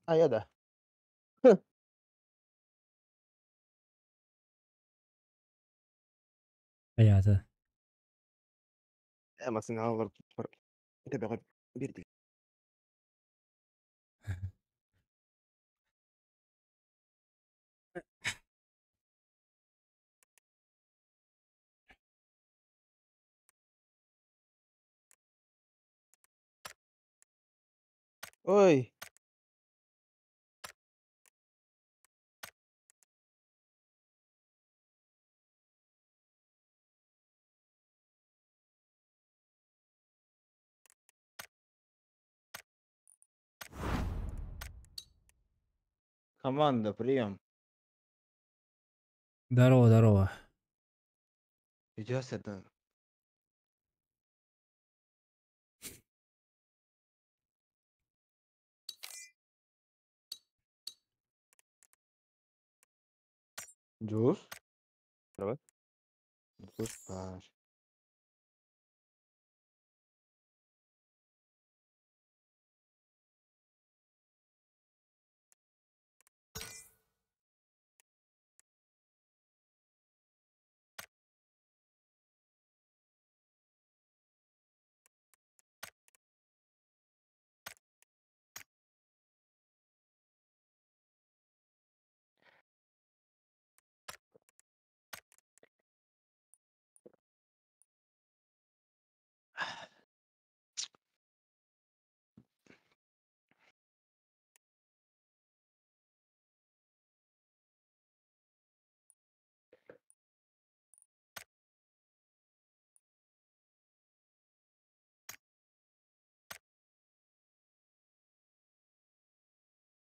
Хайа да. Хайаата. Массыынаҕа олорбуппар төбөҕө биэрдилэр. Ой, Команда, прием. Здорово, здорово. Идёт это. Дьулус? Давай. Дьулус баар.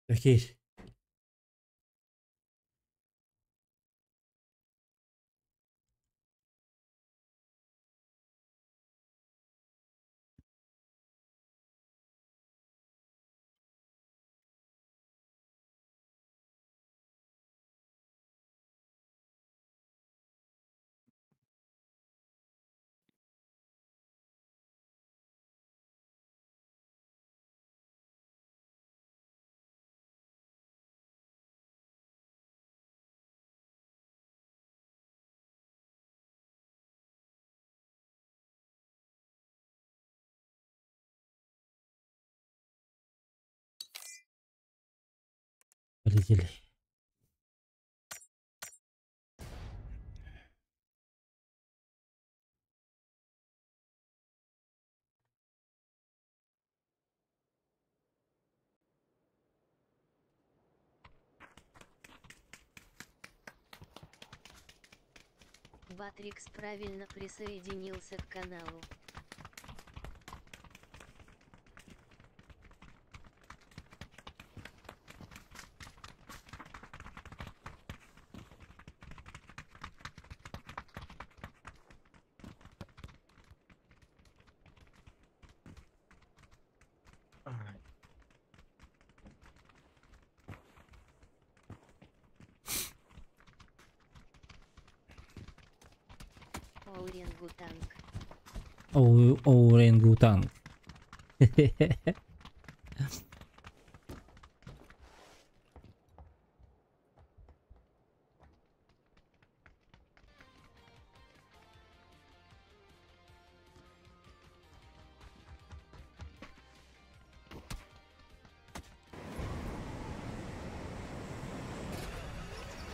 Окей. Полетели. Батрикс правильно присоединился к каналу. Ай. Оуренгутанг. Оуренгутанг.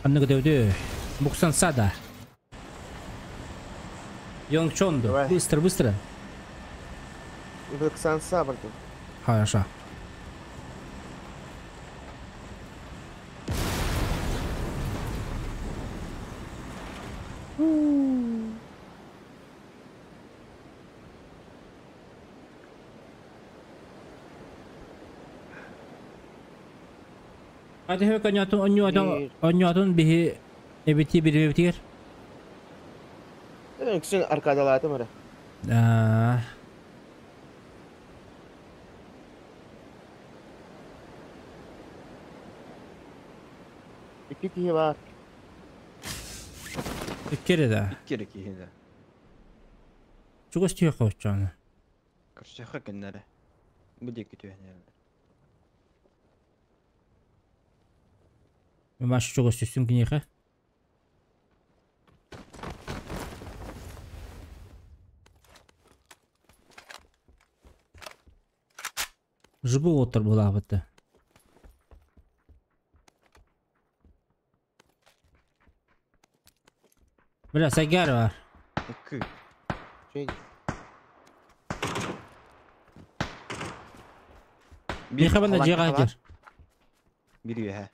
Анныгы дөдө. Буксан сада. Йонгчонду. Давай. Быстро, быстро. Быксан бардым. Хорошо. Hadi hök онньоотун онньоотун онньоотун биһи эбити бирибитигер. Үксүн аркадалаатым эрэ. Аа. Икки киһи баар. Иккере да. Икки киһи да. Чугас түйэ хооччону. Көрсөхө кэннэрэ. Бу диэки түһэнэллэр. Маш чугас түстүм киниэхэ. Жыбы уоттар буолаабыта. Бля, Сайгар бар. Икки. Şey. Бир Миэхэ банна халаан дьиэҕэ халаан. сылдьар. Бир үөһэ.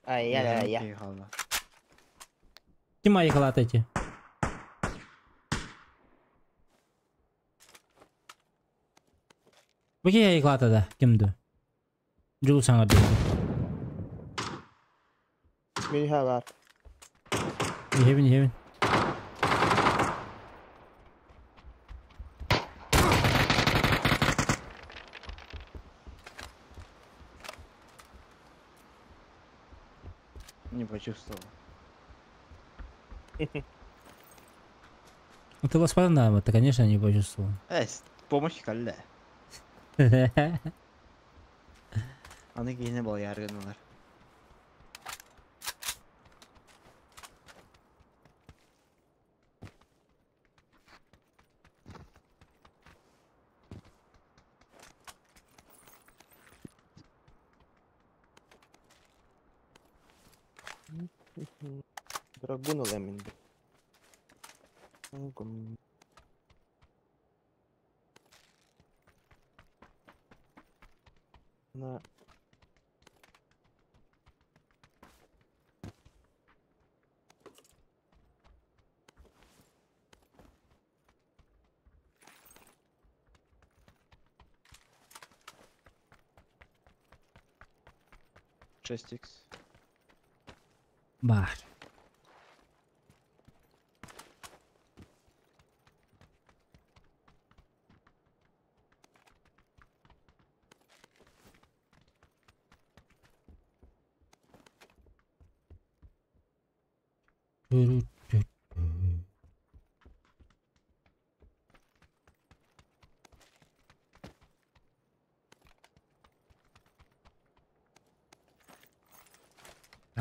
Ай я Үөһэ я. киһи хаалла. Ким айыкалаата ити? Бу киһи айыкалаата да? Ким да? Дьулу саҥар диэки. Мин var. Иһэбин, иһэбин. Не почувствовал. Ну ты воспоминал, это, конечно, не почувствовал. Помощь калле. Аны киһини балыйаар гыннылар. Драгун olayım ben. На. Шесть икс. Бар.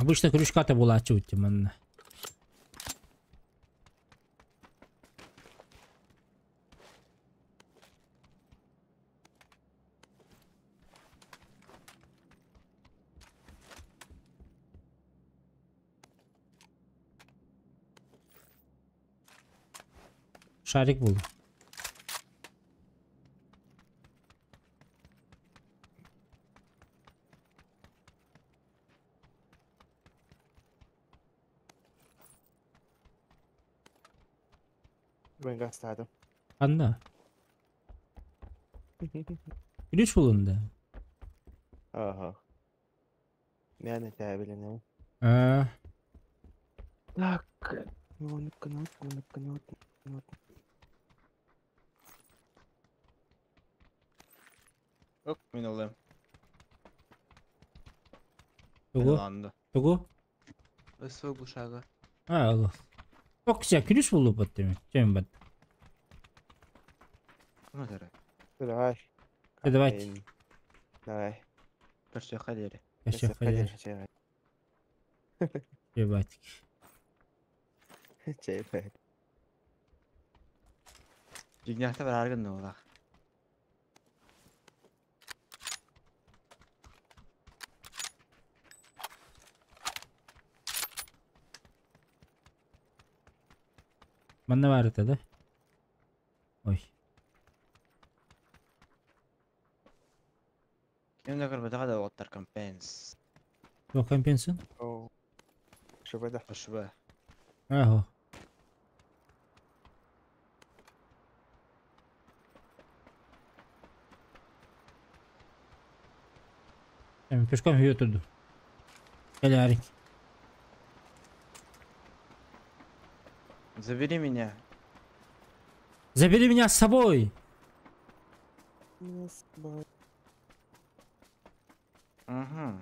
Обычно крючка-то была чуть манна. Шарик был. Ben gastadım. Анна. Ключ булун да. Ага. Мен это А, Так. Ну, канал, канал, канал. Оп, мин ыллым. Мин тугу? ыланды. Тугу? СВ глушага. А, аллах. Ок, ключ булу бат деме. Чем бат? Ну, дәрі. Давай. Давайте. Давай. Көрсө дері. Кашах халер. Ебать. Чей, Дигняхта бар аргын олақ. Манна бар это, да? Ой. Кем да көрбөтөҕө да оттар компенс. Yok компенсин? Шубада. Ошуба. Ага. Эми пешком үйө турду. Кэлээрик. Забери меня. Забери меня с собой! Угу.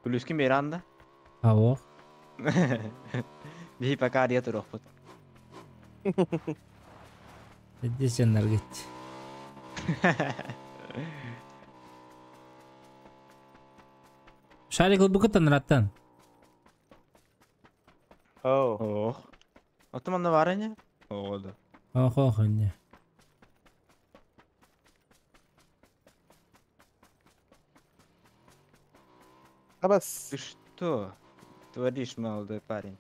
Күлүскүн биэрэн да? Аох. Биһи пока арыйа туруохпут. Здесь энергет. Шарик ылбыкыттан ыраттан. Оу. Ох. Оттон манна баар ини? Оо да. Ох ох инне. Абас. Ты что творишь, молодой парень?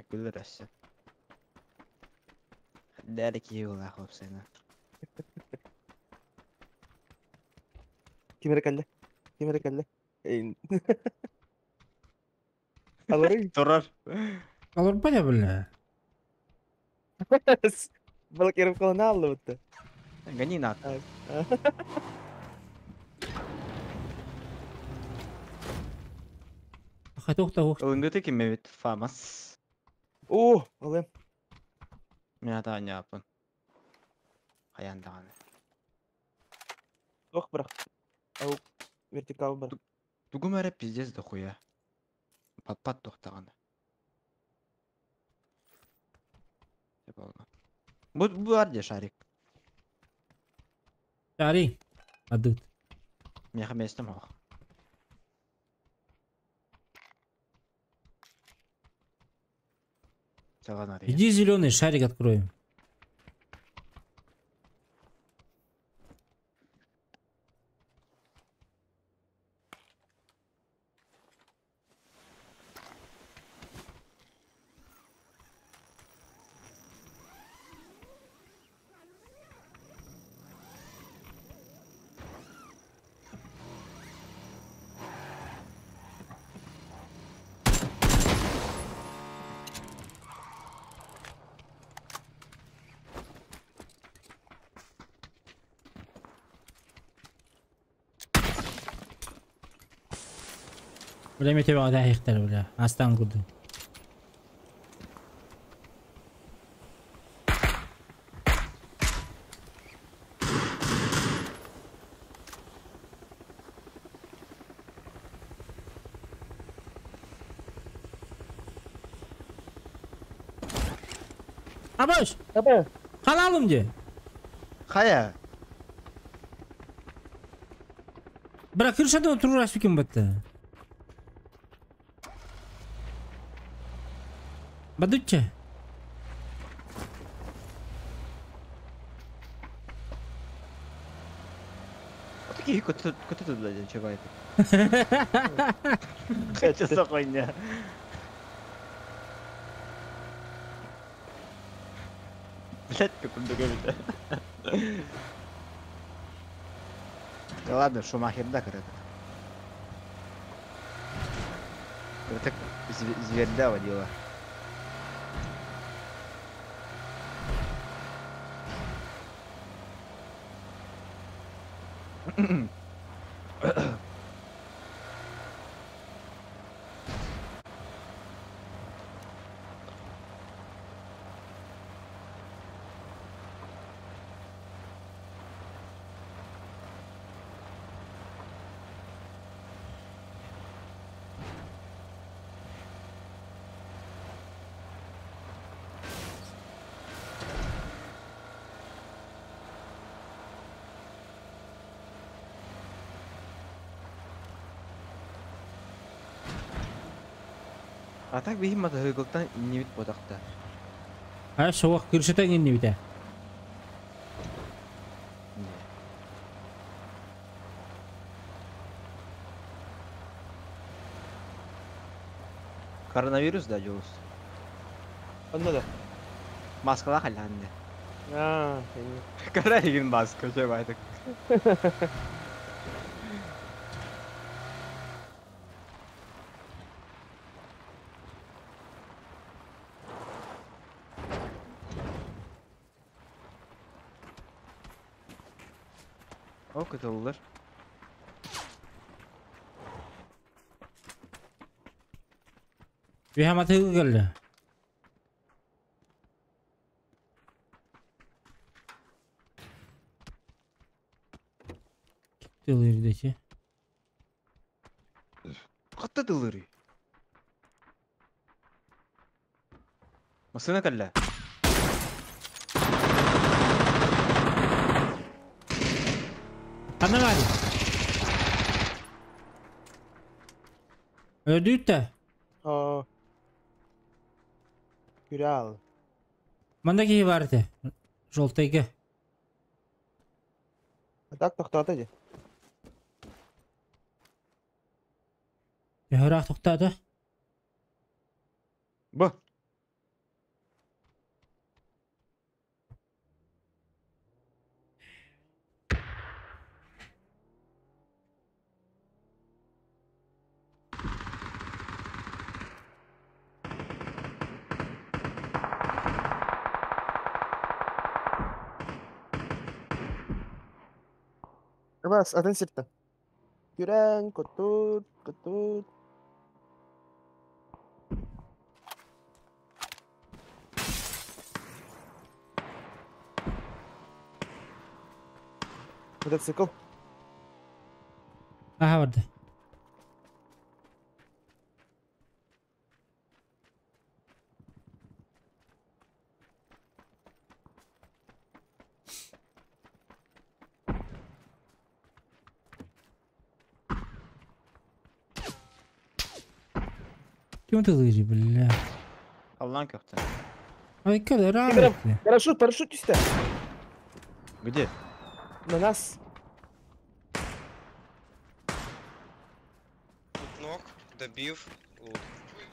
Күлэр өссө. Дәрі киһи буолаах уопсайынан. Ким эрэ кэллэ? Ким эрэ кэллэ? Эй. Аларый. Турар. Олорбот бля. Блокировкалана аллыбытты. Гони на. Хатох та ох. Ылынгыты киммебит Фамас. О, алым. Мен ата аньааппын. Хайаан даҕаны. Ох, бырах. Ау, вертикал бар. Тугум эрэ пиздец дохуя. Паппат туохтаҕына. Бу бу бар дии шарик. Шарик. Адыт. Миэхэ миэстэм оһох. Иди зеленый шарик откроем. Бля, мен тебе ада бля. Астан курду. Абаш! Аба. Халалым де. Хайа. Бра, крышада отурur ким батты. Бадучча. Вот такие коты тут, блядь, чего это? Хотя хуйня. Блядь, как он договорит. Да ладно, Шумахер, да, этот. Это зверда водила. А так биһи матаһыгылтан иннибит ботахта. А соғақ күрсетен инни бите. Коронавирус да жолус. Онно да. Маскала халанды. А, Карайгин маска же байтык. О, кытыллар. Бихаматыгы келді. Тылырдачы. Хатта тылыры. Масына кэллэ. Ханна баар? Өлдүүт да. Аа. Күрал. Манна киһи баар этэ. Желтайга. А так тохтоото дии. Төһө тохтоото? Бу. Бас, атын сиртэн. Күрэн, кутут, кутут. Мотоцикл. Аха барды. Ким тылыры, бля? Аллан köfte. Ай, кэлэ, Кимирем. рано. Парашют, парашют түстэ. Где? На нас. Тут ног, добив. Лут.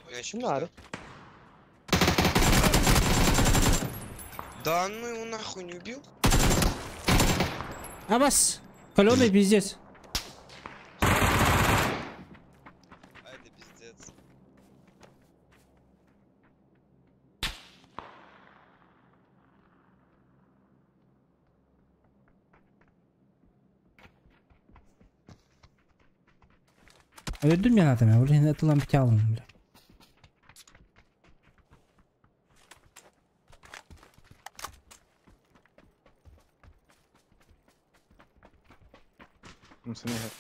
Иначе Надо. пизда. Да ну его нахуй не убил? Абас! Каленый пиздец. А это пиздец. Өлдүм мен атам, блин, это лампитялым, бля. Мусыны хэр.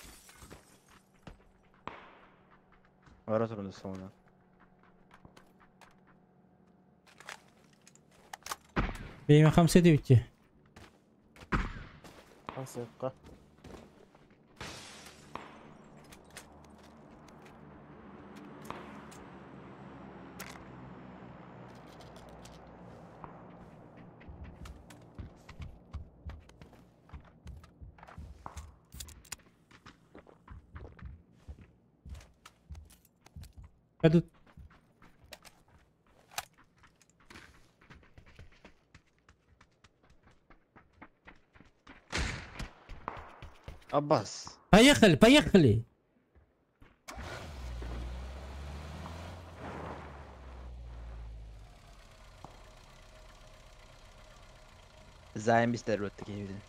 Бара турунда соңунан. Бейме хамса дебитти. Асыqqa. Тут. Аббас. Поехали, поехали! Займ бистер өттү кейбидин.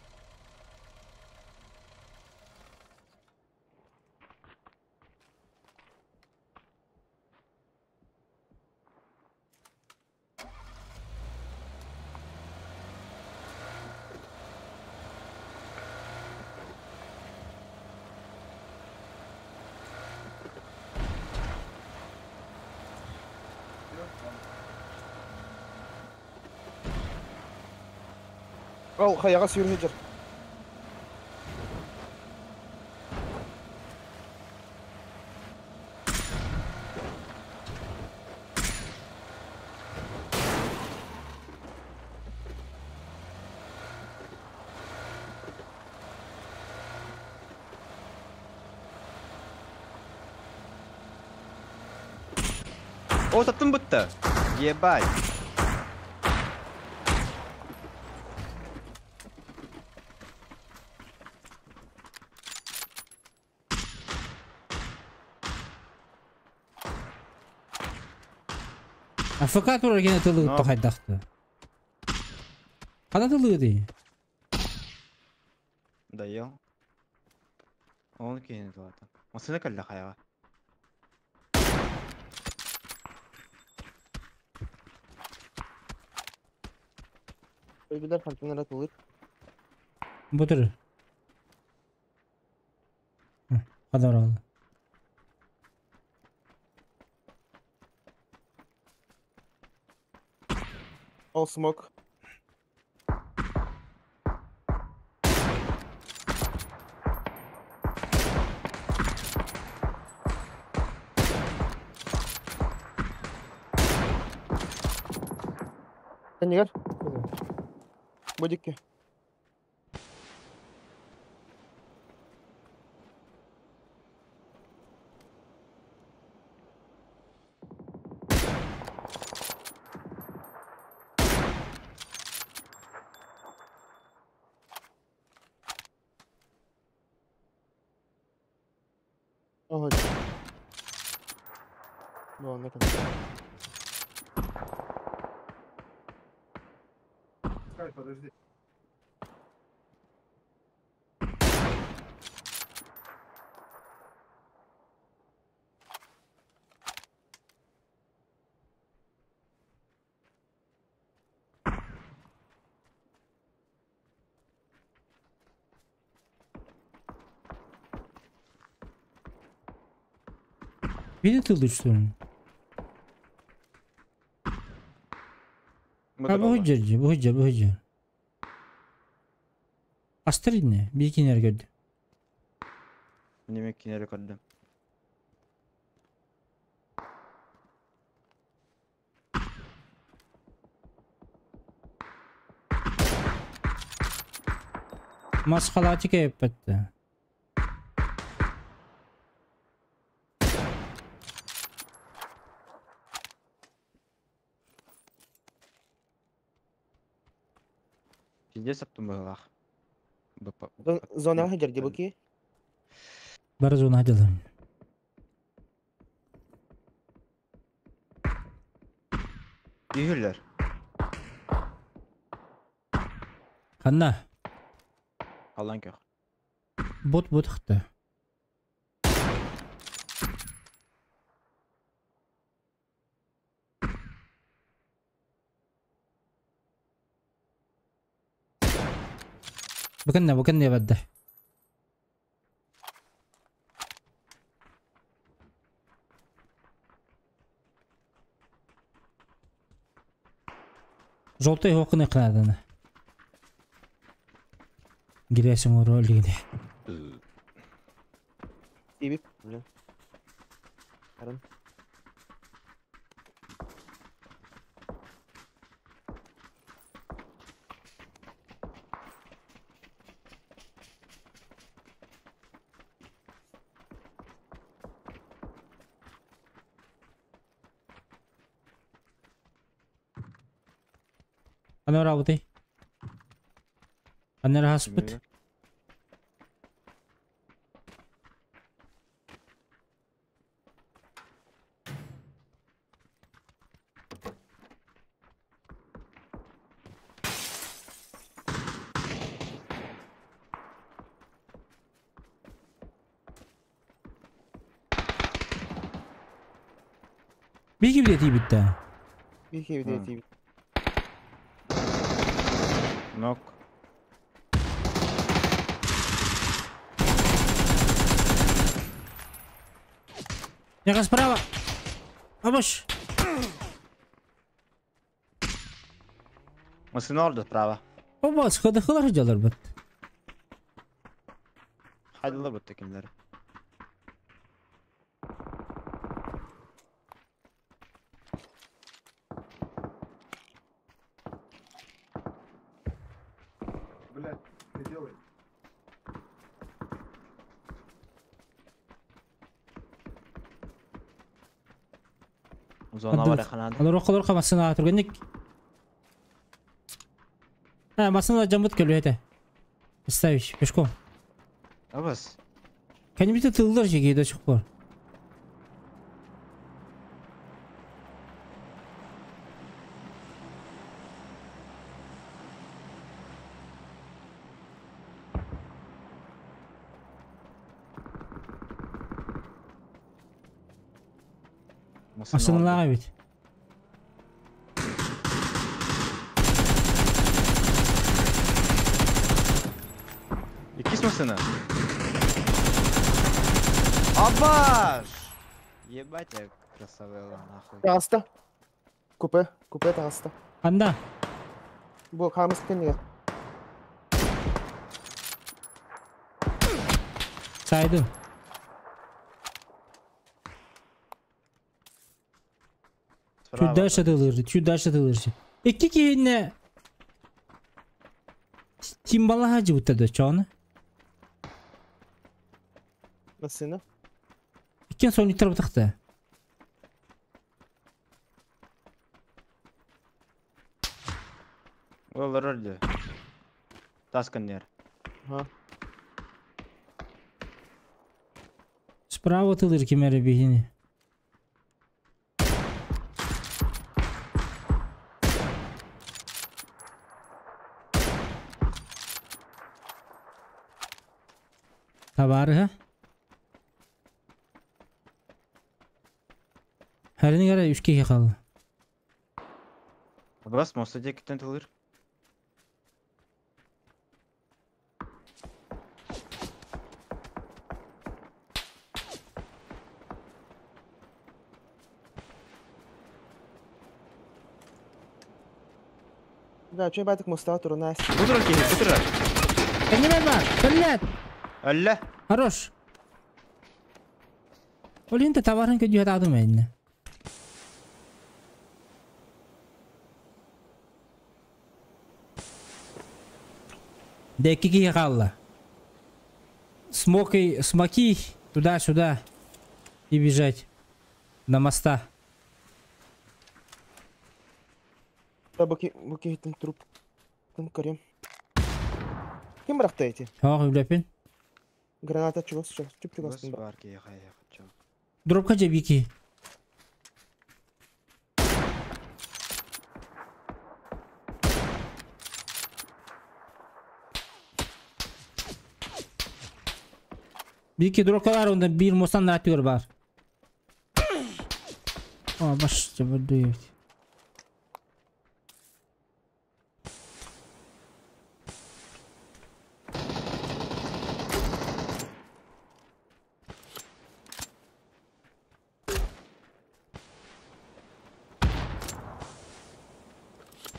Ол хайаҕа сүүрүһү О, таптым бутта. Ебать. АФК турар кene тылы Но. тохайдахты. Кана тылы ди? Доел. Он кинет ладно. Мусыны кэллэ хайаҕа. Өйбүлэр хантан эрэ тылыр. Бутыр. Kadar oldu. All smoke. Тенигер. Бодикки. Ага. Ну, на Подожди. Bir de tıldı üstünün. Ha bu hüccacı, bu hücca, bu hücca. Астыр ne? Bir iki yer gördü. Неме кинери көрдüm. Maskalaçı kaybetti. Пиздец аптым быһылаах. Зона хадер дебуки. Бары зона хадер. Үйүллер. Ханна. Алан көх. Бот бот хты. بكنا بكنا يا بده. Жолтой хоқын қынадыны. Гиресің оры өлігіне. Тибип, блин. Арын. Анар абытай. Анар хаспыт. Bir gibi de bitti. Bir gibi de bitti. Нок. Яга справа. Абыш. Машина орда справа. Оба, сходы хылар жалар бит. Хайдылар бит кимдер. Блядь, ты делай. Зона бар ханады. Алар околор камасына тургенник. А, масына жамбыт келүү эте. Ставишь пешком. Абас. Кәнебите тылдар жеге да чык бар. Масыналар бит. Иккис масына. Абаш! Ебать я красавела нахуй. Таҕыста. Купе, купе таҕыста. Анда. Бу хаамыс кэннигэр. Сайдым. Справа. Чуть дальше тылыр, чуть дальше тылыр. Икки киһинне Тимбалаха жыбыттар да чоны. Массыына. Иккен сониктар бутахта. Ол роль. Тасканер. Ага. Справа тылыр кимере бихини. Табарыха. Хәрини гара үч киһи хаалла. Бас моста декиттен тылыр. Да, чё байтык моста туру найс. Бутура киһи, бутура. Кэннибэр бар! Кэллэт! Әллә. Хорош! Ол инте табарын көдү хатаадым эйнне. Декки киһи хаалла. Смоки, смоки туда-сюда и бежать на моста. Да, бу киһиттэн труп. Тын көрөм. Ким бырахта эти? Ох, үлэпин. Граната чугас, чугас, чуп Бас чугас. бар киһи хайа хочу. Дропка жебики. Бики дропка бар, онда бир мостан атıyor бар. О, баш жабырды.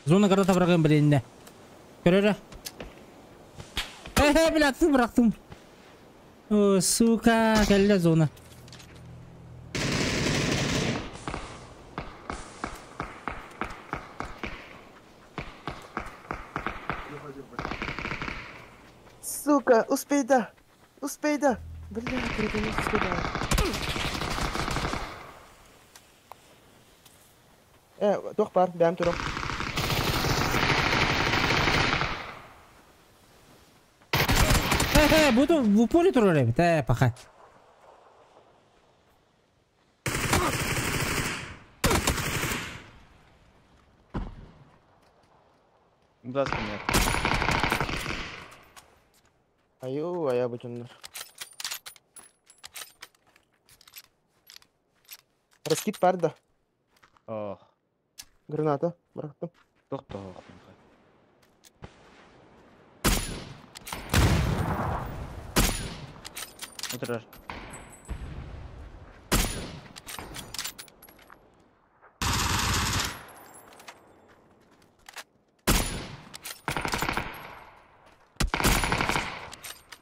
Зона карата бырагын билинне. Көрөрө. Эхе, блядь, бырактым. О, сука, кэллэ зона. Сука, успей да! Успей да! Бля, не успей да. Туох бар, бэм турок. Эхе, буду в упоре турар эбит, паха. Бас кэннер. Аю, ая бутуннар. Раскид бар да. Ох. Граната, бырахтым. Тохто ох. Утырар.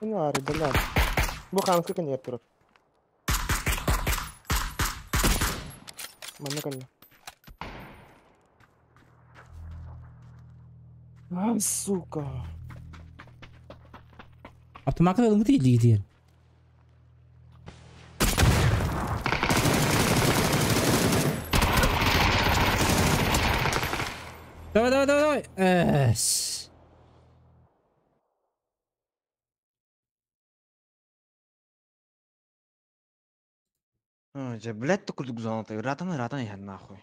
Ну, ары, бля. Бу хамска кэннер турар. Манна кэллэ. А, сука. Автомат ылмыты илигитер. Давай, давай, давай, давай. Эс. Ой, блядь, курдук зоната. Ратан, ратан иһэр нахуй.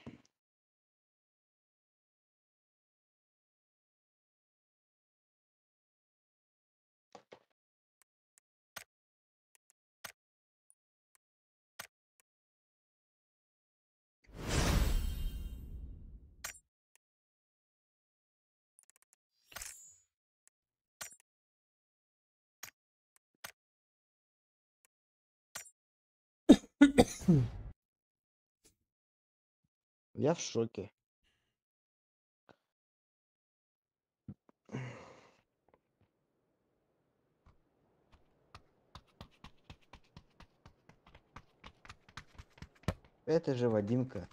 Я в шоке. Это же Вадимка.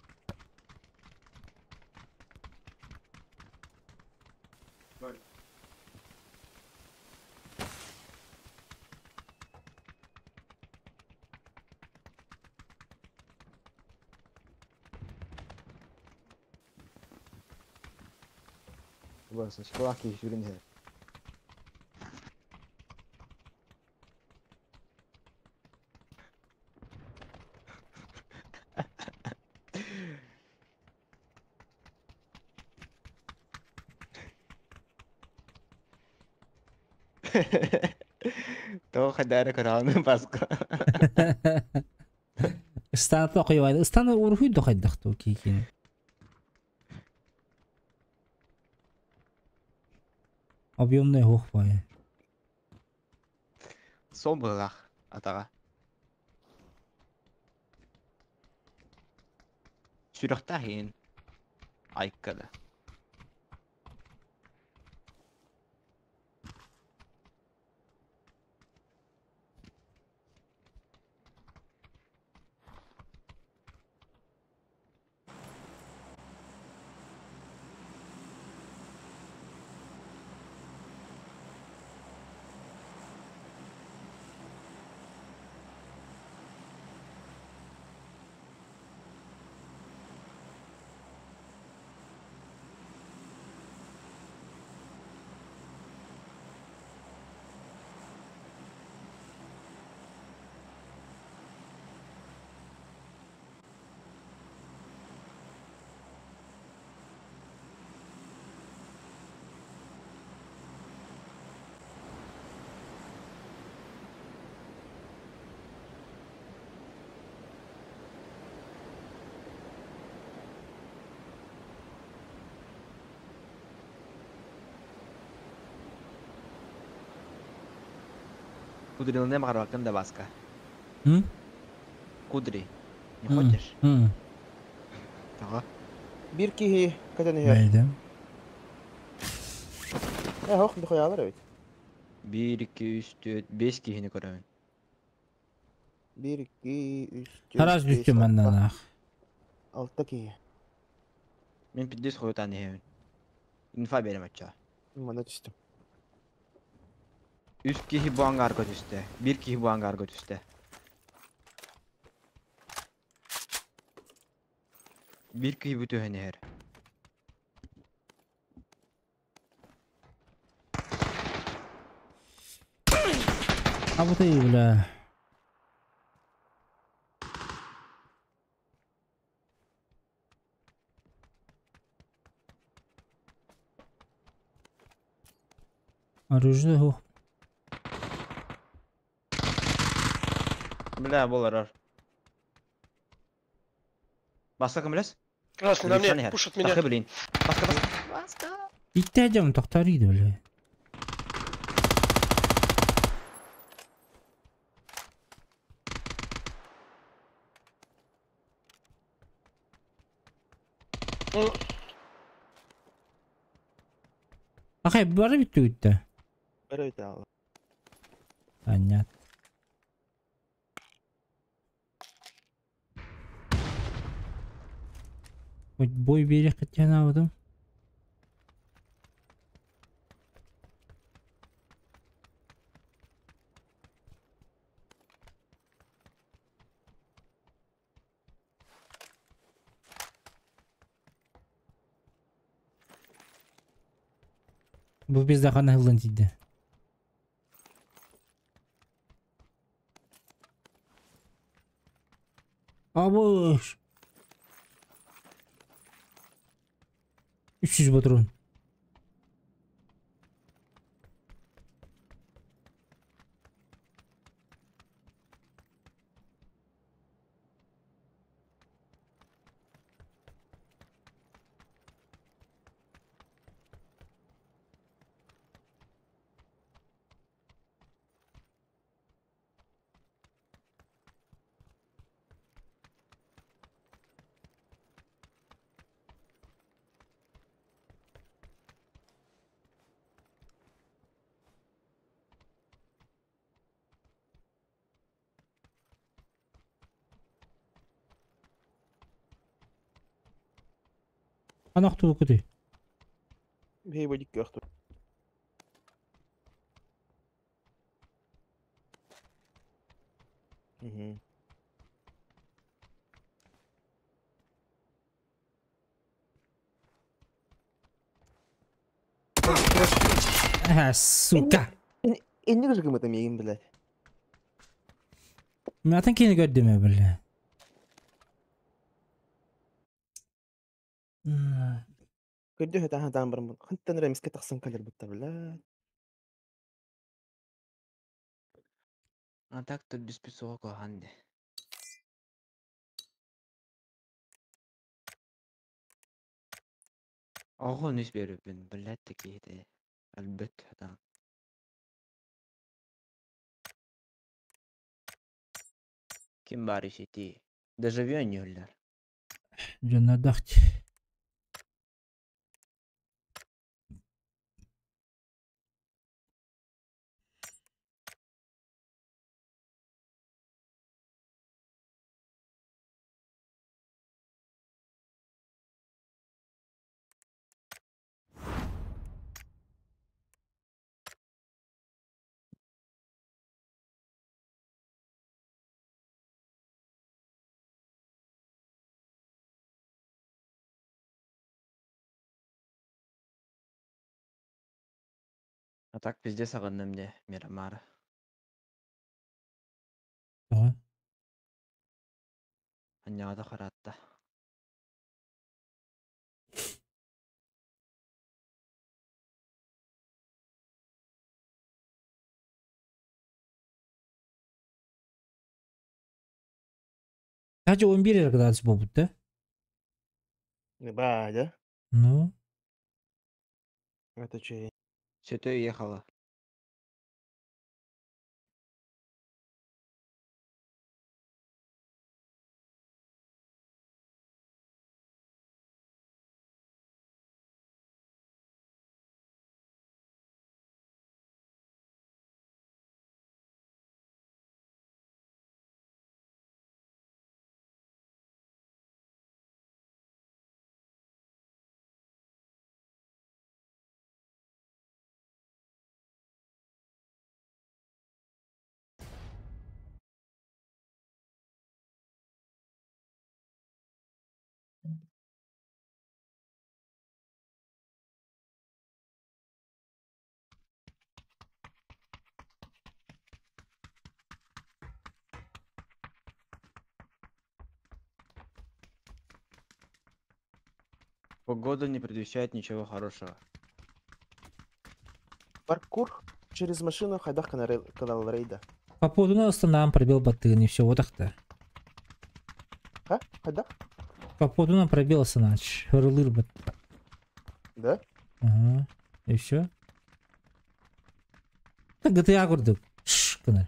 Бас, шоколад киһи иһэр. Тоҕо хайдары көрөҕүн баска. Ыстаата қойбайды. Ыстаны урухуй да хайдахту кикини. Объемный хух бай. Сол быһылаах атаҕа. Сүрэхтээх иһин. Айккада. Кудрилны баҕарбаккын да Баска. М? Кудри. Не хочешь? М. Тоҕо? Биир киһи көтөн иһэр. Бэйдем. Э, хох, дохуялар эбит. 1, 2, 3, 4, 5 киһини көрөбүн. 1, 2, 3, 4, Харас 5, түстүм маннан ах. 6 киһи. Мин пиддис хойутаан иһэбин. Инфа берем ачча. Манна түстүм. Үс киһи бу ангарга түстэ. Биир киһи бу ангарга түстэ. Биир киһи бу түһэн иһэр. Абытай бля. Оружие хух. Бля, боларар. Баска ким билес? Красный на мне, пушит меня. Тахы блин. Баска, баска. Баска. Иттәҗем токтар иде бля. Ну, Ахай бары битте үтте. Бары битте алла. Понятно. Хоть бой берег хотя алдым. Бу пизда хана хылдан тиде. Абыш. 300 патрон. Анахтуу көтүй. Бей бодик көхтү. Угу. А, сука. Инник же мы миигин, блядь. Матын кини көрдүм бля. Көрдө хата таан барым. Хантан ремеске тахсан калер бутта, блядь. А так төрдүспүт суға кохан де. Оҕо нүс беребин, блядь, такие Альбет хатан. Ким бар ишити? Дежавю өньөллөр. Жоннордохт. А так пиздец аҕынным де, Мирамара. Ага. Анньаҕата харатта. Kaç 11 kadar bu да? Ба, да? Ну, Это че? Сөтө уехала. Погода не предвещает ничего хорошего. Паркур через машину хайдах канал рейда. По поводу нас нам пробил батын и все, вот так-то. А? Хайдах? По поводу нам пробил санач. Рылыр бат. Да? Ага. И все. Так GTA курдук. Шш, кына.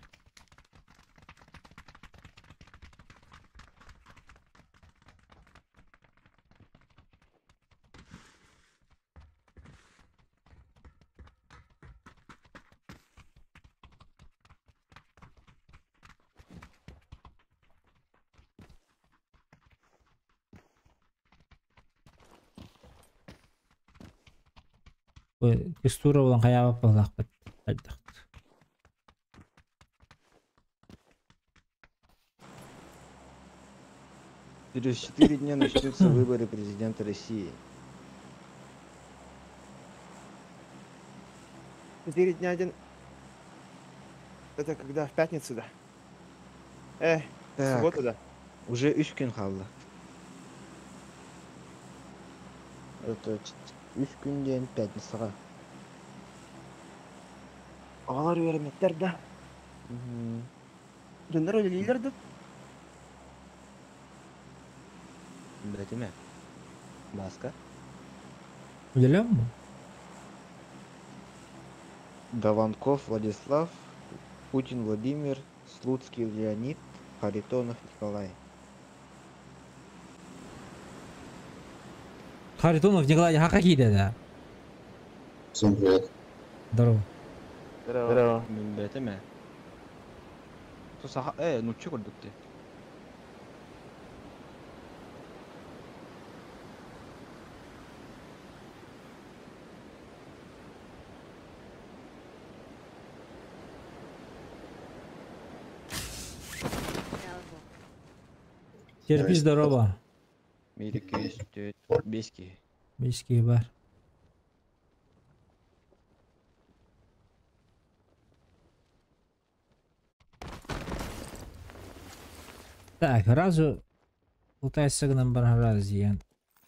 Текстура болан каяба балакпыт. Айдак. Через 4 дня начнутся выборы президента России. 4 дня один. Это когда? В пятницу, да? Так. Суббота, да? Уже үс күн хаалла. Это үс күн диэн пятницаҕа. Оҕолор үөрэммэттэр да. Дьоннор үлэлииллэр да. Билэтиме. Баска. Үлэлээн бу? Даванков Владислав, Путин Владимир, Слуцкий Леонид, Харитонов Николай. Харитонов Николай Хакахида, да. Всем привет. Здорово. Здорово. Билэтиме. То саха нучча курдук дии. Терпи здорово. 1, 2, 3, 4, 5 киһи. 5 киһи бар. Так, разу Ултайса гынан баран разиен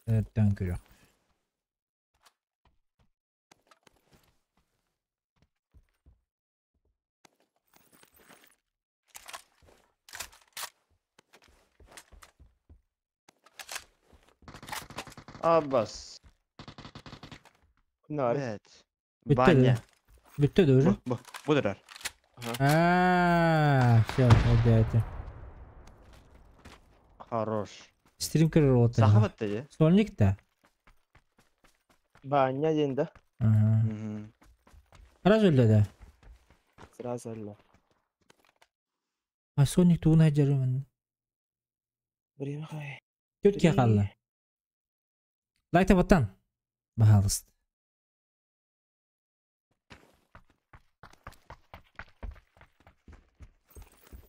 өртөн көрөх. Абас. Нар. Evet. Bitti Баня. de. Bitti de Бу, уже. бу, бу турар. А, все, вот это. Хорош. Стрим көрөр вот. Саха батта же. Сольник да. Баня диэн да. Ага. Мгм. Раз өллө да. Сразу өллө. А сольник тугун хаджарымын. Время хай. Төрт киһи хаалла. Лайта баттан. Баһаалыст.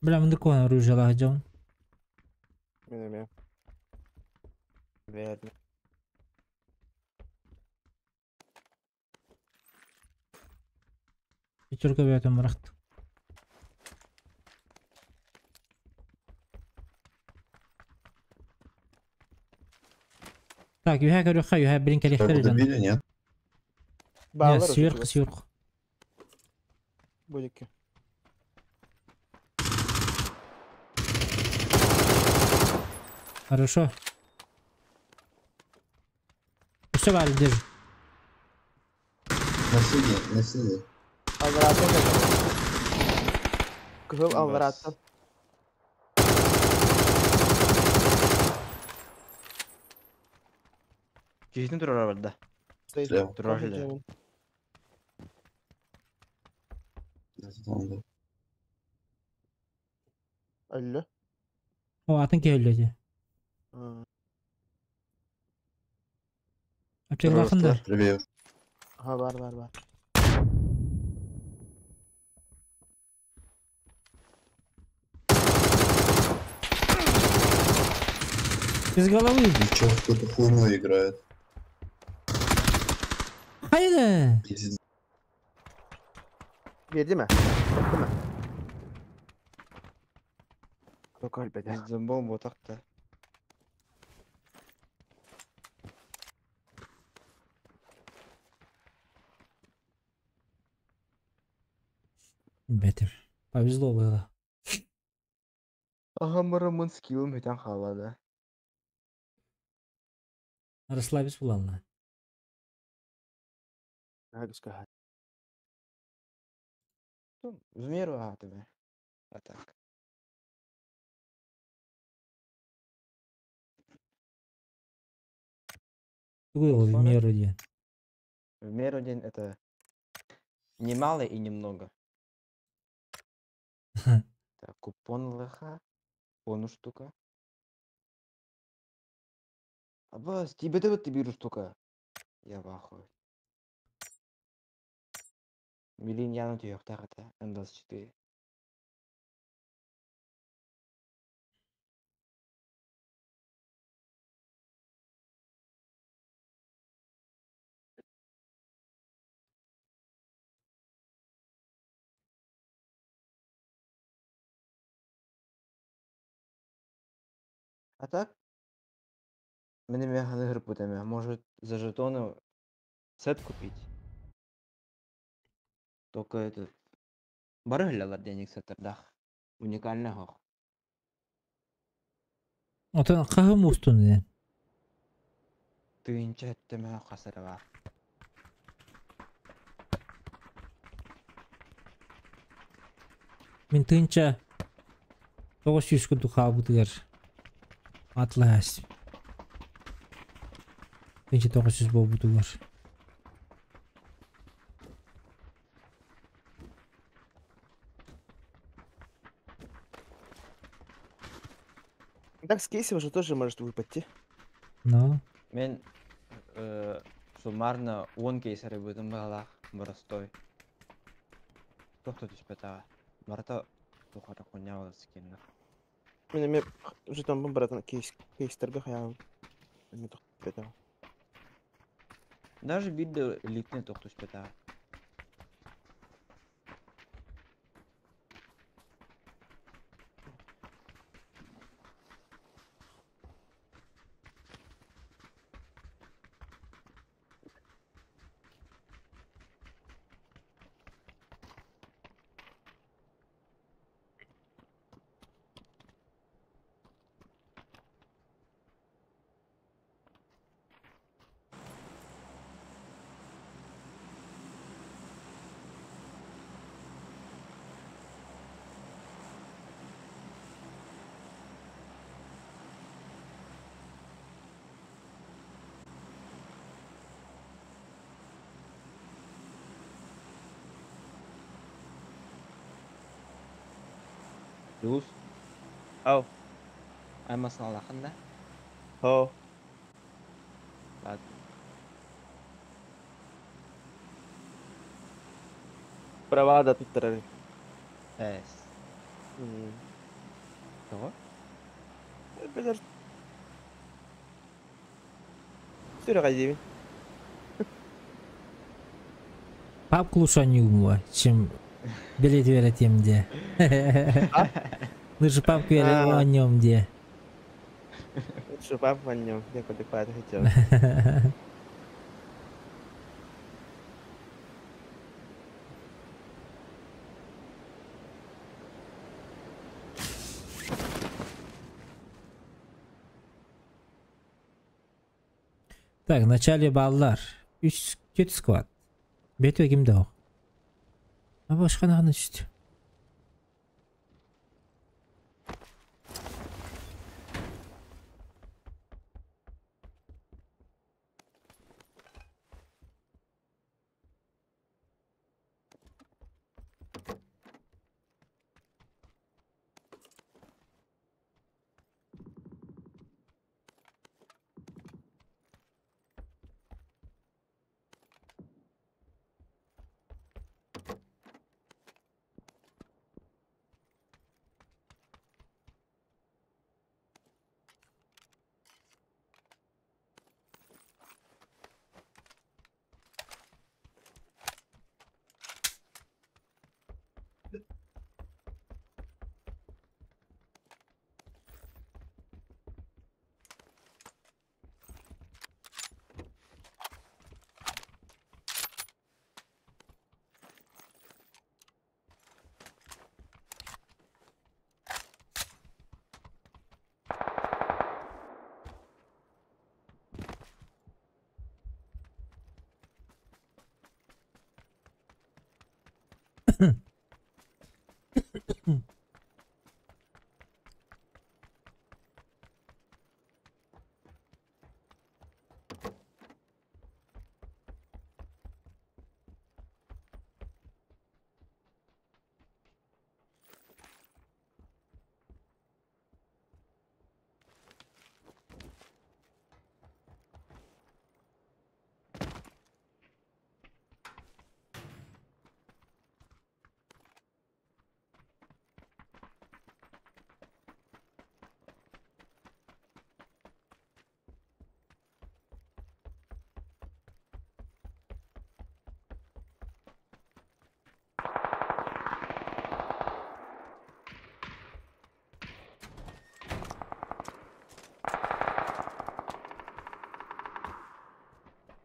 Бля, мындык куһаҕан оружиелаах дьон. Мин эмиэ. Верно. Пятерка бэйэтин бырахтым. Так, үһэ көрүөххэ, үһэ билин кэлиэхтэр Кого дьон. добили, нет? Нет, Баалар уже сверху, чугас. сверху. Будики. Хорошо. Все, Валя, держи. На синий, на синий. Аллараттан кэлэр. Кыһыл Бас. аллараттан. Киһитин турар барда. Стоит. Слева. Турар эле. Он был. Өллө. О, атын киһи өллө Аптекалаахын да. Привет. Ага, бар, бар, бар. Без головы. Ничего, в какую-то хуйню играет. Хайда! Пиздец. Биэрди ме? Биэрди ме? Только өлбөтө. Зомбол ботакта. Бетер. Повезло было. Ага, мын скиллым бүтән халады. Расслабиться булална. Агыска. В меру аатыме. А так. Тугу в меру диэн. В меру день это немало и немного. Так, купон ЛХ. Бонус штука. Абас, тебе ты вот беру штука. Я в ахуе. Милин яну это М24. А так? Мене мега грипутами. Может, за жетоны сет купить? Только этот... Бары денег сеттердах. Уникальный хох. Отон хаһым устун диэн. Тыынча өттөмө хасырыва. Мин тыынча 900 курдук хаалбытыгар атлас. Тыынча 900 буолбутугар. Так, с кейсом же тоже может выпасть. Ну, Мен суммарно 10 кейсері бөтін бағалақ бұрыстой. Тоқты түспетаға. Марта тухара хуйня скинна. Мин эмиэ жетоммун братан кейс кейстэргэ хайаан эмиэ тохтоппотоҕум. Даже биир да илиитинэн тохтуспатаҕа. Дьулус, Ау, аймасыналааххын да? һоо. Ладно. Права да туттарар. Эс. Тоҕо? Билэр. Сүрэҕэлдьиибин. Папку лучше оонньуубун чем билиэти үөрэтиэм диэ. А? Лучше папку А. оонньуом диэ. Лучше папку оонньуом, диэн курдук баата сылдьабын. Так, в начале баллар. Үс түөрт squad. Бэйэтэ ким да суох. А башка түстү.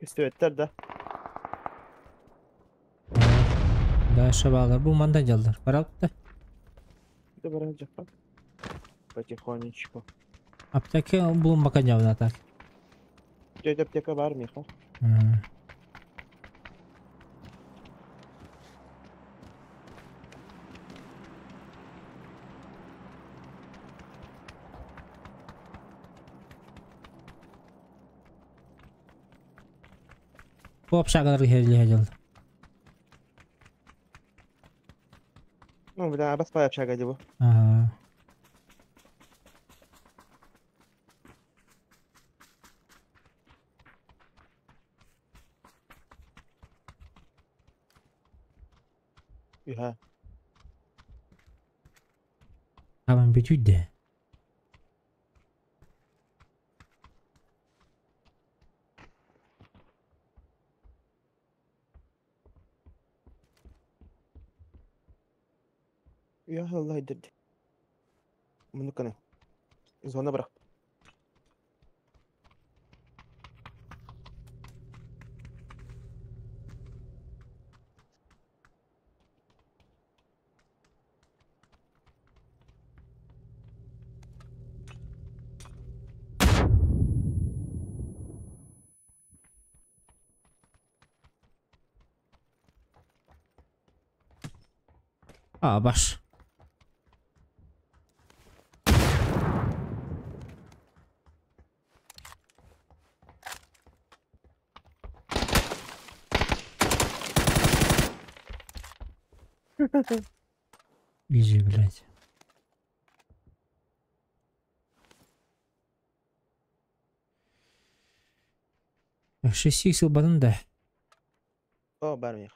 Көстүбэттэр да. Дальше баллар. Бу мандан дьаллар. Баралта. Да баран дьахха. Потихонечку. Аптека булун бака так. Дядя аптека бар миха. Бу общагалар киһи дьал. Ну, бля, баспай общага дебу. Ага. Үһэ. Хабан бүтүйдэ. Я лайдер. Мунуканы. Зона бра. А, баш. Изи, блядь. Шесть икс ылбатын да. О, бар мих.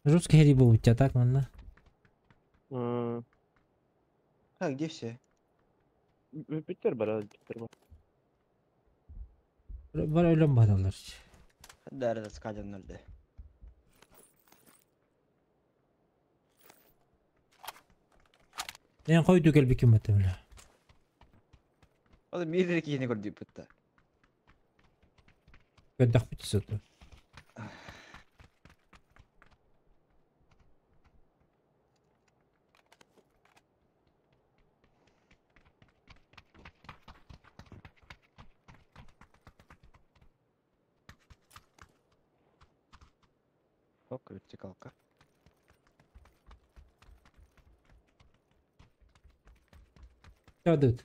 Жесткий хери был у тебя так, манна? А где все? Питер бар, Питер бар. Бар өлөм бадалар. Да, да, скаден нөлде. Мен койду келбиким бата бля. Ол мир кийини көрдүп бутта. Көдөх бүтүсөтү. Ок, вертикалка. Дут.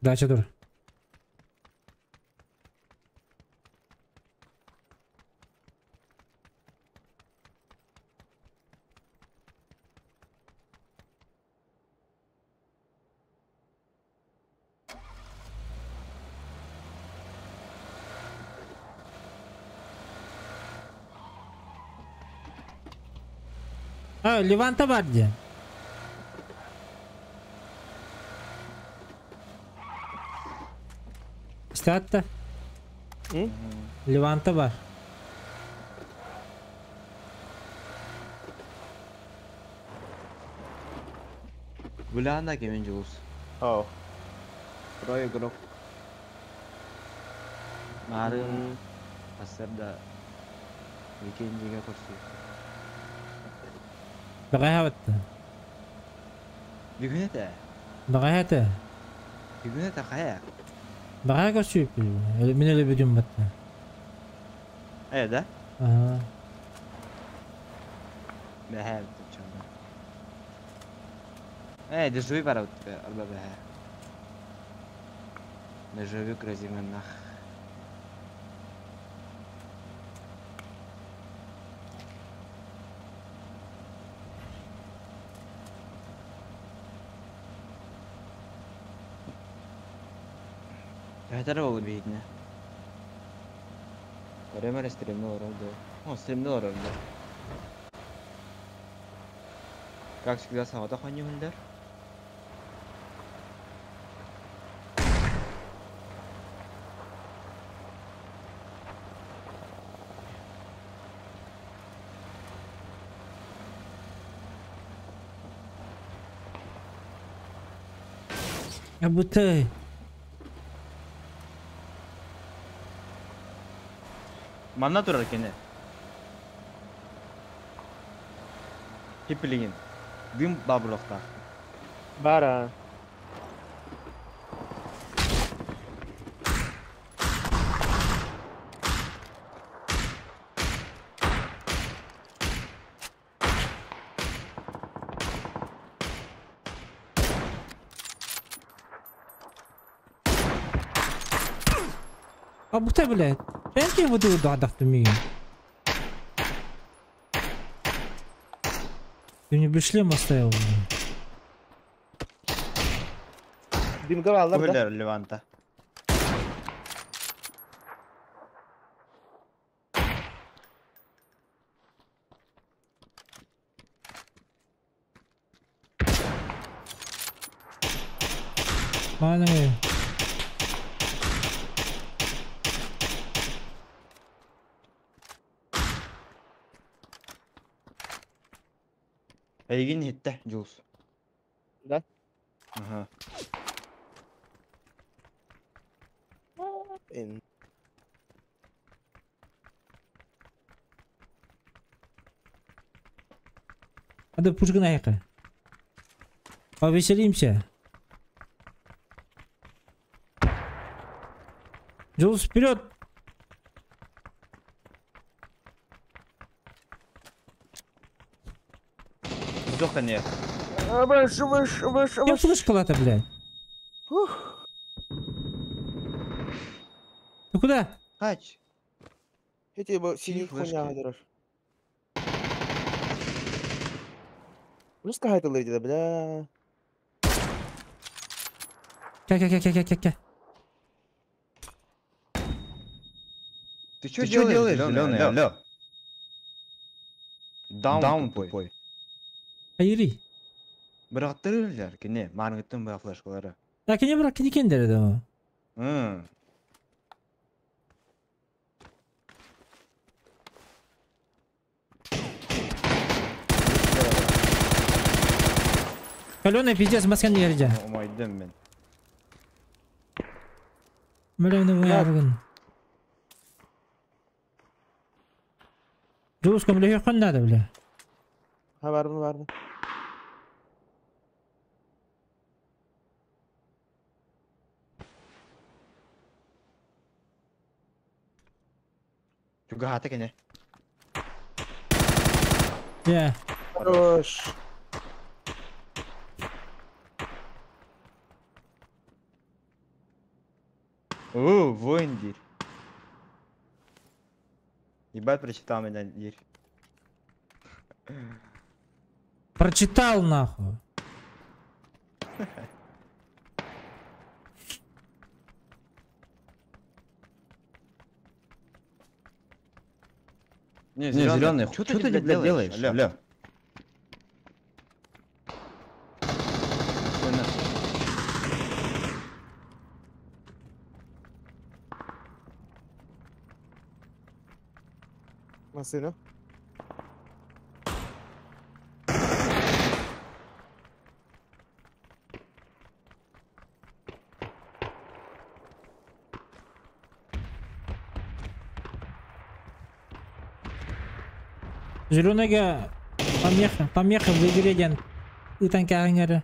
Дальше тур. А, Леванта бар где? Статта. Леванта бар. Гуляна кемен жулус. Ау. Второй игрок. Нарын Асерда Викендиге көрсү. Багай хаватта. Бүгүн эте. Багай хата. Бүгүн эте кая? Багай көрсүп. Мен эле бүдүм батта. Э, да? Ага. Бэхэ чонда. Э, дежавю бара арба бэхэ. Дежавю красиво нах. Төһөтөр болу бейдіне. Көрөмөр стримде оролду. О, стримде оролду. Как всегда, сағата ханюхундар. Абутай. Манна турар кене. Хиппилигин. Дым бабылоқта. Бара. А бута, блядь. Я буду дадах мигин. Ты мне без шлема оставил, блин. Димга баллар да. Өлөр Леванта. Мана Эйигин иһиттэ, Джулс. Да? Ага. Ин. Надо пушка наехали. Повеселимся. Джулс, вперед! Сдох нет. Выше, выше, выше, Я выше. флешка-то, блядь. Ух. Ты куда? Хач. Эти бы синий флешки. хуйня дорож. Ну скажи ты леди, бля. Ка-ка-ка-ка-ка-ка. Ты что делаешь, зеленый? Алло. Даун тупой. Айри. Бырактырылар кини, марыңыттын бу флешкалары. Так, не брак, не кендер, да. М. Каленый пиздец, маскан не ярдя. Омайдым мен. Миллионы варган. Джулс, ком лехе надо, бля. Ha var mı var mı? Чугаата кини. Я. Хорош. О, воин дир. Ебать, прочитал меня дир. Прочитал нахуй. Не, зеленый, что ты, блядь, делаешь? Алло. Машина. Зеленыйга помеха, помеха в игре ден. Ытан кәріңәрі.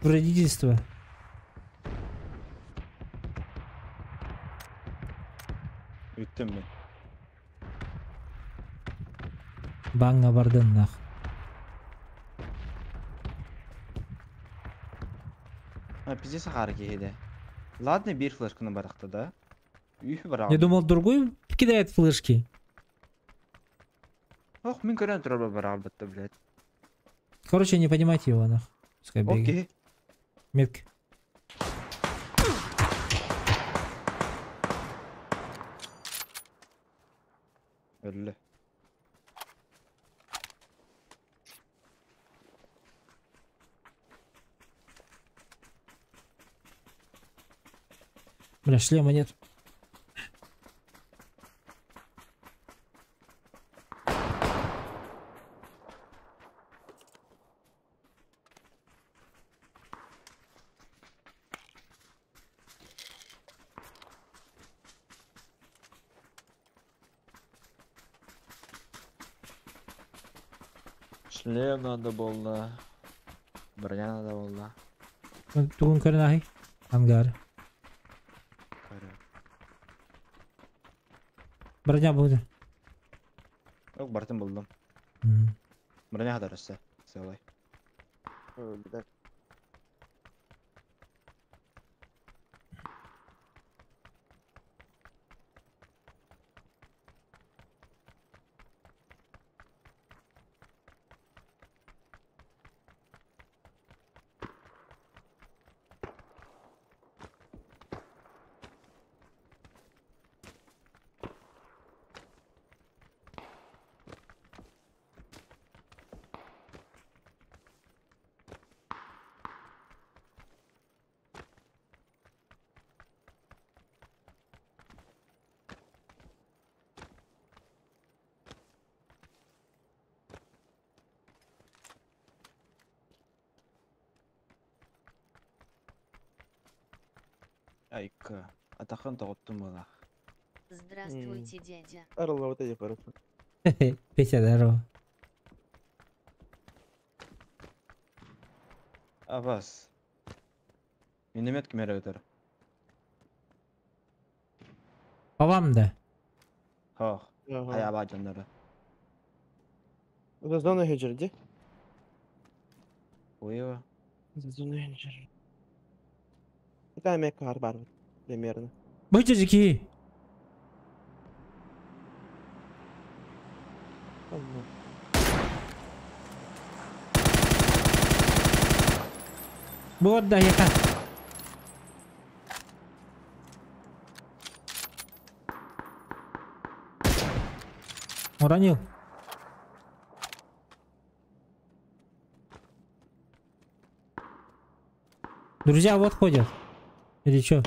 Вредительство. Үттім мен. Банга бардын нах. А, пиздец ахары кейді. Ладно, бир флешканы барақты да. Үйі барақ. Я думал, другой кидает флешки. Ох, мен көрен тұрып барақ бітті, блядь. Короче, не понимайте его, нах. Пускай бегает. Окей. Метка. Өлі. Бля, шлема нет. Шлем надо было. Броня надо было. Тугун көрін Ангар. Броня будет. Ок, бартын булдым. Броня хадарысы. Целый. Блядь. Айка. Атахын тоҕуттум буолаах. Здравствуйте, дядя. Арыллабыта дии барыта. Петя, здорово. Абас. Миномет ким эрэ ытар. По вам да. Хоох. Ага. Хайаабаа дьонноро. За зону хеджер, ди? Уйва. За зону хеджер. Это Амека бар примерно. Будьте ки. Ладно. Вот да, яка. Уронил. Друзья, вот ходят. Или чё?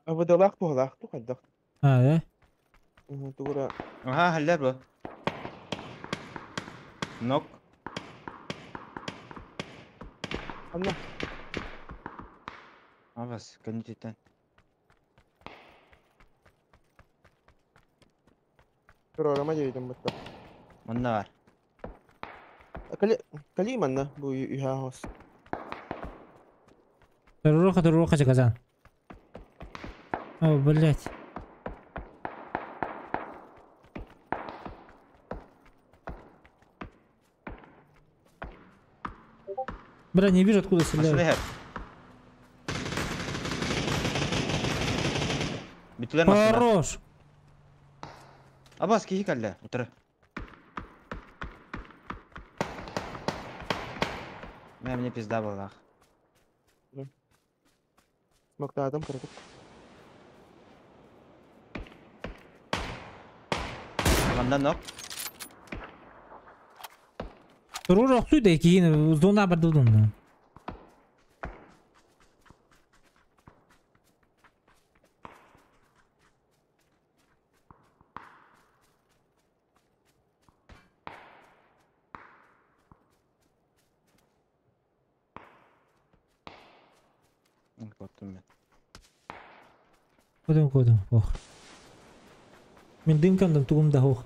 А выдалах буолаах ту хайдах. А, да? Тугура Аха, халлер бу. Нок. Анна. Абас, кэннититтэн. Программа диэбитим бытта. Манна бар. Кали кали манна бу үһэ хос. Руха, руха, казан. О, блять. Бля, не вижу, откуда Машина стреляют. иһэр. Бүтүлэр машина. Хорош! Абас киһи кэллэ. Утары. Мэ мне пизда буоллаах. Смоктаатым кыратык. Манна нок. Рура охсуй да кийин зона бардудун. Көрдүм мен. Кодум кодум. Ох. Мен дымкамдан тугум да ох.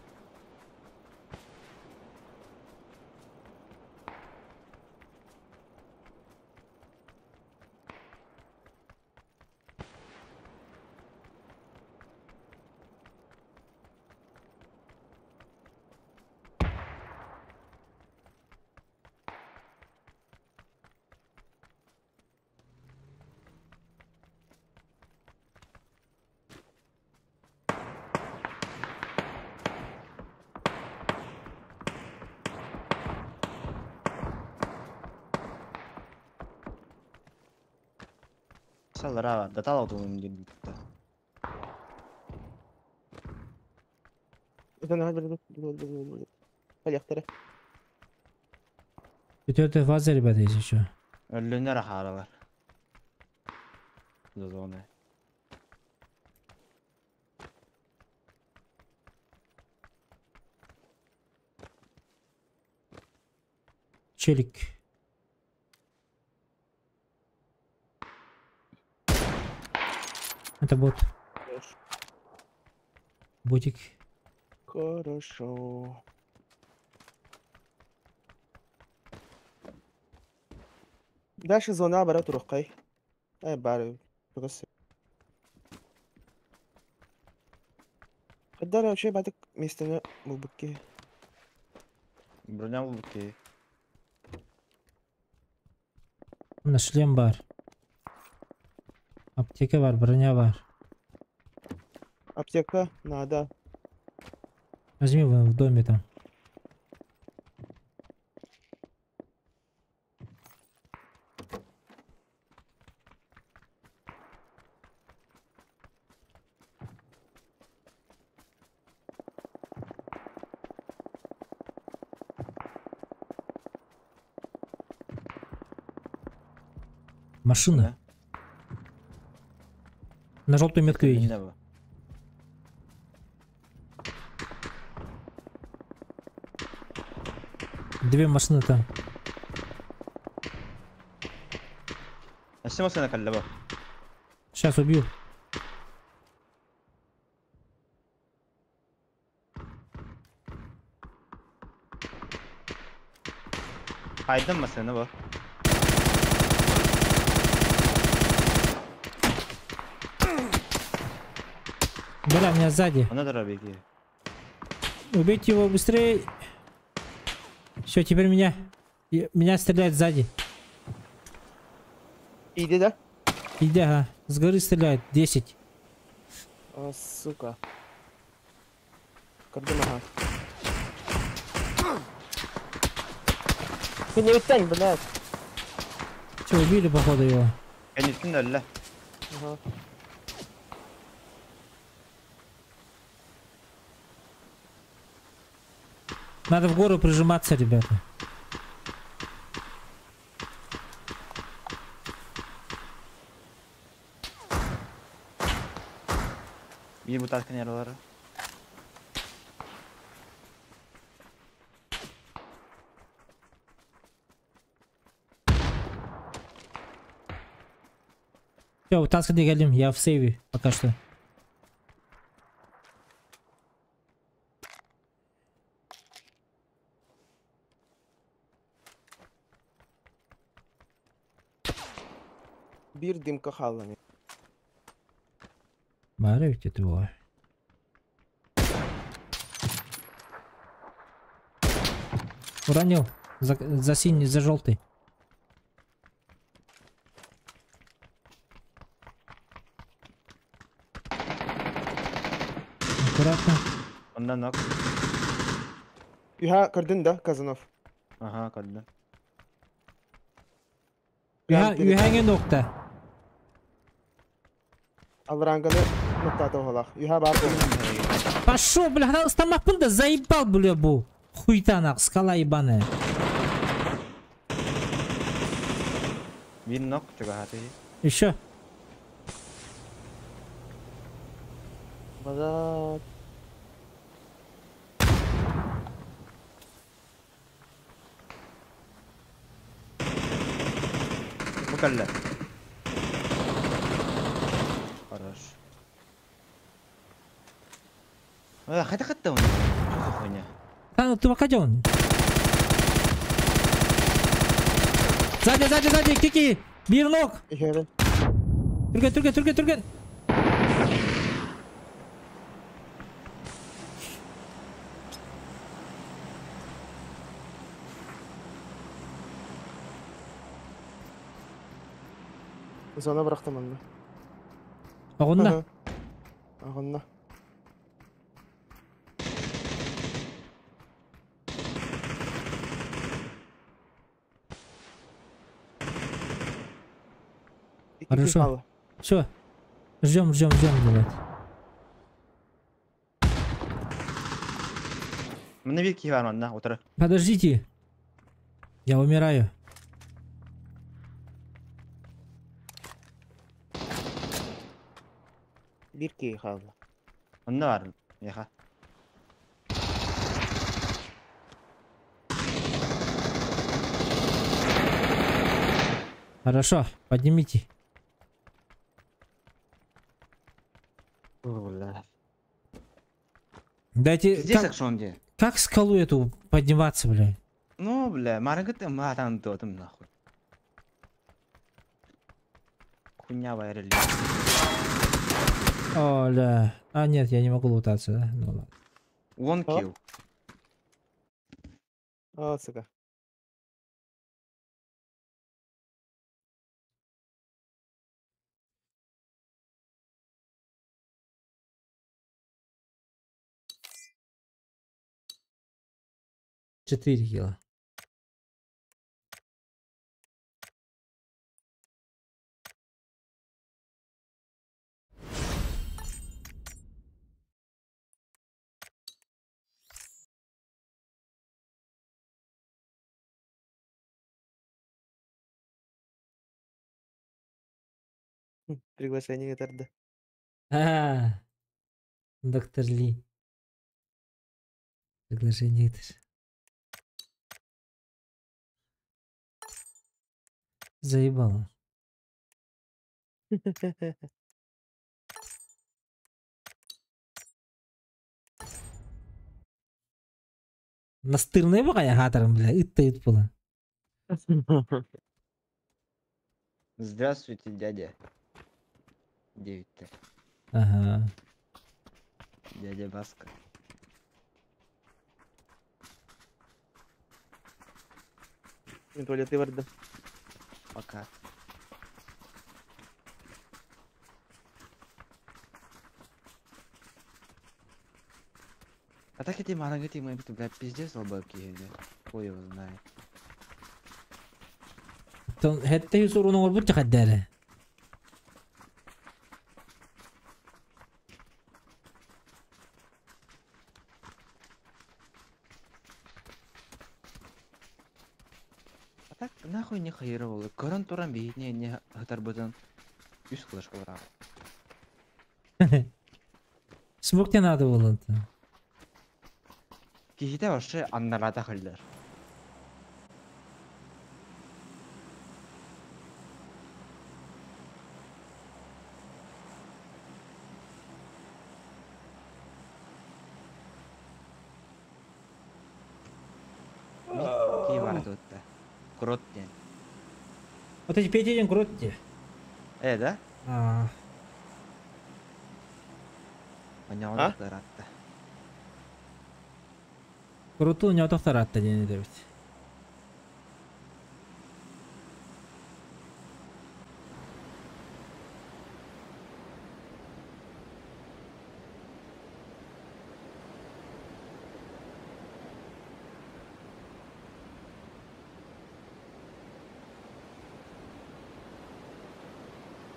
Саллара датал отугум диэн бутта. Калиахтара. Четвертая фаза, ребята, если что. Өллөнөр ахааралар. За зона. Челик. Это бот. Хорошо. Ботик. Хорошо. Дальше зона бара туруккай. Ай бары. Тугас. Каддар вообще батык местені булбукки. Броня булбукки. На шлем бар. Аптека бар, броня бар. Аптека надо. Возьми вон в доме там. Машина. Да. На желтую метку едет. Две машины там. Массыына кэллэ бу. Сейчас убью. Хайдам массыына бу. Бля, меня сзади. Она дорога. Убейте его быстрее. Все, теперь меня. Меня стреляют сзади. Иди, да? Иди, ага. С горы стреляют. 10. О, сука. Көрдүм, ага. Ты не оттань, блядь. Все, убили, походу, его. Кэнниттэн өллө. Ага. Надо в гору прижиматься, ребята. Биир бутааскын яралары. Все, таска дегелим, я в сейве пока что. Биир дымка хаалла. Бары ведь это было. Уронил. За синий, за желтый. Аккуратно. Онда нок. Үһэ көрдүн да, Казанов. Ага, көрдүм. Үһэҥҥэ нокта. Алранганы ноктата оһолах. Үһэ бар. Пошел, бля, стамапын да заебал, бля, бу. Хуйта нах, скала ебаная. Биир нок чугаһааты. Еще. Бада. Бу кэллэ. Хорош. Хайда хатта он. Что за хуйня? А, ну ты пока он? Сзади, сзади, сзади, кики! Биир нок! Үһэбин. Түргэн, түргэн, түргэн, түргэн! Зона бырахтым онно. Оҕунна. Оҕунна. Хорошо. Все. Ждем, ждем, ждем, блядь. Манна биир киһи баар манна, утары. Подождите. Я умираю. Биир киһи хаалла. Онно баар, миэхэ. Хорошо, поднимите. Бля. Дайте... Здесь Как, акшон где? как скалу эту подниматься, бля? Ну, бля, марыгыт матан тотым нахуй. Хуйня вайрели. О, ля. А, нет, я не могу лутаться, да? Ну ладно. One kill. А, сука. 4 килла. Приглашение это. А, доктор Ли. Приглашение это. Заебало. Настырный баҕайы аһаатарым бля, ыт да ыт буолан. Здравствуйте, дядя. Диэбиттэр. Аһа. Дядя Баска. Мин туалеты бардым. Пока. А так эти маленькие мы, блядь, пиздец долбоеб киһини. Хуй его знает. Оттон хэттэ үс уруун оҥорбут дьэхэддээрэ. А так нахуй не хайыры Көрөн туран биһитини не хытарбытын үс кылышка барабы. Смок не надо было. Киһитэ вообще аннарата хыллар. Киһи бара тутта. Крот диэн. Вот эти Петя день крот те. Э, да? А, Оньоҕун ыратта. Кроту не отохтаратта диэн этэбит.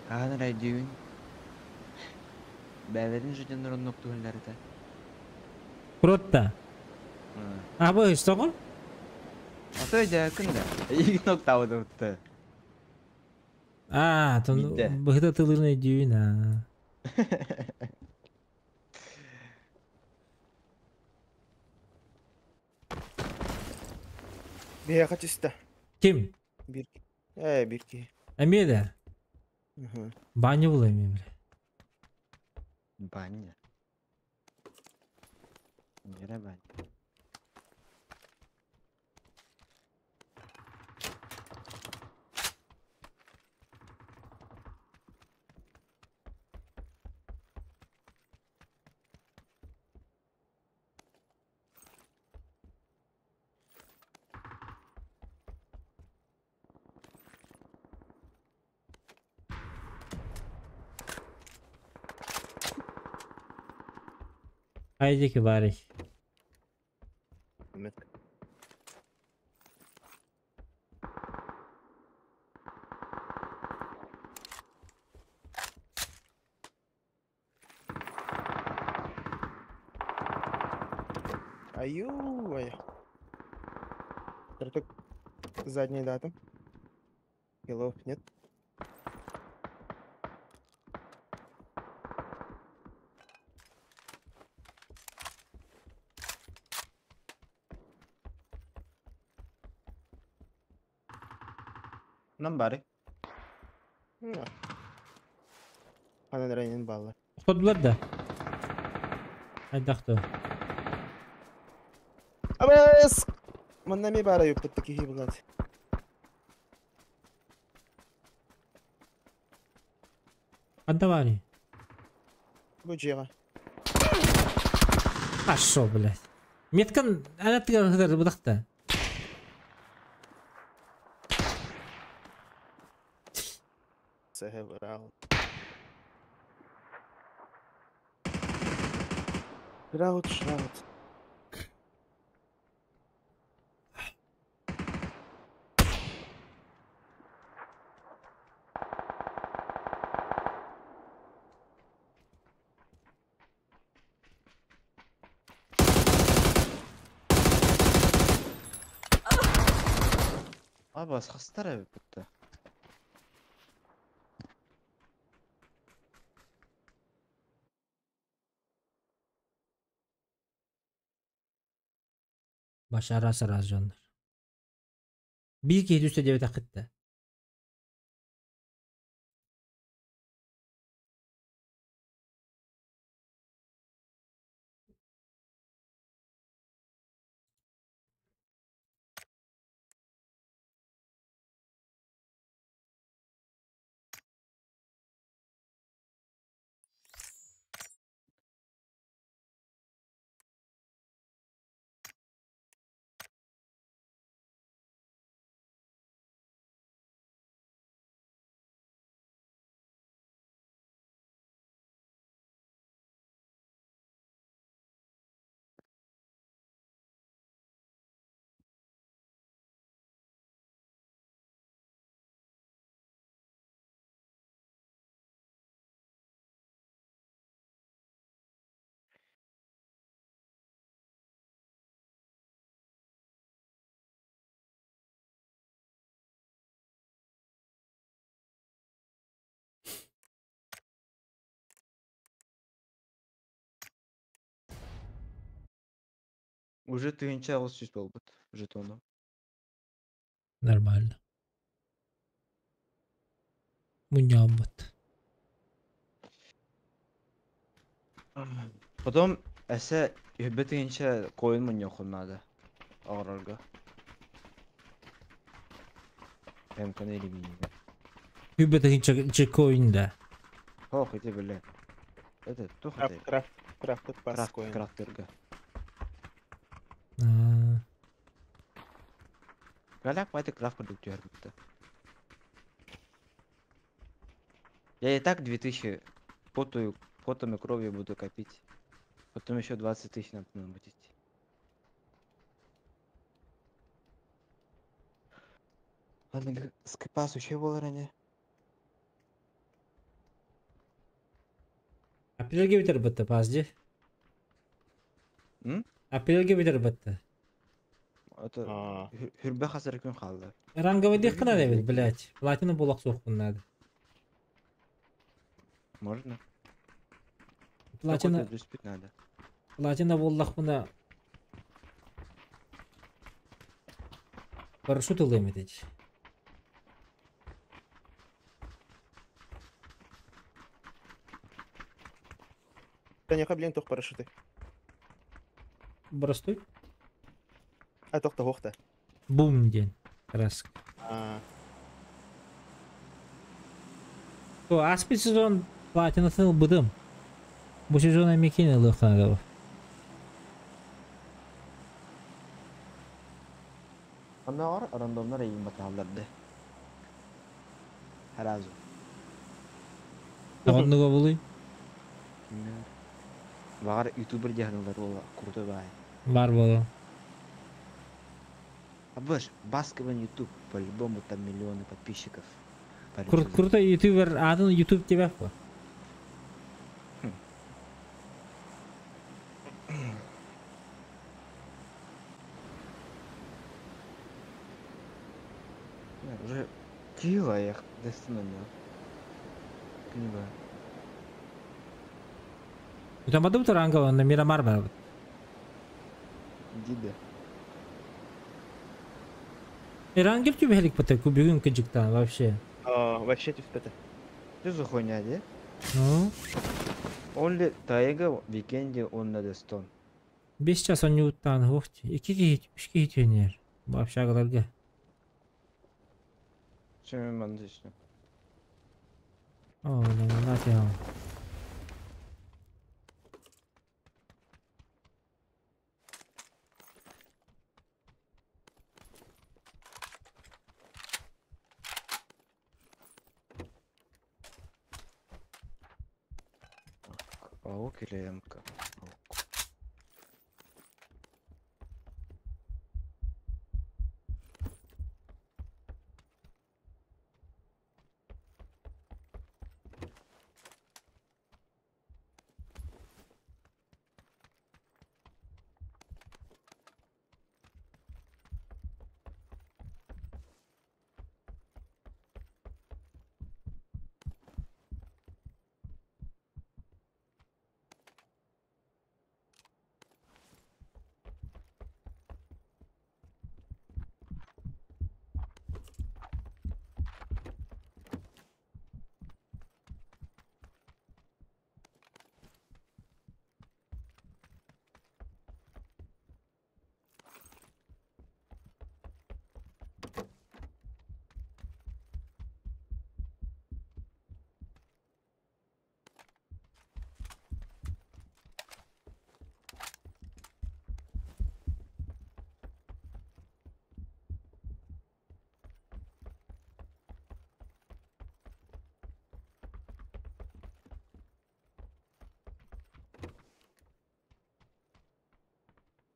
Хаһан эрэ өйдүүбүн. Бэйэлэрин дьоннорун оннук туһаллар этэ. Кротта. А бу тоҕо? Ото өйдөөкүн да. Эйигин октаабытыбытты. А, тон Биирдэ. быһыта тылын өйдүүн а. Биһиэхэ түстэ. Ким? Биир. Ээ, биир киһи. Эмиэ да. Мгм. Баня була эмиэ бля. Баня. Нера баня. Айдики барый. Метка. Аю, ай. Только задняя дата. Киллов нет. Нам бары. Ханан районын баллар. Ходулар да. Айдахты. Абас! Манна ми бара юппут киһи булат. Ханта баары. Бу дьиэҕэ. Хорошо, блядь. Меткан ана тыгар хыдар быдахта. Сэһэ браун. Шраут, шраут. Абас хастар эбит. Башара сараз дьоннор. Биир киһи түстэ диэбэтэх кытта. Уже 1800 буолбут жетону. Нормально. Мунньааммыт. Потом эсэ 1000 коин мунньуоххун наада. Оҕорорго. МК-ны или минига. 1000 коин да. Ох, ити бile. Это туох Крафт, этэй? крафт, крафтед пас Крафт, коин. крафтерга. А, Галяк байды крафт курдук түһэр Я и так 2000 потую, потом и кровью буду копить. Потом еще 20 тысяч надо намутить. Ладно, скипас еще был ранее. Апрельге битер бытты, пазди. М? Апрельге битер бытты. Это А, хүрбэ хасар күн қалды. Ранговый дых надо ведь, блядь. Платину булак суохпун надо. Можно? Платина, Какой-то надо. платина буллахпына. Парашют ылыйм этич. Таняха, блин, туох парашюты. Простой. А тохта хохта. Бум день. Краска. А, О, аспи сезон платинатын ылбытым. Бу сезон эмикин ылыхтан Анда рандомнар эйин баталларды. Харазу. Оннуга булуй. Багар ютубер дияханалар ол крутой бай. Бар болу. А быш, басковый ютуб, по-любому там миллионы подписчиков. Кру крутой ютубер атын ютуб тебе по. Уже кила я достану. Книга. Там бадым ранговый на Мирамар бар. Дида. Рангер тебе хелик пата бүгүн кыжыктан вообще. а, вообще түспэт. Что за хуйня, де? Ну, Он ли тайга викенде он на дестон. 5 час он уттан хохти. 2 кихит, 3 кихит өнер. Бу общагаларга. Чем мандышны? О, ну, на тебе. Паук или МК? Паук.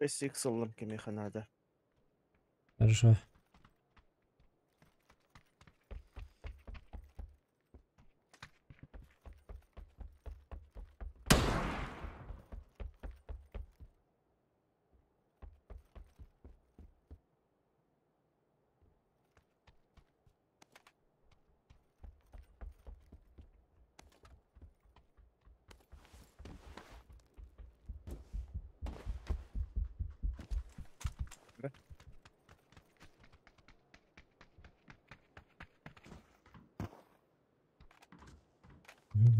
Бес икс ыллым кимиэхэ наада. Хорошо.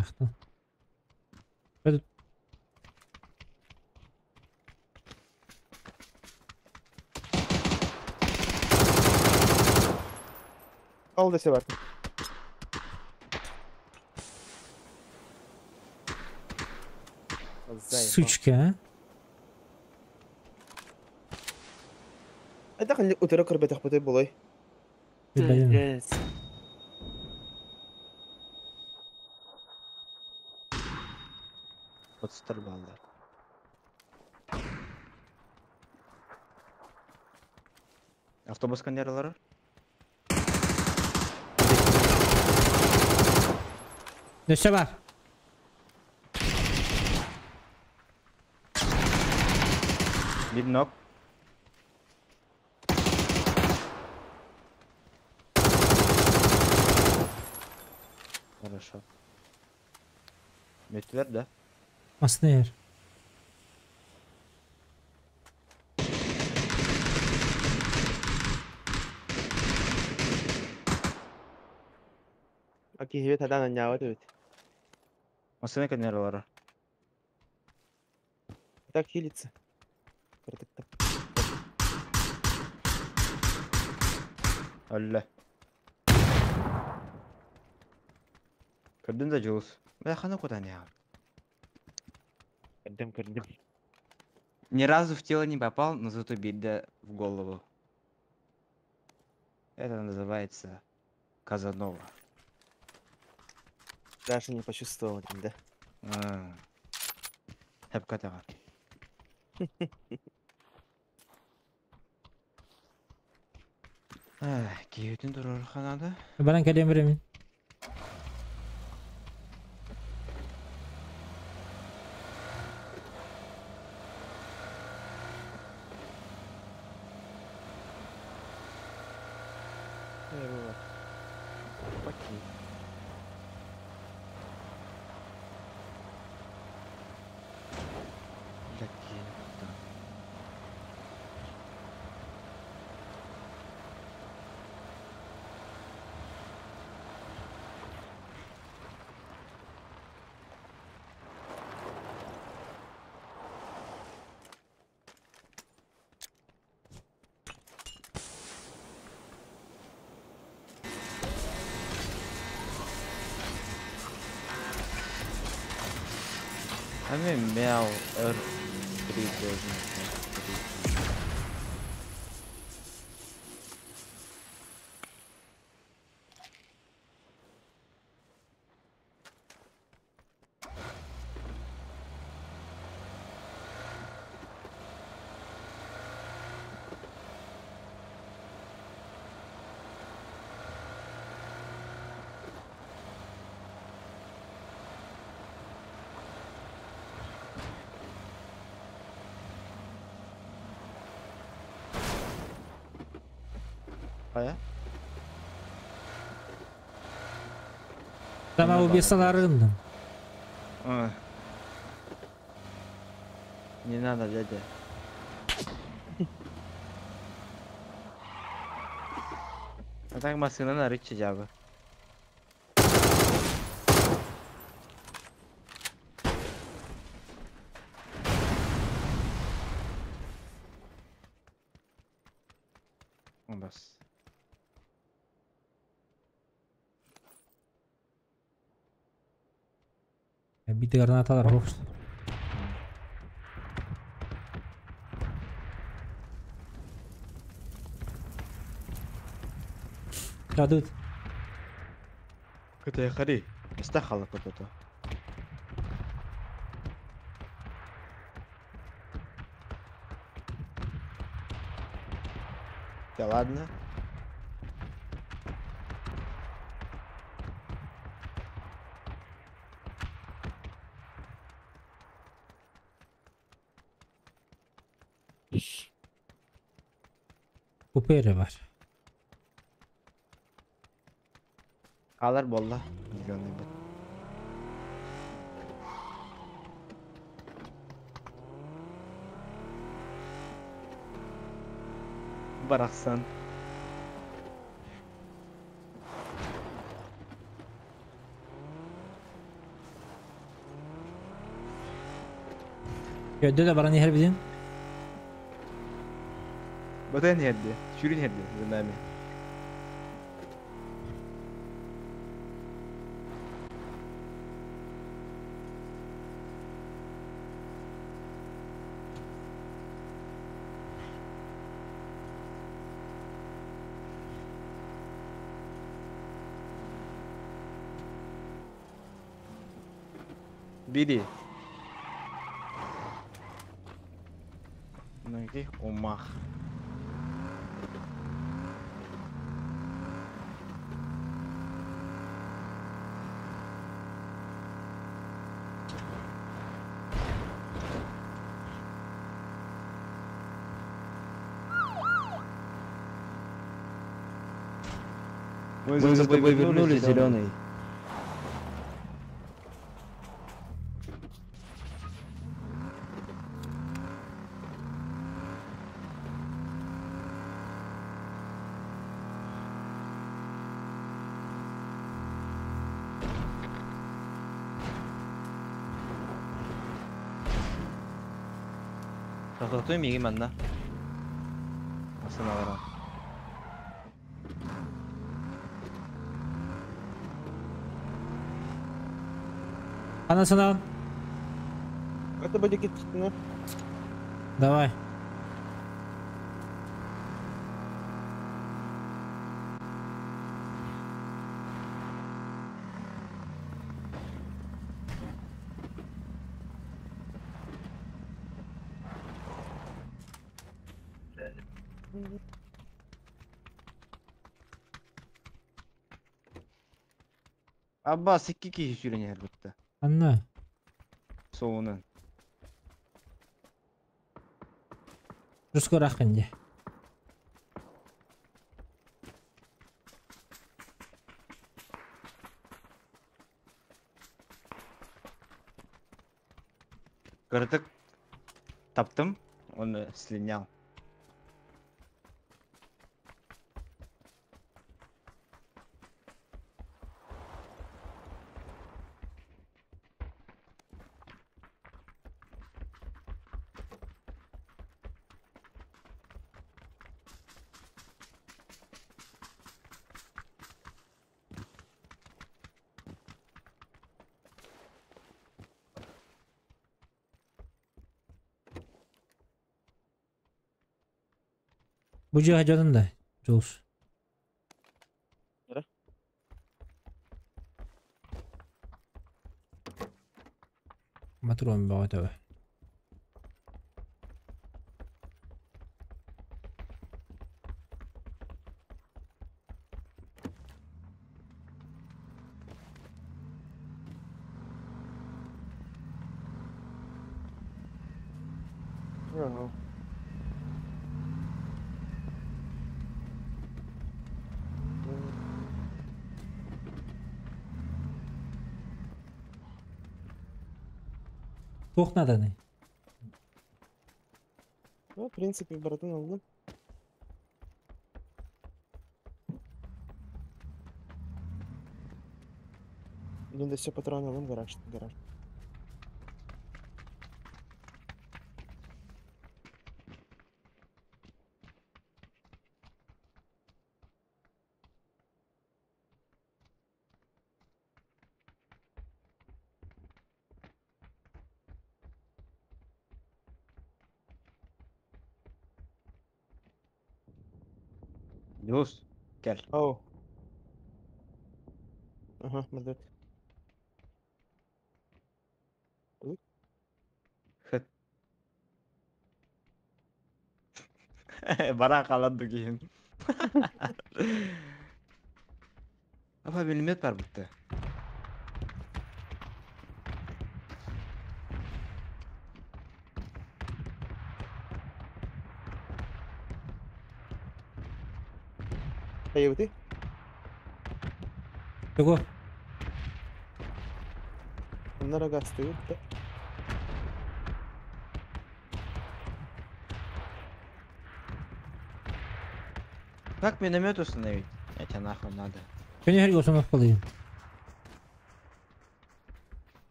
Махтал. Этот Ал десе бар. Сучка, а? Это ханнык утары көрбөтөхпүтүй буолуой? Блин. Пиздец. Отстар баллар. Автобус коннерлары? Өссө бар. Бир нок. Хорошо. Мүттүлэр да? Массыына иһэр. А киһибит хадан анньаабат эбит. Массыына коннерлары. Так хилится. Кырдыктап. Өллө. Көрдүн да Джулс. Бля, хана куда не Көрдүм, көрдүм. Ни разу в тело не попал, но зато бить в голову. Это называется Казанова. Даже не почувствовал, да? А. Хепкатага. Киһитин турар ханада. Баран кэлиэм беремин. Окей. Блядь, я не куда. А мен мяу R3 должен быть. Хайа? Самоубийцаларын. А. Не надо, дядя. А так машина на рычаге жабы. Бас. Бити гранаталар хош. Кадут. Кытай хари. Астахала кто-то. Да ладно. Купери бар. Алар болла. Зеленый бит. Барахсан. Көддө да баран иһэр бидин. Батан herdi. Şürün herdi за нами. Бери. На каких умах? Мы за тобой вернулись, зеленый. Тоқтотуй миги манна. Асыналара. Анасына. Это будет ну. Давай. Аббас iki kişi sürünüyor bitti. Анна. Соғынан. Руско рахынде. Кырдык таптым, он слинял. Бу жига жонун да. Жолуш. Нere? Матрон бага Ага. Туох наданы. Ну, в принципе, братан алды. Блин, да все патроны алым, гараж, гараж. Юлус, кел. Оу. Ага, молодец. Хыт. Бара қалады кейін. Апа, миномет бар бітті. Эй, ты? Тугу. На рога стоит, да? Как миномет установить? Я тебя нахуй надо. Көне хэрэг установка кылайын.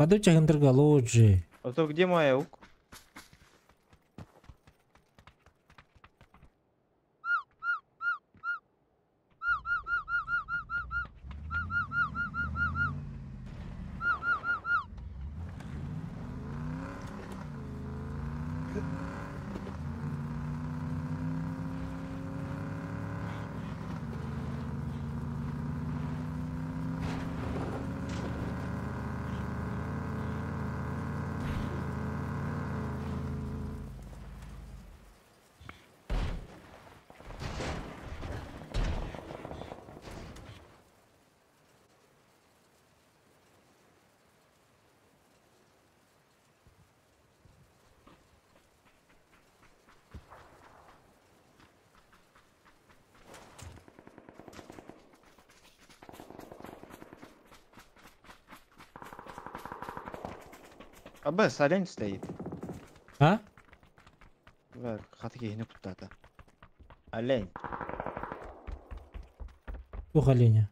Бадуча хындырга лоджи. А то где моя ук? АБС, олень стоит. А? Хатыки не куттата. Олень. Ух, оленя.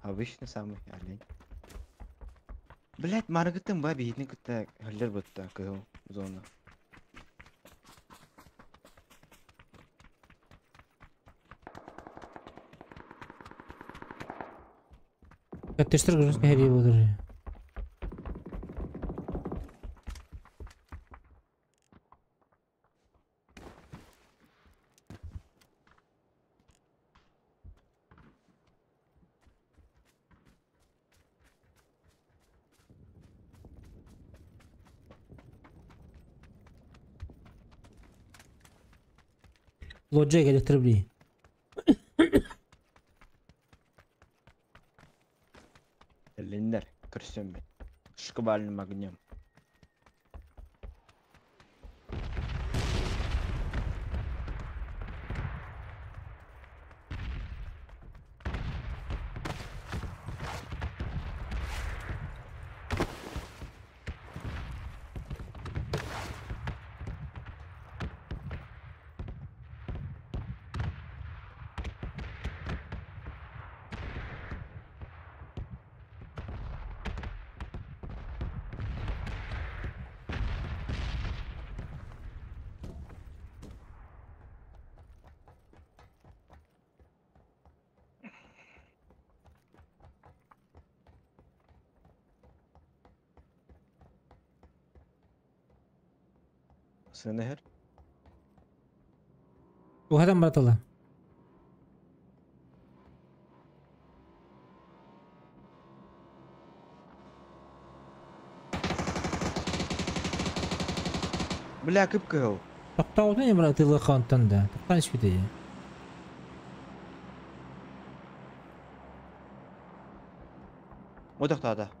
Обычный самый олень. Блять, маргытым ба бихитни кытта хөллөр бутта кыһыл зона. Каттештер грозный хери болдыр. Лоджи электробли. Линдер, көрсөм бит. Шквальным огнем. Сынығыр. Уһадан братала. Бля, кып кыһыл. Тоқтауды не брат тылы хантан да. Тоқтан ішпейді. О тоқтады.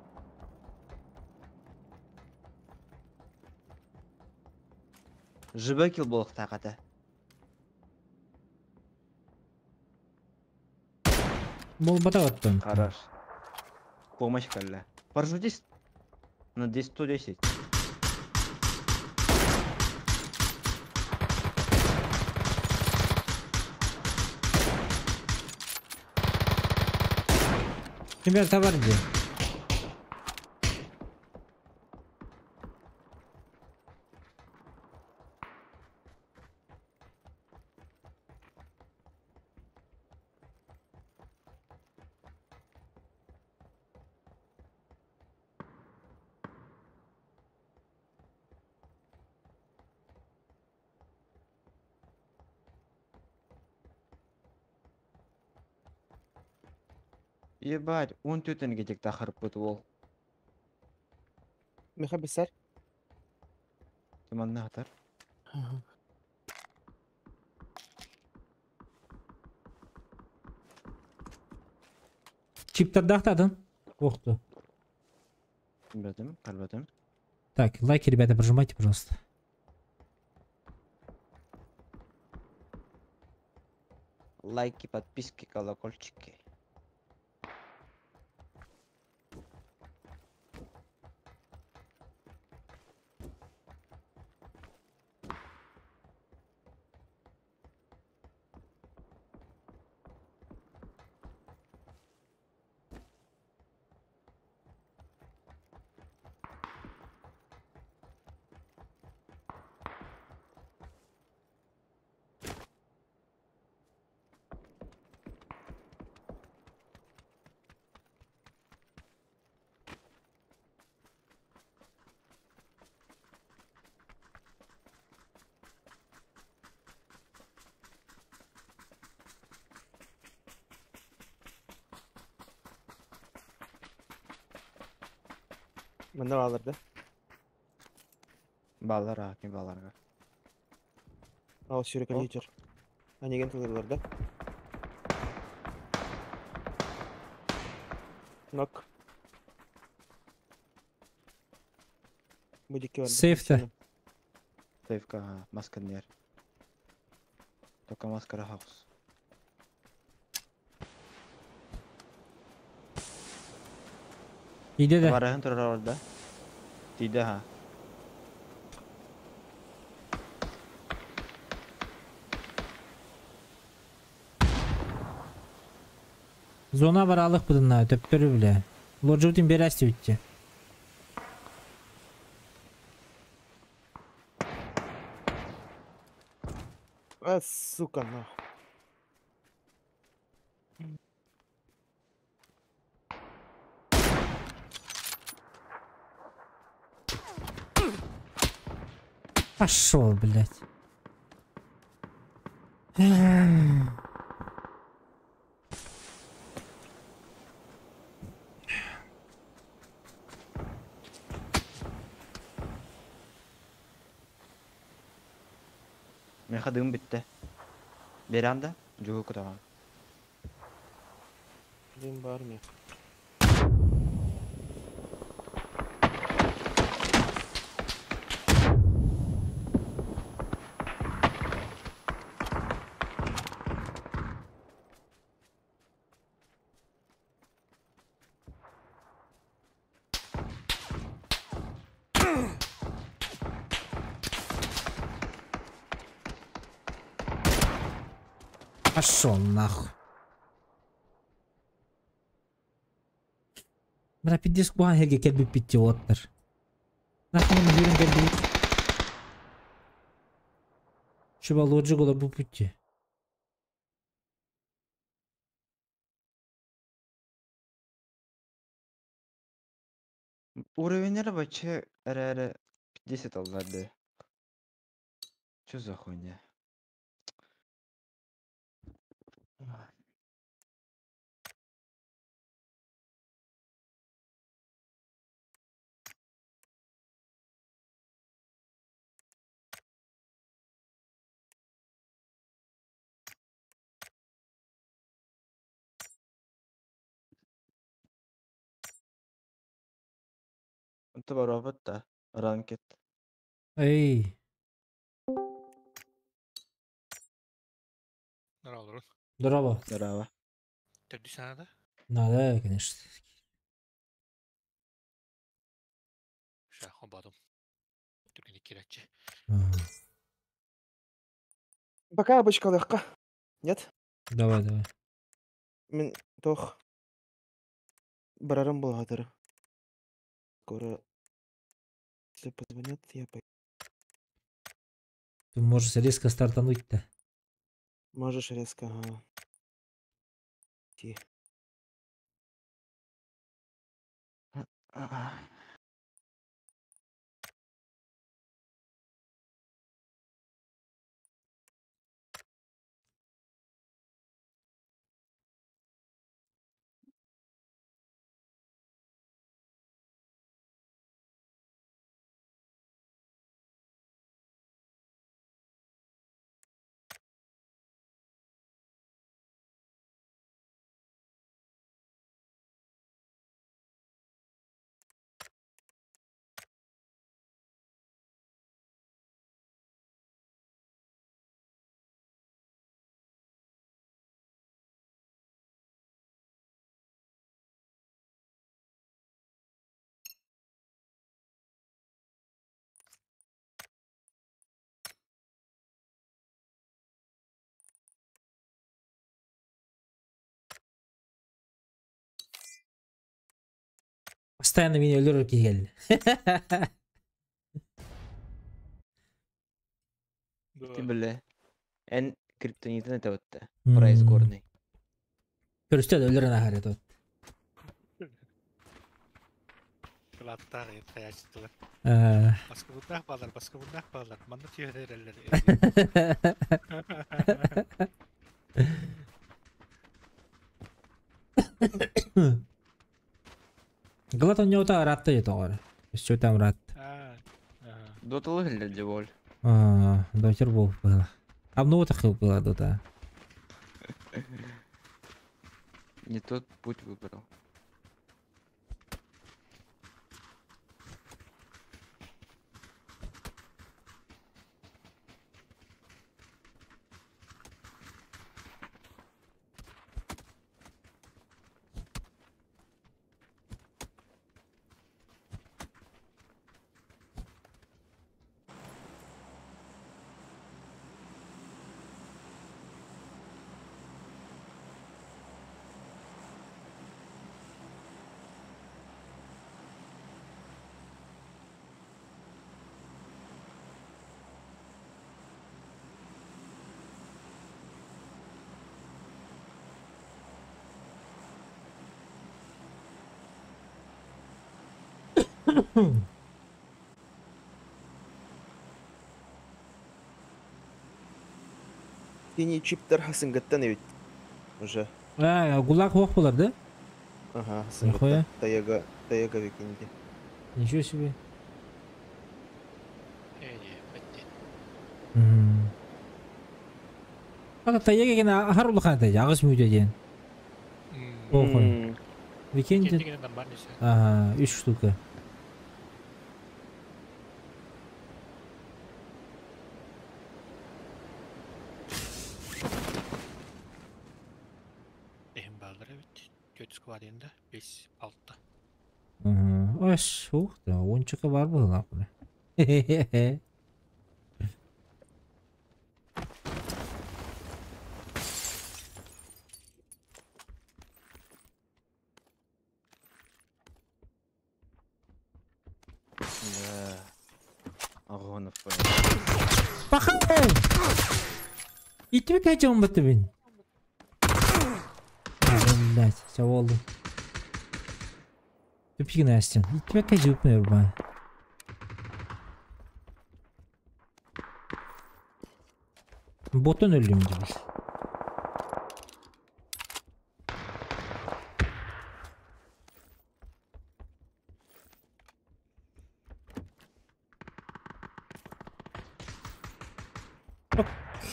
Жібі кил болық тақаты. Бол батаваттан. Хорош. Помощь калля. Парашютист на 10 110. Ребят, товар где? Ебать, он төтен кетек тахырып бут ол. Миха бисер. Туманна атар. Чиптер Охту. Бәтім, қарбатым. Так, лайки, ребята, прожимайте, пожалуйста. Лайки, подписки, колокольчики. Манна бааллар да? Баллар а, ким балларга. Ал сүүрэкэлии Ок. Анеген тылырлар да? Нок. Бу дикки барда. Сейфте. Сейфка, ага, маска нер. Только маска хаус. Иди да. Бараһын турар орда. Тиде ха. Зона баралык будына төптөрү биле. Лоджутин берәсти битте. А, сука, нахуй. Пошел, блядь. Мен хадым битте. Беранда, жугу кутаган. Дым бар ми. Пошел нахуй. Бра пиздец куан херге келби питти оттар. Нахуй мы юрин келби. Шуба лоджи гола бу путти. Уровень вообще РР 50 алларды. Чё за хуйня? Это робот, да. Ранкет. Эй. Здорово. Здорово. Здорово. Ты надо? Надо, конечно. Пока обычка легка. Нет? Давай, давай. Мен тох. Барарым благодарю. Скоро, если позвонят, я пойду. Ты можешь резко стартануть-то. Можешь резко, ага. Идти. Постоянно меня өлөр келген. Ты, бля. Эн криптонитын это вот. Прайс горный. Көрүстө өлөр ана харят вот. Кылаттар хаячтылар. Баска буннах балар, баска буннах балар. Манна түйөдөрөлөр. Глат он неута ратта ет оғары. Все там рад. Доталы хилдер бол. А, дотер был было. А много таких было дота. Не тот путь выбрал. Синий чиптер хасынгаттан ведь. Уже. А, гулаг хох булар, да? Ага, Нихуя. хасынгаттан. Таяга, таяга викинди. Ничего себе. М. А таяга гена ахар улахан таяга агыс мүдө ден. Похуй. Викинди. Ага, 3 штука. Göt skvadında 5 6. Ага, аш, ух ты, ончика бар был нахуй. Да. Агонов. Баха! Итми качан бітті бен. Блять, все oldu. Тупик Настя. Итми качан бітті Ботun ölüm gibi.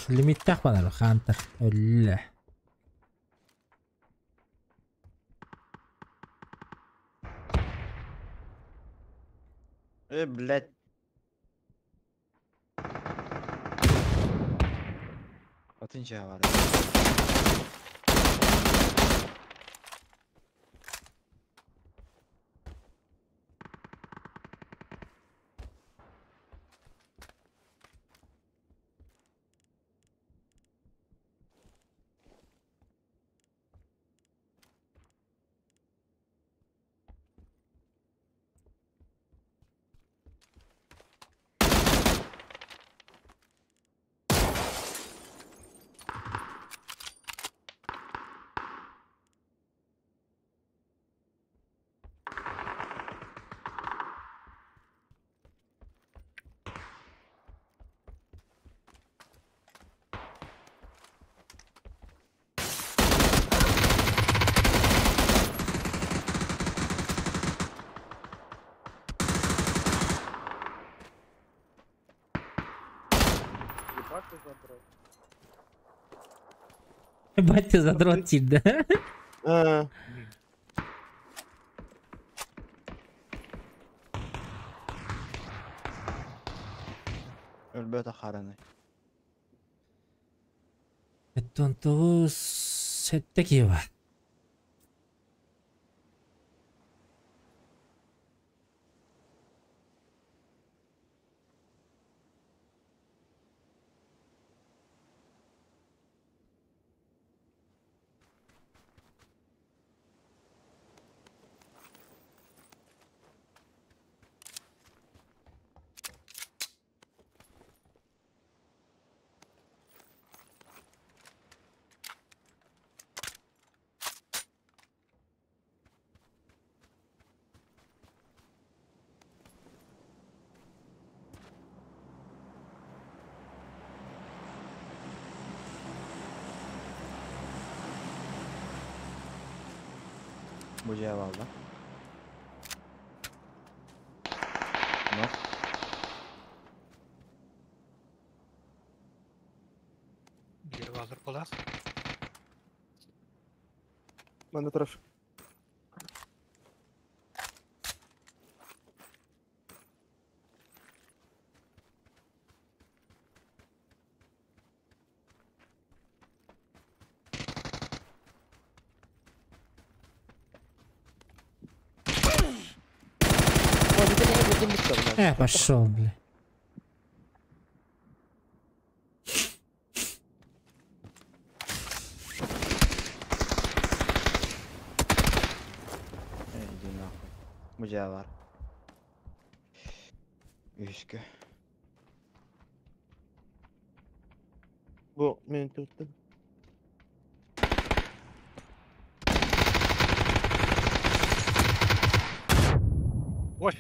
Limit bana Hunter. Öyle. Блять. Atınca var. Батя задрот тип, да? А. Өлбөт ахараны. Еттон сеттеки бар. Bu cevabı. Булах. Манна турар. Пошел, бля. Иди нахуй. Мудьявар. Үскө. Бу мин туттум. Ой.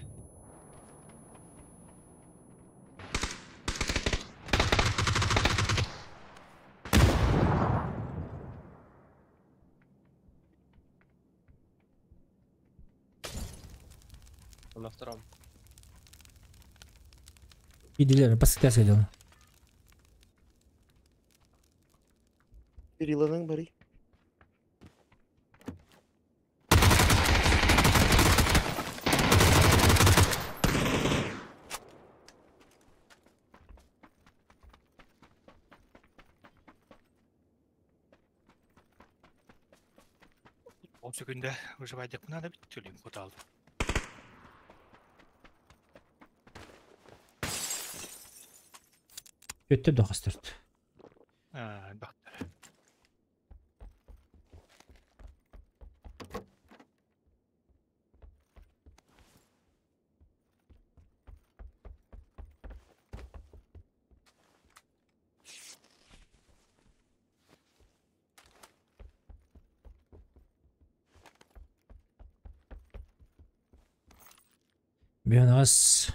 Он на втором. Иди, посмотри, дело. Кирилланың бары. Он секунда выживать надо бит төлейм куталды. Өттө дохастырт. А, доктор. Бионас.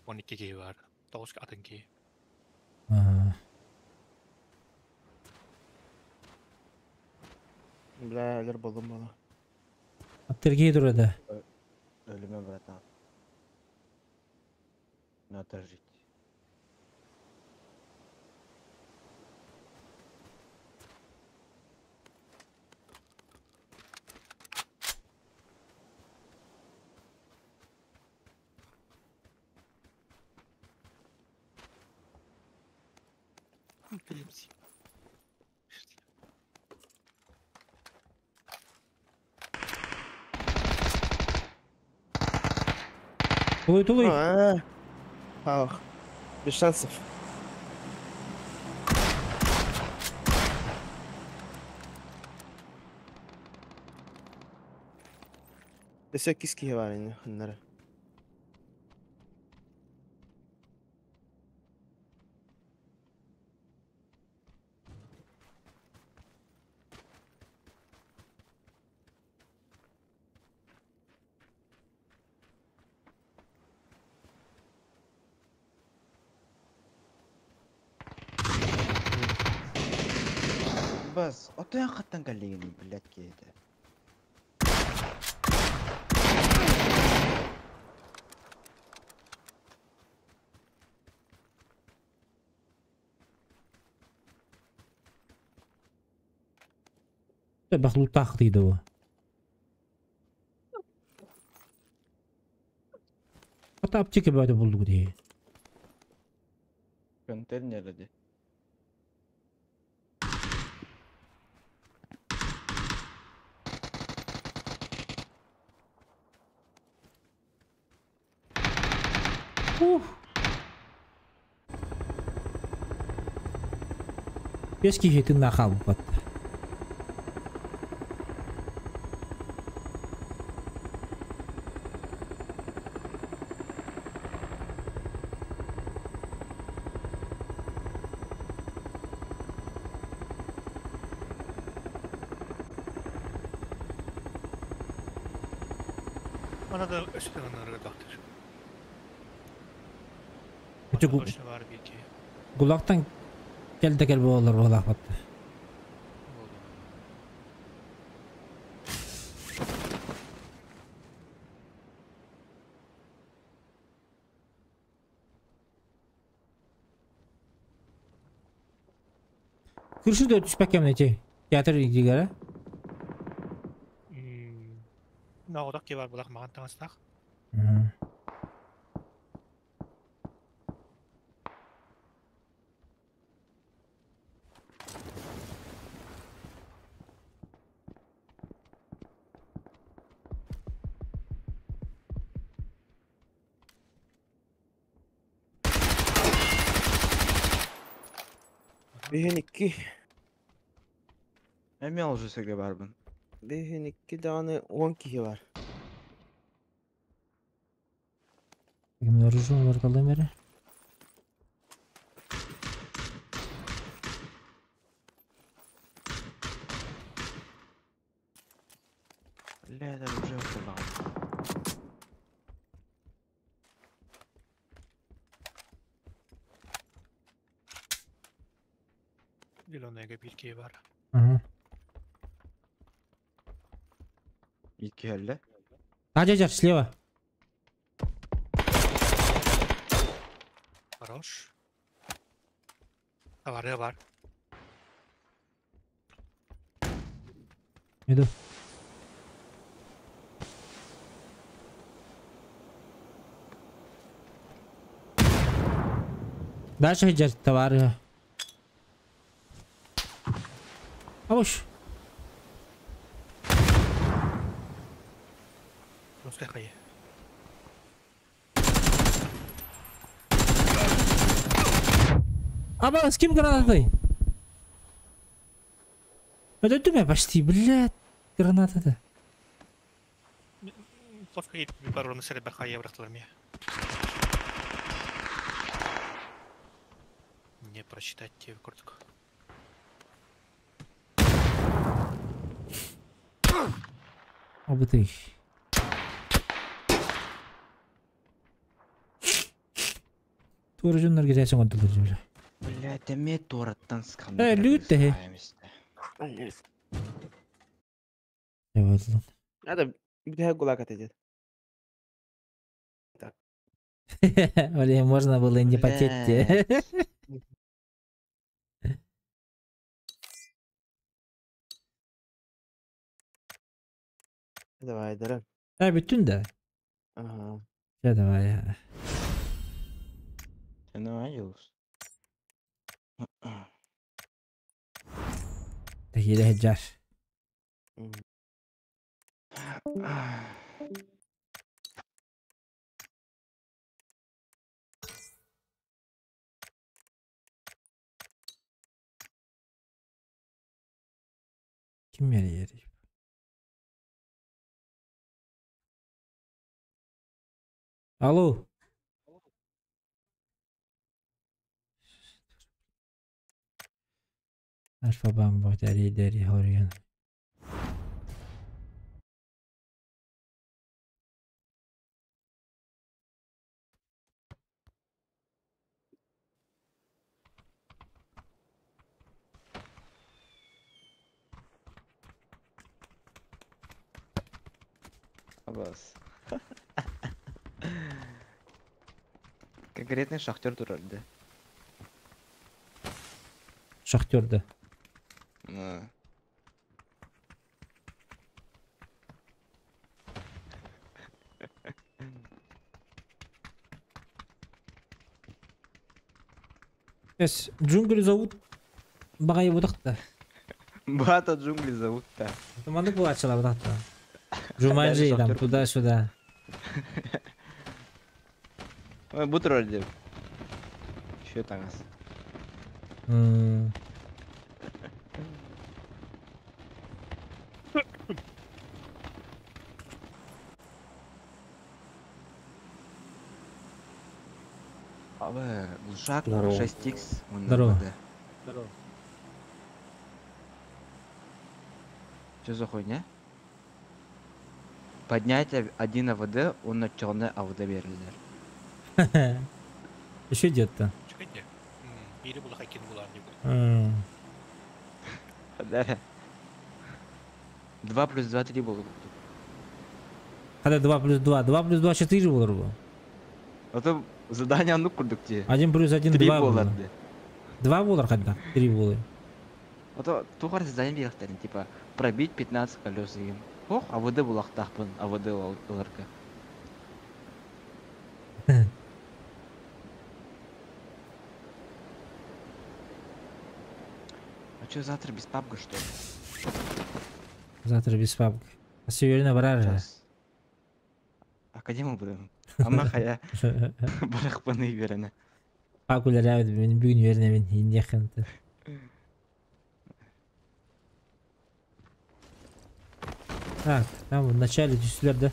12 кей бар. 9 атын кей. Бля, элер болдум бала. Аттергей durada. Ölüme братан. Надо жить. Блин. Тулуй, тулуй. Ах, без шансов. Өсө киски бар инде хыннары. Бас, отуян хаттан каллигин, блядь, кейде. Бахлутах дейді о. Хата аптека бады булду ди. Контейнер ди. Ух. Бески хетин нахал бат. Bana da üstüne доктор. Gulaktan gel de gel bu olur bu laf attı. Крышу да түспэккэ эти. Театр дигара. Наҕодох ки бар булах маҕан таҥастаах. Биһин икки. Эмиэ уже сиргэ баарбын. Биһин икки даҕаны 10 киһи бар. Ким оружие бар калым эре. Бля, это уже уколол. Зеленыйга биир киһи бар. Ага. Икки эллэ. А, дядя, слева. Хорош. Товары бар. Иду. Дальше идет товары. А уж. Русская хайа. А с кем гранатой? Это ты меня почти, блядь, граната-то. Плотка бар оны сәрі хайа бырақтылар ме. Не прочитать тебе куртку. Обытый. Тура жоннор гезәсең онтылыр жібі. Бля, эмиэ туораттан сканер. Э, лют де. Надо бля гулаг отойдет. Так. Блин, можно было и не потеть. Давай, дара. А, бүтүн да. Ага. Все, давай. Ну, адиос. Тахире хаджар. Ким yeri? Алло. Альфа бамба дари дари хориган. Абас. Конкретный шахтер турарды. Шахтер да. На. Эс, джунгли зовут Багай будакта. Бата джунгли зовут-то. Туманды булачыла будакта. Джуманджи там туда-сюда. Ой, бу турарды. Еще тагас. Абы, глушак 6х. Здорово. Здорово. Что за хуйня? Поднять один АВД, он на черный АВД берілдер. Еще где-то. Да. 2 плюс 2, 3 было. Когда 2 плюс 2? 2 плюс 2, 4 было. А то задание ну курдукте. 1 плюс 1, 2 было. 2 было когда? 3 было. А то туох эрэ задание биэриэхтэрин, типа пробить 15 колес игин. Ох, АВД булахтаахпын, АВД ыларга. А чё, завтра без пабга, что ли? Завтра без пабга. А сегодня барар же. Сейчас. Академа будем. Ама хая барахпаны берene. Пабг үлелээбит мин бүгүн үөрэнэбин индиэххин. Так, там в начале түстүлэр да.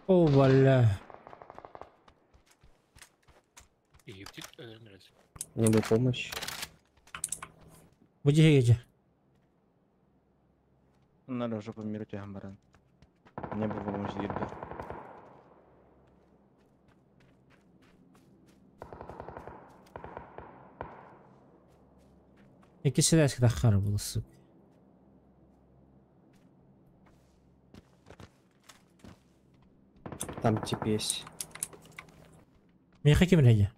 О, бля. Египет өлөн эрэр. Мне бы помощь. Бу дьиэ Надо уже по миру тебя баран. Мне бы помочь гирда. Икки сэлээскэ таххар буолла, сука. Там тип есть. Миэхэ ким эрэ?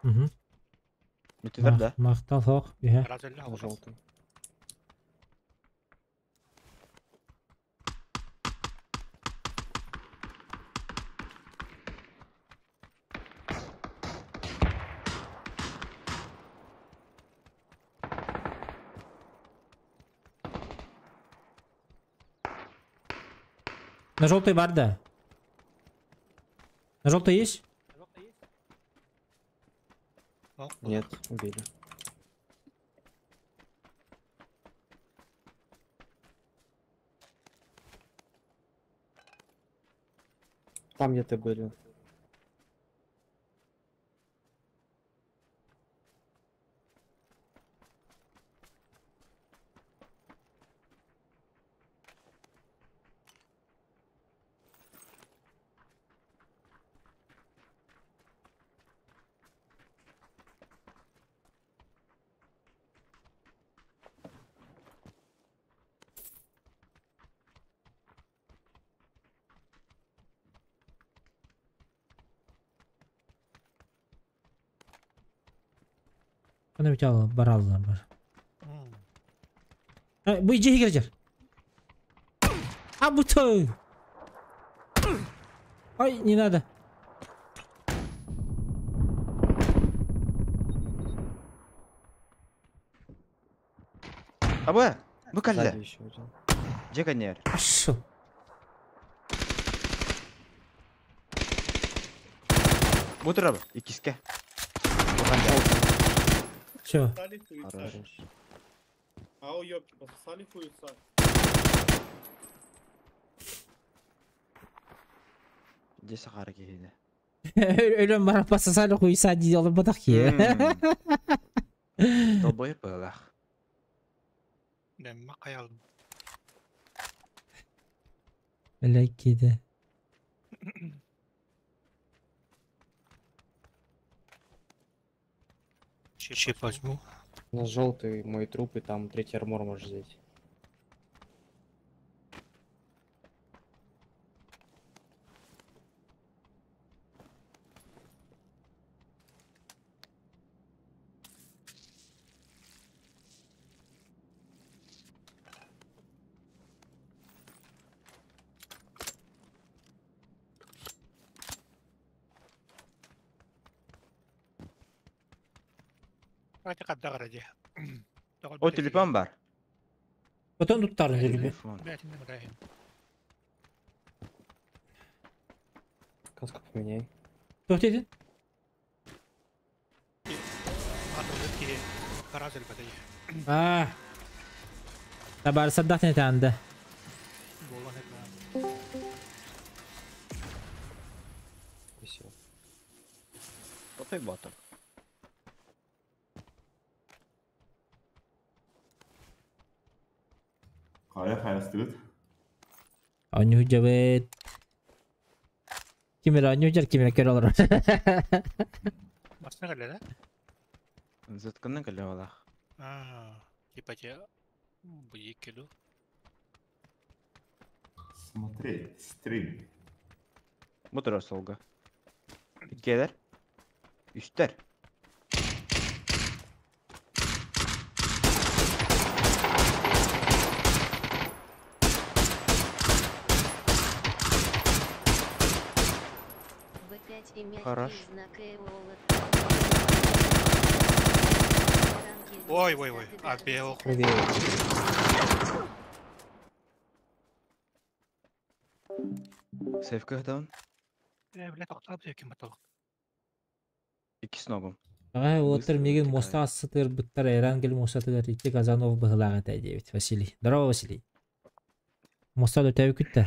Угу. Ну ты да? Махтал хох. Иһэ. Раз өллө На алҕас. желтый. На желтый бар, да. На желтый есть? Нет, убили. Там где-то были. Аны бит ал бараллар бар. Бу дьиэ кирдэр. А бу той. Ай, не надо. Аба, бу кэллэ. Сзади еще один. Дьэ кэннигэр. Пошел. Бу турар, иккискэ. Все. Хорош. А уёбки пососали хуйца? Дьэ сахара киһини. Өлөн баран пососали хуйса дии олорботох киһи. Долбоеб быһыылаах. Нэммэ хайалым. Өлөй киһи. Чип возьму. На желтый мой труп, и там третий армор можешь взять. О, телефон бар. Потом туттарын жүрбе. Телефон. Каску поменяй. Туох диэтин? Аа. Табаар саддах нэтаанда. Спасибо. Потой батыр. Хайа хайастыгыт. Оонньуу дьабыт. Ким эрэ оонньуу дьар ким эрэ көрө олорор. Басына кэллэ да? Затканы кэлэ олах. А, типа те бу Смотреть стрим. Бу турар суолга. Иккиэлэр. Үстэр. Б5 и мягкий Хорош. знак Эолы. Ой, ой, ой, а бел. Привет. Сейф кыһытабын. Э, бля, тоқтап ким батал. Иккис ногум. Аҕай уолаттар Быстро миигин вытекает. муоста сытыар быттар Эрангел муостатыгар икки Казанов быһылаах этэ диэбит Василий. Здорово, Василий. Муоста өтөөбүкүт да.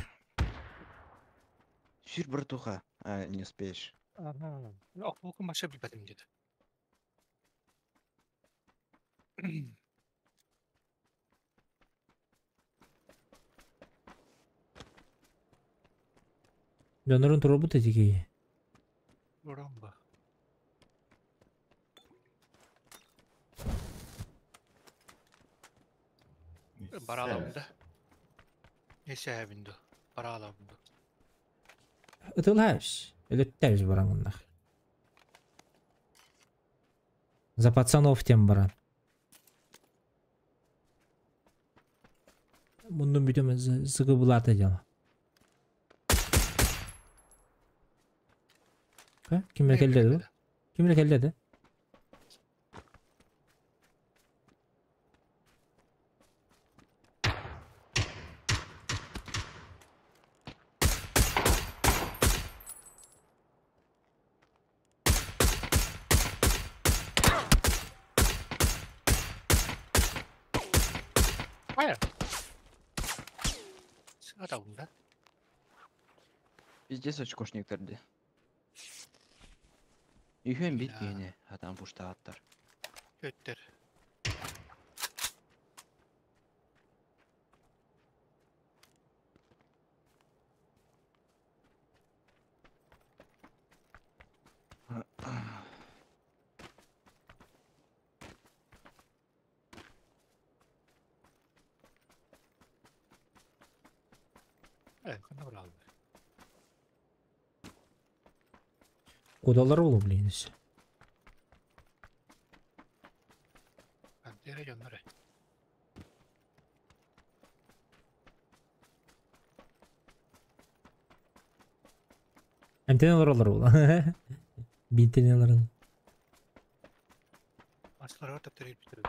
Сүр братуха. А, не успеешь. Ага. Охлукум баша билбетим dedi. Дьоннорун туруорбут этики. Урамба. Бараламда. Не сәбинді. Бараламда. Ытылаешь. Өлөттәбіз бараңыннах. За пацанов тем баран. Мундун бүтөм зыгы булата дело. Кимлер келди бу? Кимлер келди? Хайа. Аталында. Пиздец очкошниктар ди. Үйхөн бит Да. киһини атан пуштааттар. Өттер. Э, кандай бар алды? Кудалар болу блин. Андere жоннор. Антенналар олар бол. Бинтенелар. Маслар таптыр битир.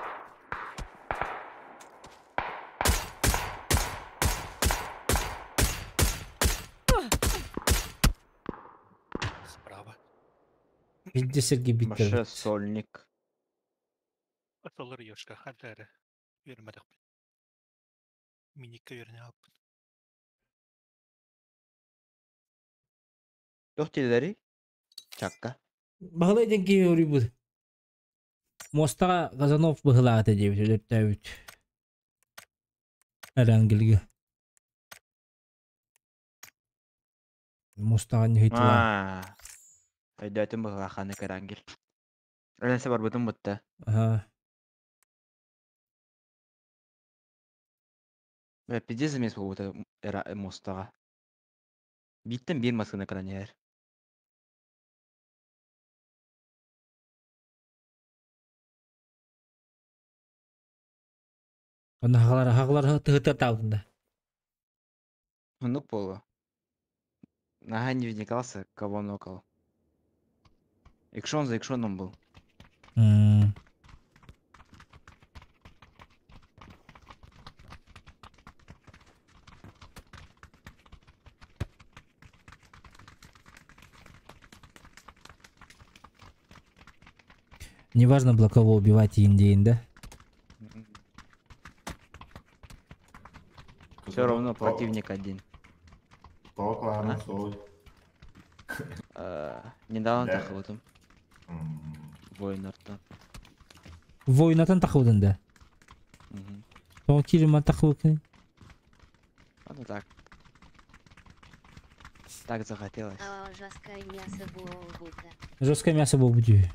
Справа. Везде Сергей биттер. Башы сольник. Аталар ёшка хадары. Вермедик. Миникке верне алып. Тох тилери? Чакка. Баһылай ден ки бу. Мостаға Казанов быһылаата диэбит өлөттөөбүт. Эрангелге. Мостаға ньыһытыла. Аа. Өйдөөтүм быһылааханы көрангил. Эленсе барбытым бутта. Аха. Бля, пиздец замес болбута эра мостаға. Биттен бир масканы кранер. Онно хагалар хагалар тыһытар таабытында. Ну полу. Ага, не вникался, кого нокал. Икшон за икшоном был. М. Неважно было кого убивать индейн, да? Все равно противник один. Токларын сол. Недавно Да. тахыбытым. Воинартан. Воинатан тахыбытын да. Тоҕо киириман тахыбыккын? А ну так. Так захотелось. А жесткое мясо буолбута. Жесткое мясо буолбут үһү.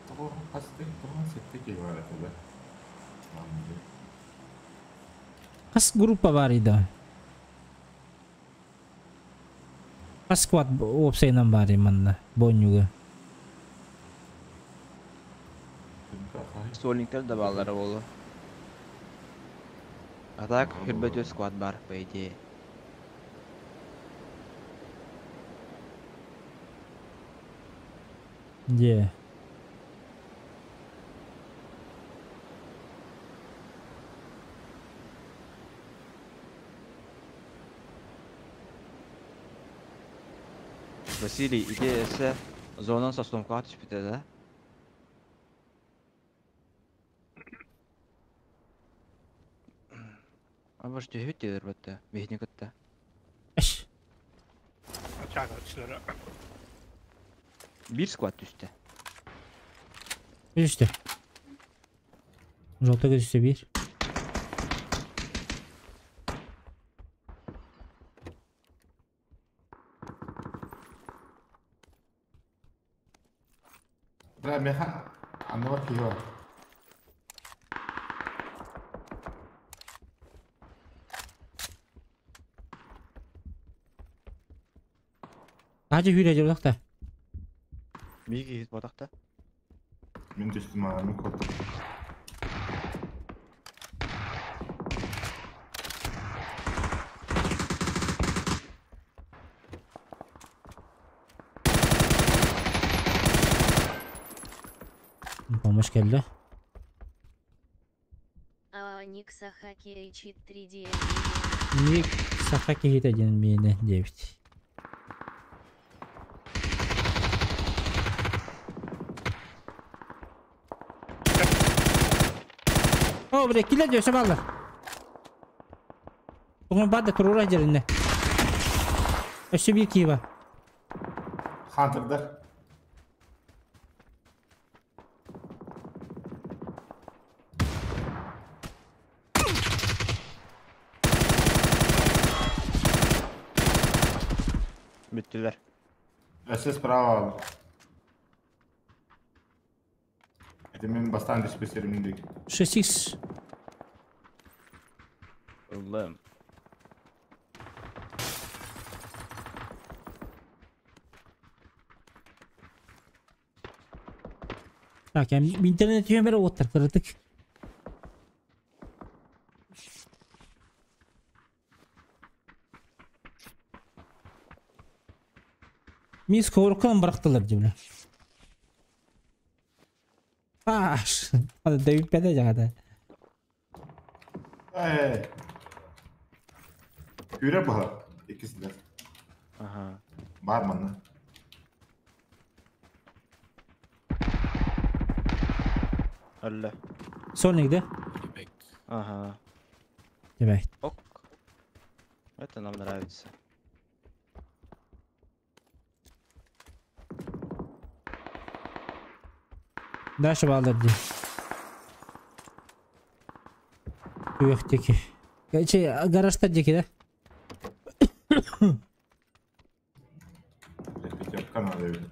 Тоҕо хасты тоҕо сетте киһи бар этэ да. Хас группа бар да? Хас сквад уопсайынан баар манна бонньуга? Сольниктар да бааллара буолуо. А так, хүрбөтүө сквад бар, по идее. Где? Василий, иди эссе зонан состомка түспүтэ да? А может түһүт диэлэр батта, биһини кытта. Эш. Биир сквад түстэ. Түстэ. Желтый түстэ биир. Бля, меха анныгар киһи бар. Хачы хүрэ дьоллохта. Биир киһи ботахта. Мин түстүм aa, мин korktum. Помощь кэллэ. А ник Сахаки H 3D. Ник Сахаки хит один миэнэ 9. О, бля, киле дөсө баллар. Тугун бада турура жеринне. Өссө биир киһи бар. Хантердар. Бүттүлэр. Өссө справа. Это мин бастаан диспетчерим дик. 6х. Ыллым. Так, я интернет түһэн бэрэ уоттар кыратык. Мин скоркан бырахтылар дебиле. Аш, аны дөйүп беде жагада. Эй. Күрэ баһа. Иккис да. Ага. Бар манна. Өллө. Сольник да? Ага. Дебек. Ок. Это нам нравится. Дальше балдар ди. Үөхтеки. Че, гаражта деки да? Бля, пятерка надо видеть.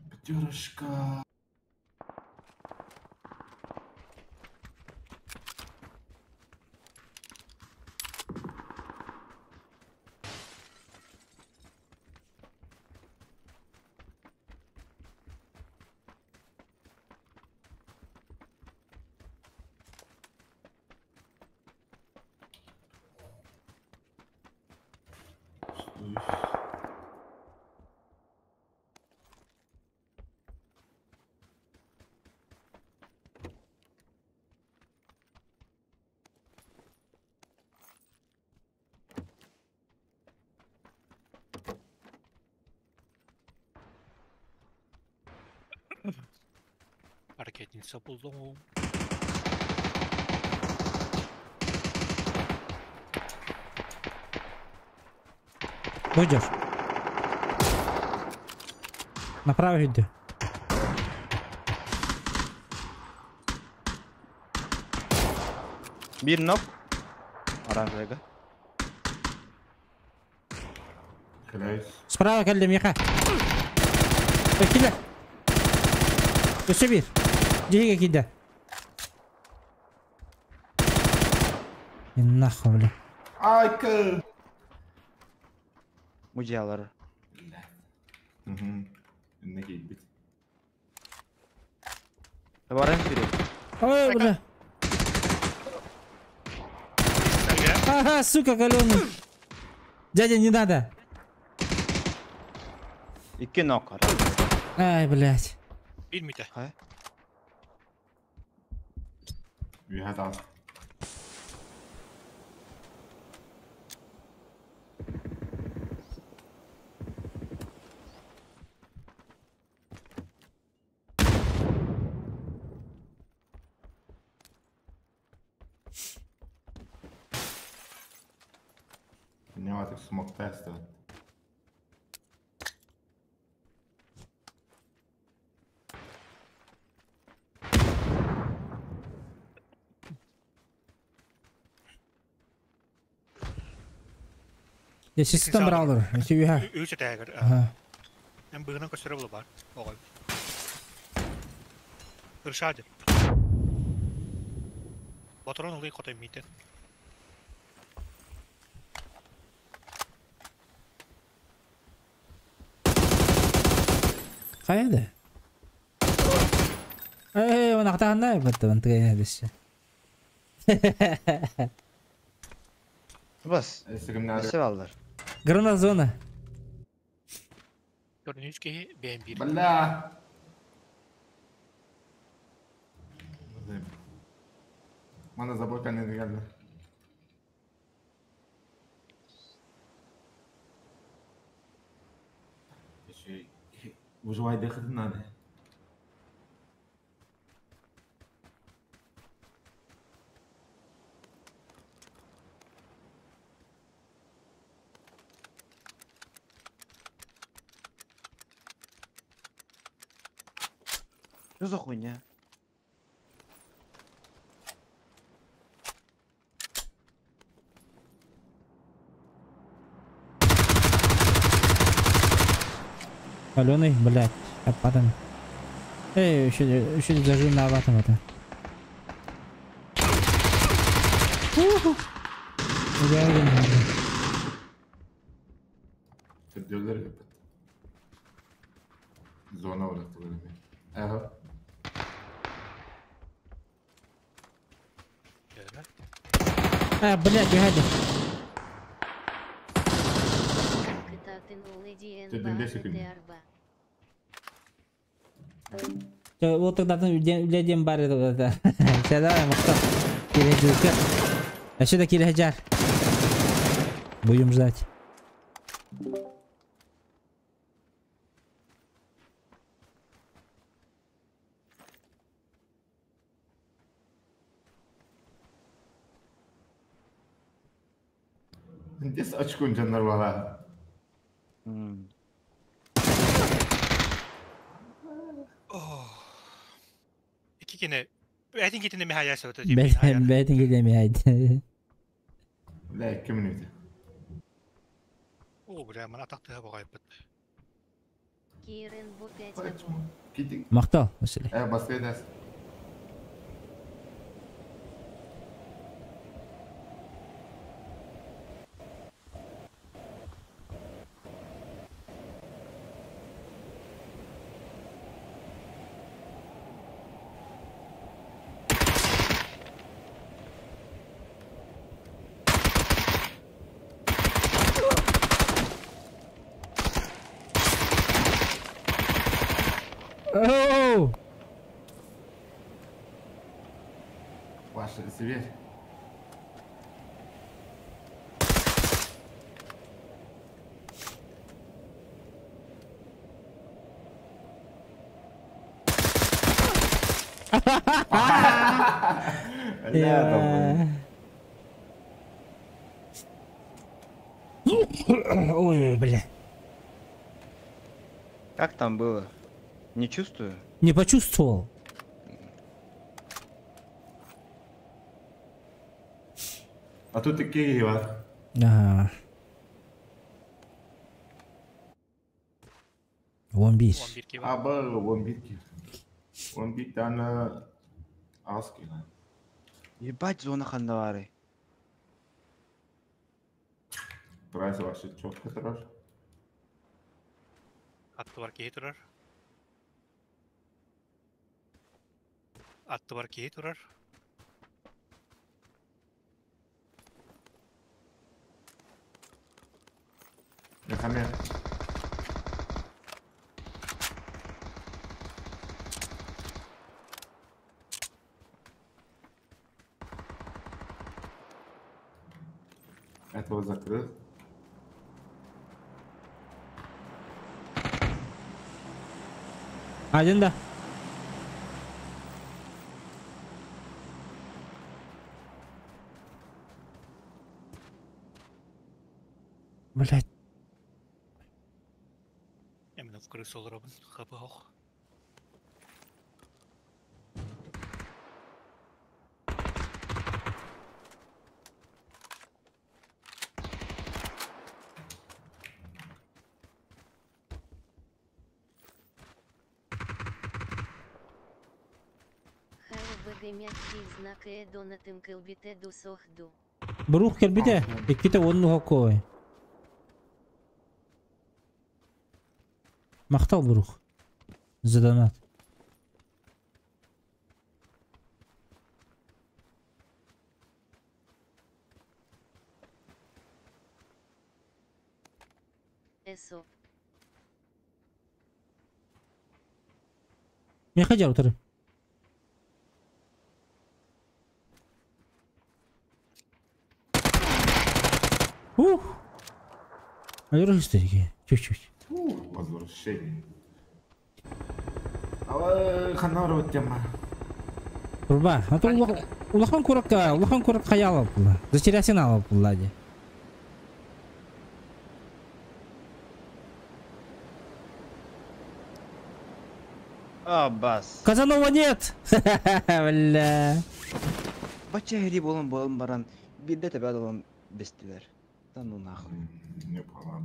Пятерочка. Ракетница булдум. Будешь. Направо иди. Bir knock. Оранжевыйга. Хиляюсь. Справа кэллэ миэхэ. Киирдэ. Өссө биир. Дьиэгэ киирдэ. И нахуй, бля. Айка! Мудьялар. Угу. Инне киирбит. Баран сүүрэр. Ой, бля. Ага, сука, каленый. Дядя, не надо. Икки knock. Оранжевыйга. Ай, блядь. Bir mite. Хайа? Үөһэ таас. Инньэ смок теста. Я систем браулер. Үһэ. Үс этэгэр. Ага. Эн быгынан көстөрө була бар. Оҕой. Ыршады. Батырон ылый хотой митен. Хайда. Эй, он ахтанна баттан тгайна десе. Бас. Өссө кимнәр? Өссө баллар. Гранат зона. Көрүнүш киһи бэйэн биир. Бля! Мана забор кэннигэр кэллэ. Выживай дыхатын надо. Что за хуйня? Каленый, блядь, опадом. Эй, еще зажим на аватом это. Уху. Я Көрдүөлөр эппит. Зона бараттылар эми. Ага. А, блядь, выходи. Кытаатын улэдиэн Төрдүн бес баар күн. арба. Вот тогда дем бар это. Все, давай, махта. Кирилл, А что такие хаджар? Будем ждать. Здесь очкун дьоннор бала. Икки кини. Этин китини михая сөтө. Бәйтін келемей айды. Бля, 2 минута. О, бля, мана тактыга багайпыт. Кирен бу 5 або. Китик. Мақтал, Василий. Басқа эдес. Оу! Ваша себе. Бля, долбоёб. Ой, бля. Как там было? Не чувствую. Не почувствовал. А тут такие бар. Ага. 11. 11 киһи бар. Аба 11 киһи. 11 tane az ki lan. Ебать, зона хандавары. Прайс вообще четко турар. Аттыбар киһи турар. Аттыбар киһи турар. Déjame. Этого закрыл. Один да. Блять. Эмин в крысу олоробун. Хабы ох. ХЛБГ мягкий знак Э донатым кылбите ду сохду. Брух кэлбитэ. Иккитэ уонну хоккой. Махтал Брух. За донат. Эсоп. Меха жар утары. Ух. Алыр Чуть-чуть. Ух, возвращение. Ала ханар тема. Турба. А то улахан куракка, улахан курак хаял була. Затерясен алып була ди. А, бас. Казанова нет! Бля. Бача хери болон болон баран. Бирде тебе алан бестилер. Да ну нахуй. Не понял.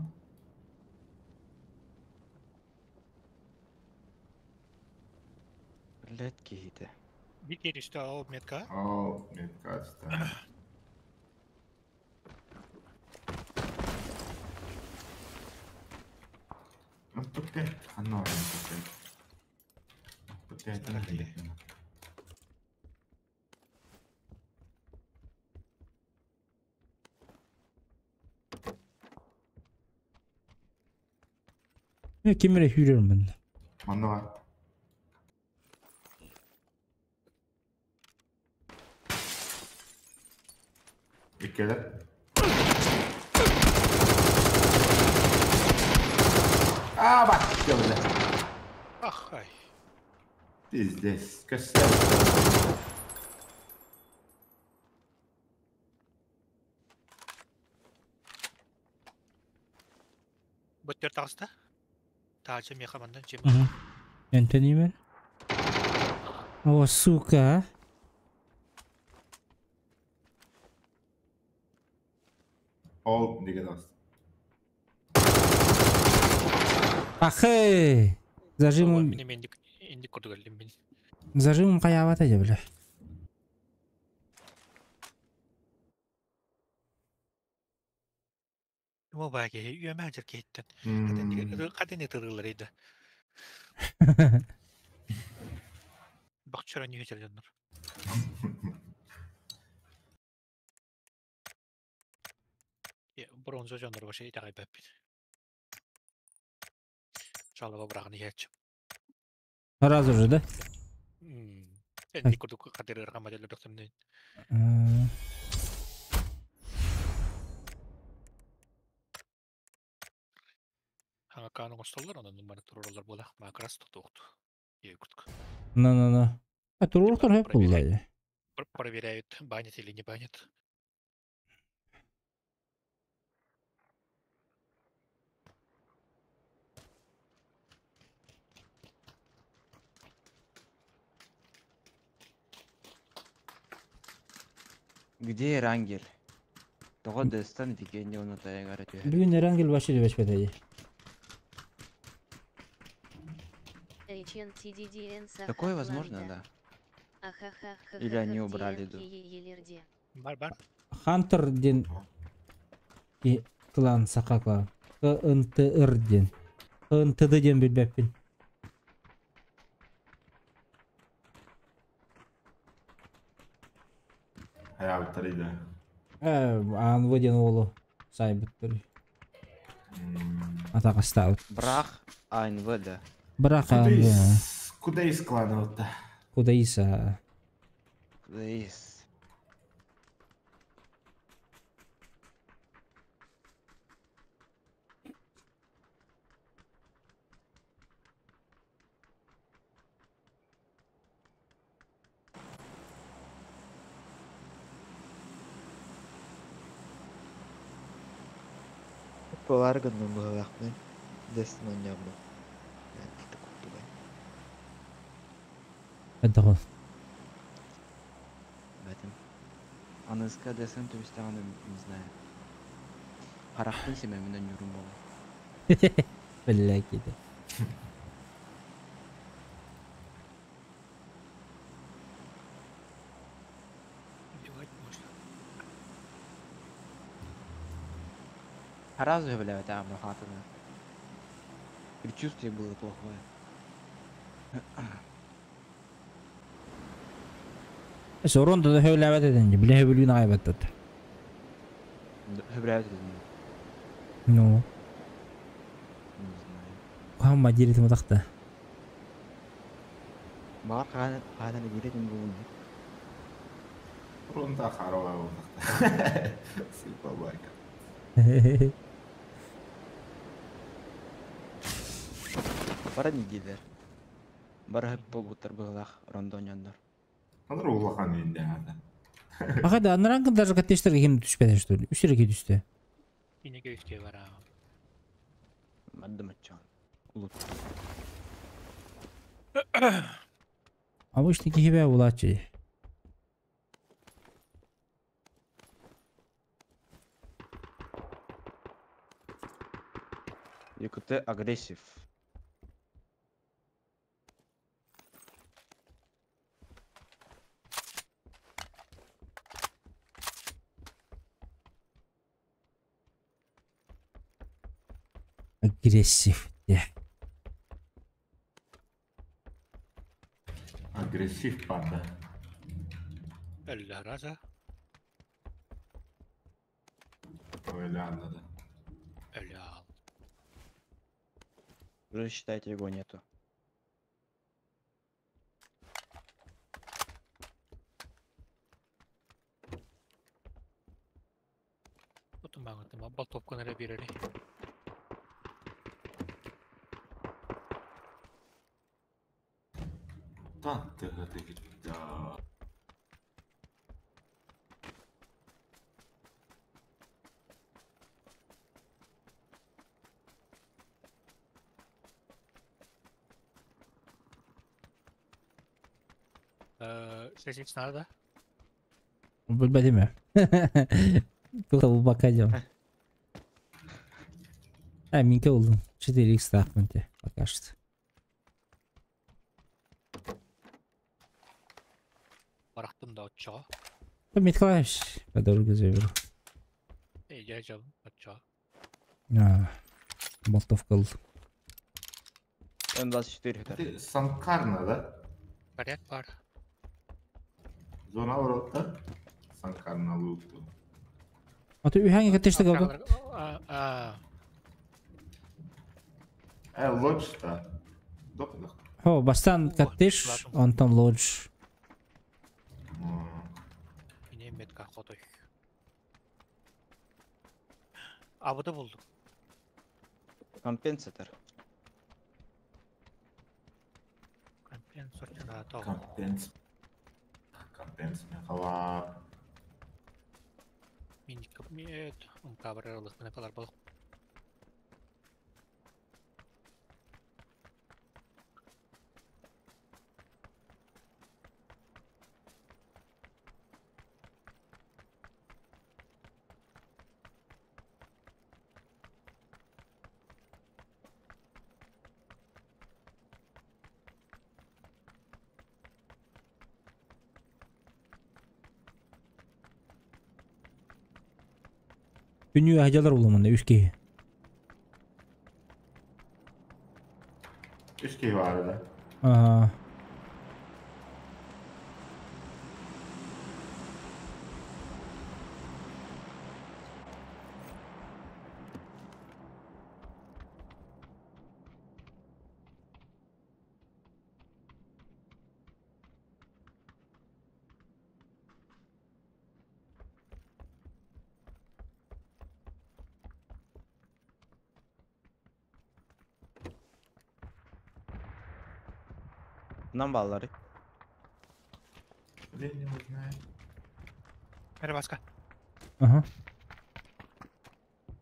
Блять, кихите. Бит ерісті ол метка. О, метка отстань. МП5, ханар МП5. МП5 Мен кемере хүрермін мен. Манна бар. Иккелер. А, бак, бля. Ах, ай. Пиздец. Костяк. Бөттер тағыста. Тажы меха мандан жем. Энтони мен. О, сука. Ол деген аст. Ахы. Зажимом. Мен мен инди көрдүгөлдүм мен. Зажимом каябат эже бля. Мо баге үйөмө жер кейттен. Каден тырылар иди. Бакчара не жер жандар. Бронза жандар башы итагай бәппит. Жалаба брагын ячып. Сразу же, да? Энди көрдүк кадер ыргама деле доктор. Хаңа канун столлар, онан нумара турулар була. Макрас тутукту. Е күтк. На-на-на. А турулар хеп булла. Проверяют, банят или не банят. Где Эрангель? Того Дестан Викенди он это Бүгүн Эрангель башы деп эчпеди. HNTDDN Такое возможно, да. Или они убрали, да. Бар-бар. Хантер ден и клан сака клан. КНТР ден. КНТД ден билбеппин. Хайа да. Ан ден олу. Сайбыттыр. Атака ставит. Брах АНВ, да. Брах Куда АНВ. из... Куда из клана-то? Куда иса? Куда из? Полар гынным быһылаахпын. Дестан оонньообун. Это куттубай. Это гол. В этом. Аныска Дестан түбүстэҕин не знаю. Харахпын семэмин онньуурум буолла. Бля, киде. Убивать можно. Сразу бля, это хатана. Предчувствие было плохое. Сорон да хөйләбәт еден, биле хөбүлүн айбаттат. Хөбрәбәт еден. Ну. Не знаю. Хамма дирит мутакта. Бар хаана хаана диритин булун. Рунда харова мутакта. Сипа байка. Бара не дилер. Бара хөп болбуттар быһылаах рондоньоннор. Аныр улахан инде хата. Аха да, аныраңкын даже каттештерге ким түшпеди, что ли? Үч түштү. Инеге үске бар. Маддым ачан. Улут. Обычный кихибе булачы. ЕКТ агрессив. Агрессив. Де. Агрессив панда. Элля раза. Öyle anladı. Элля ал. Уже считайте его нету. Отун баңытыма болтовканы эрэ биэрери. Тантыгы gitti. Сесикс надо? Билбедим. Тут бакадем. А, минке болдум. 4х тахмынте пока что. Барахтым да отчо. Миткалаевич, по дороге заберу. Эй, я жал, отчо. А, болтовка был. М24 это. Ты Санкарна, да? Поряд бар. Зона воротта. Санкарна лукту. А ты үхәңе каттеште калды. А, Лодж-то. Допадах. Хо, бастан каттеш, онтон лодж. Ине метка хотой. Абыды булдум. Компенсатор. Компенсатор. Компенс. Компенс мехалар. Миник МК бар ылыхпына калар бол. Күнүү ажалар буламында үс киһи. Үс киһи баар да. Ага. Нам баллары. Блин, не знаю. Merhaba. Ага.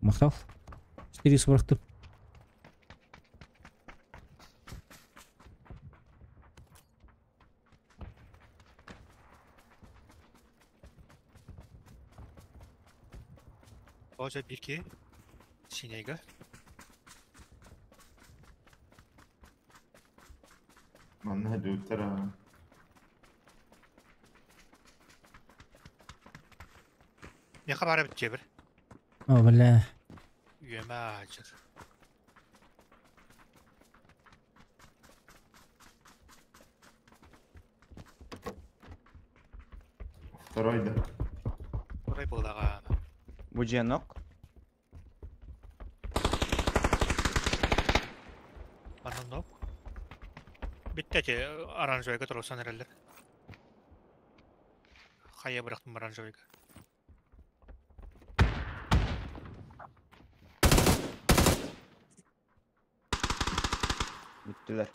Махтал. 440. Hoca 1-2. Синейга. Манна дүүттэр. Меха бара бит жебір. О, бля. Үйеме ажыр. Второй да. Орай болдаға. Бу женок. Манан нок. Битте те оранжевыйга тұрылсан әрелер. Хая бұрақтым оранжевыйга. Бүттүлэр.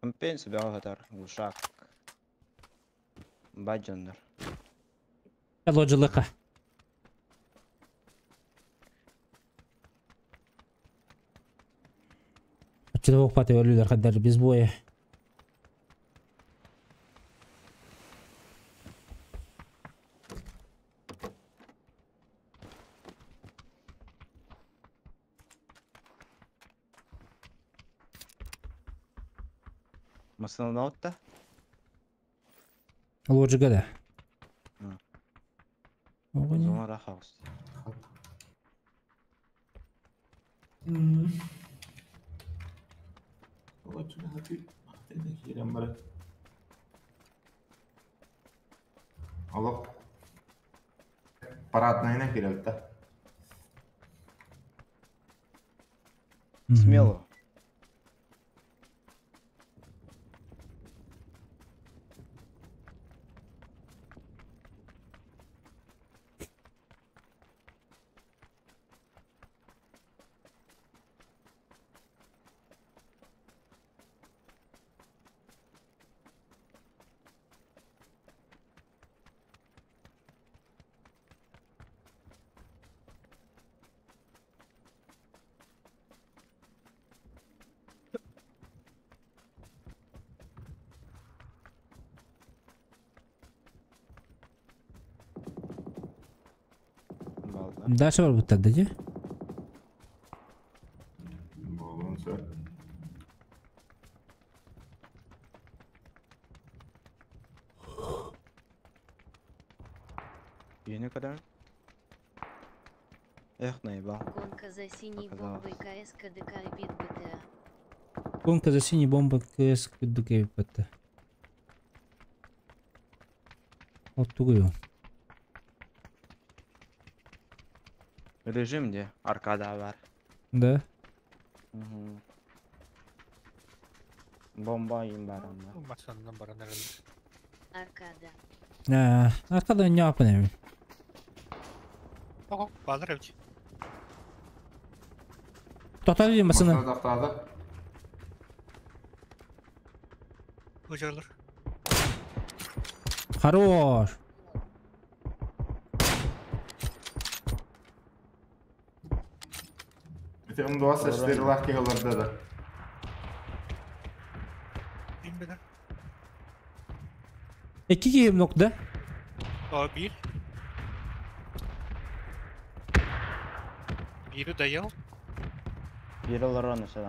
Компенс бөҕө глушак. Баджаннар. Лоджылыка. Ачыда окпаты өлүлөр кадар без боя. Масына отта. Лоджига да. Огонь. Зона хаус. Киирэн бары. Аллах. Парадныйна кирелте. Смело. Балда. Дальше бар буттар дежи. Болун сөп. Үйіне kadar? Эх, наебал. Гонка за синей Оказалось. бомбой КС КДК и бит БТА. Гонка за синей бомбой КС КДК БТ. Вот тугую. Режим где? Аркада бар. Да. Угу. Бомба им бар анда. Масандан баран әрелер. Аркада. Аркада не апын эми. Ого, балдар эбит. Токтор дейм басына. Машина тақтады. Выжарлар. Хорош. Это М24 лавки голорда да. İki kişi nokta. А, bir. Biri dayal. Biri олорон өсө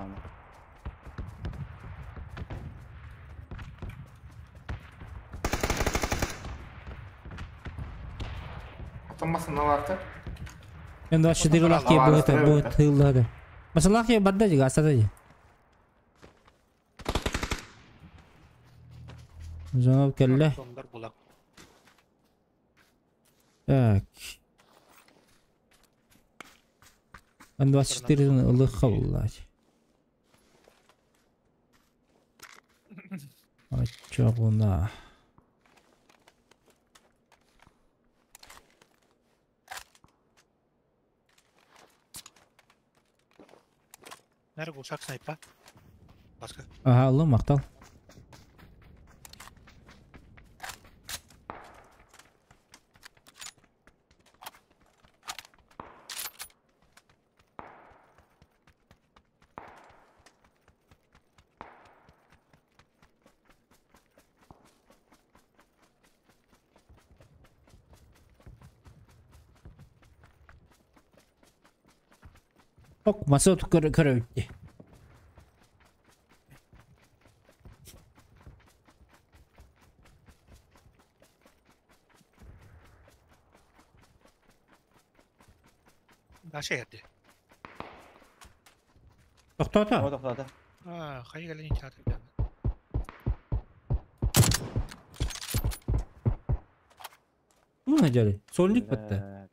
Атамасын аларты. М24 лавки будет будет тыллады. Масалахи бадда жига асада жи. Жанап келле. Так. М24 ылыха буллач. Ачагуна. Nerede uçak sniper? Başka. Ага, ылы мактал. Ок, маса көрө көрө. Наша yerdi. Тоқтата. О, тоқтата. А, хайы кэлэн чатыр. Bu ne jari? Solnik bitti.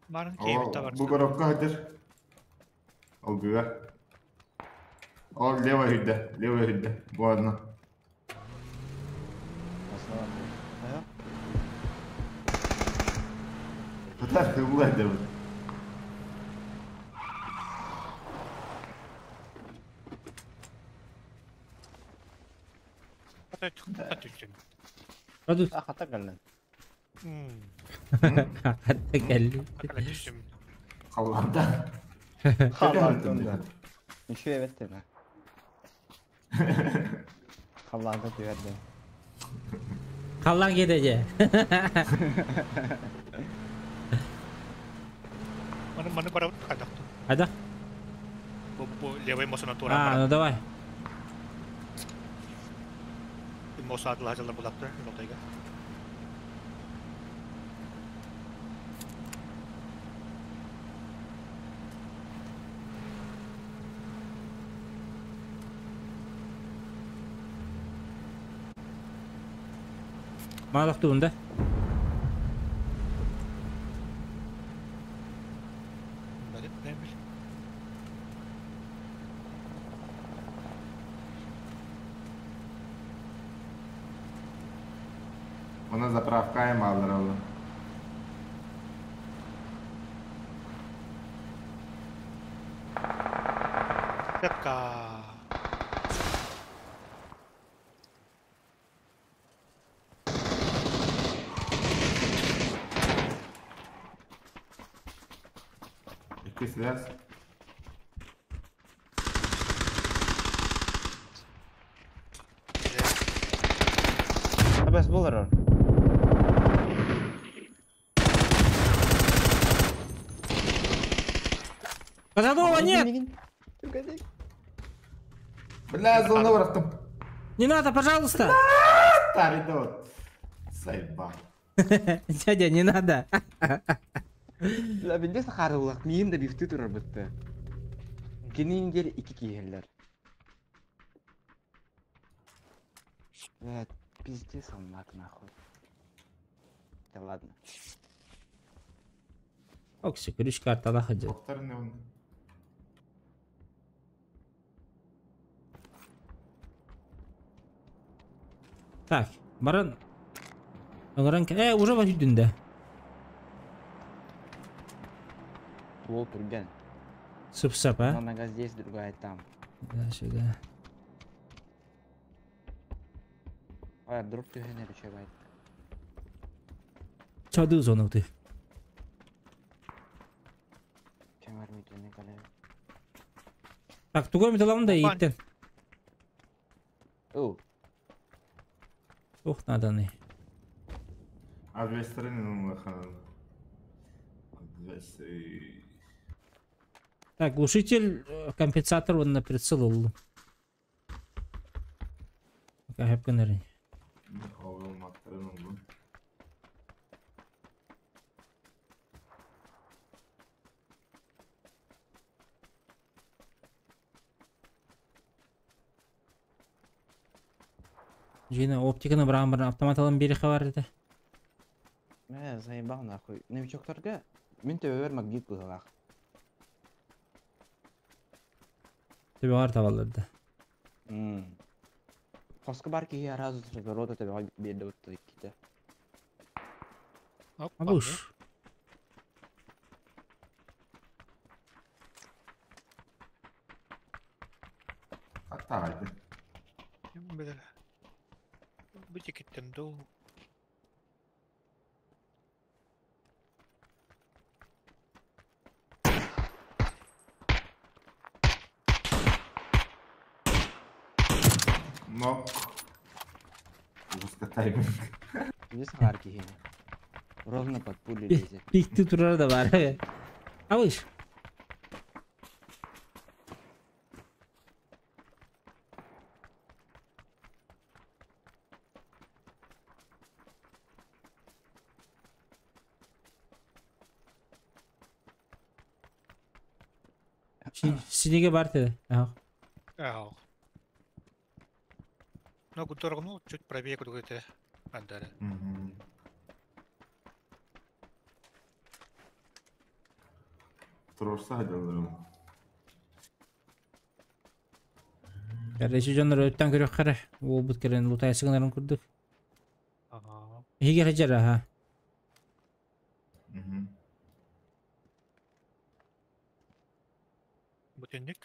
Марын кейбит бар. Бу коробка хадыр. Алгыга. Ол левая хүдде, левая хүдде. Бу одна. Татар хыблай деп. Hadi. Хата кэллэн. Hatta geldi. Халланда. Халланда. Еще evet deme. Халланда diyordu. Халлан gidece. Маны маны бара кадак. Hadi. Бу бу левый мосона тура. А, ну давай. Моса адылар булаптыр, нотайга. Малах туында. Она заправка и малырала. Сетка. Икки связь. Абас болар. Казанова нет! Бля, зону бырахтым. Не надо, пожалуйста! Таридот. Сайба. Дядя, не надо. Бля, бинде сахарылак, миин да бифти турар бытты. Кенингер iki киһеллер. Бля, пиздец он лак нахуй. Да ладно. Окси, күрүш картала хадыр. Так, баран. Аңаран уже бар хүдүндө. Ол турген. Сып-сап, а? Одна нога здесь, другая там. Да, сюда. Аэрдроп түһэн эрэ үчүгэй. Чадыы зона ты. Чаҥар митини кэлэн. Так, тугу эмит ылабын да ииттен. Оо. Туох нааданы. Адвестерин улахан. Адвестерин. Так, глушитель, компенсатор уонна прицел ыллым. Каһап гынарын. Оҕолматтарын ыллым. Жина оптиканы быраан баран автомат алан биэриэххэ баар этэ. Ээ, заебал нахуй. Новичоктарга мин төбөбөр магнит быһыылаах. Төбөҕөр табаллар да. М. Хоско бар киһи араас рота төбөҕө биэрдэ бутта иккитэ. Опа, Абыш. Хаттаҕайды. Бля. Бутикеттен дуу. Нок. Жестко тайминг. Кини саҕар киһини. Ровно под пули лезет. Пикти турар да бар. Абыш. Синеге бар теде. Ах. Ау. Ногу дорогнул, чуть правее куда-то. Андара. Туруорса сылдьалларым. Короче, дьоннор өттөн көрүөххэ уолбут кэлэн лутайсы гынарын курдук. Ага. Иһигэр сылдьар аха. Бутенник.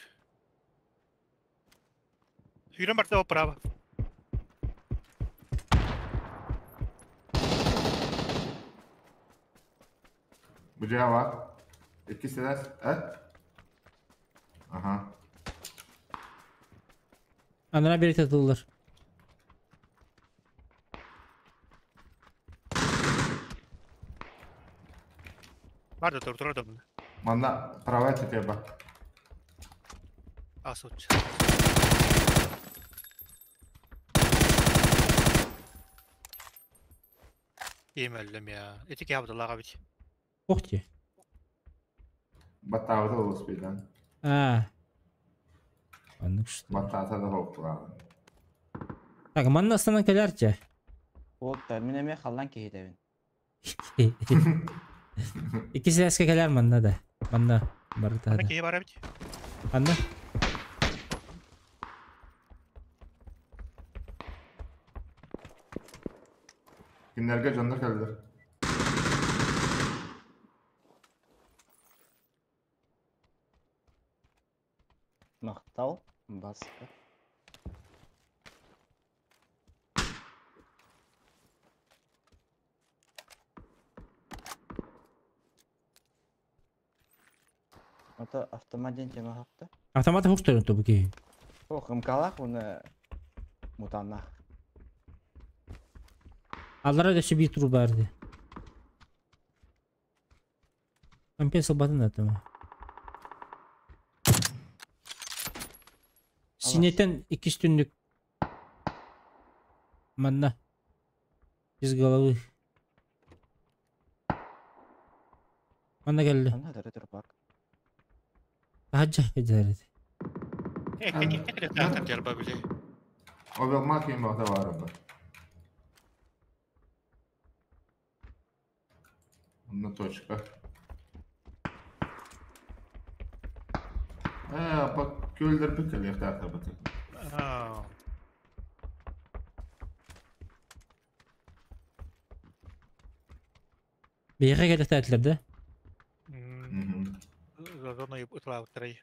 Сүүрэн барда право. Бу дьиэҕэ Иккис этээс, э? Аха. Анараа биэрэ тыллар. Бар да тур турар да мында. Манна правая тетя бар. Асуч. Ием өллөм я. Эти кябдылаға бит. Ох ти. Баттаабыта олус бийдан. А. Аннык что. Баттаата да хоптулаан. Так, манна астанан кэлэр чэ. Уоттар, мин эмиэ халлан киһитэбин. Икки сээскэ кэлэр манна да. Манна барыта Ана да. киһи бар бит. Анна. Кинилэргэ дьоннор кэллилэр. Махтал, баска. Ото автомат диэн тема хапта. Автомат хуктарын тобу ки. Ох, мкалах уна мутаннах. Аллара да биир тур барды. Компенсал батын атыма. Синетен иккис түннүк. Манна. Без головы. Манна кэллэ. Ана дары турпак. Хаджа эдэрит. Э, кэки таатар жарба биле. Обелма ким бата бар ба. Одна точка. Э, по көлдер бүкіл яқтарта баты. Аа. Бейге келе да? Зона ытлаабыттарай.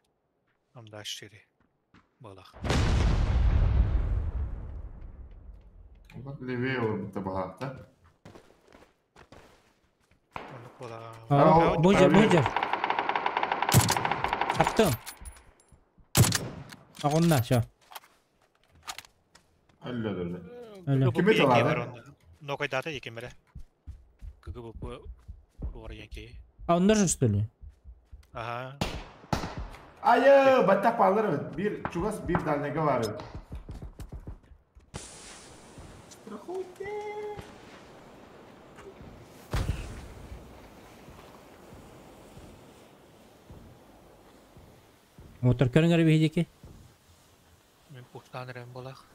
Амда шири. Балах. Левее табаһаахта. Божа, божа. Таптым. Агонна, все. Әллә әллә. Әллә. Ким это лады? Нокайдата екемере. ГГБ Руар Янки. А он даже что ли? Ага. Айы, баттах балыр бир чугас бир дальнеге бар. Страхуйте. Мотор көрүңөр биһидики. Мен пуштан рем болах.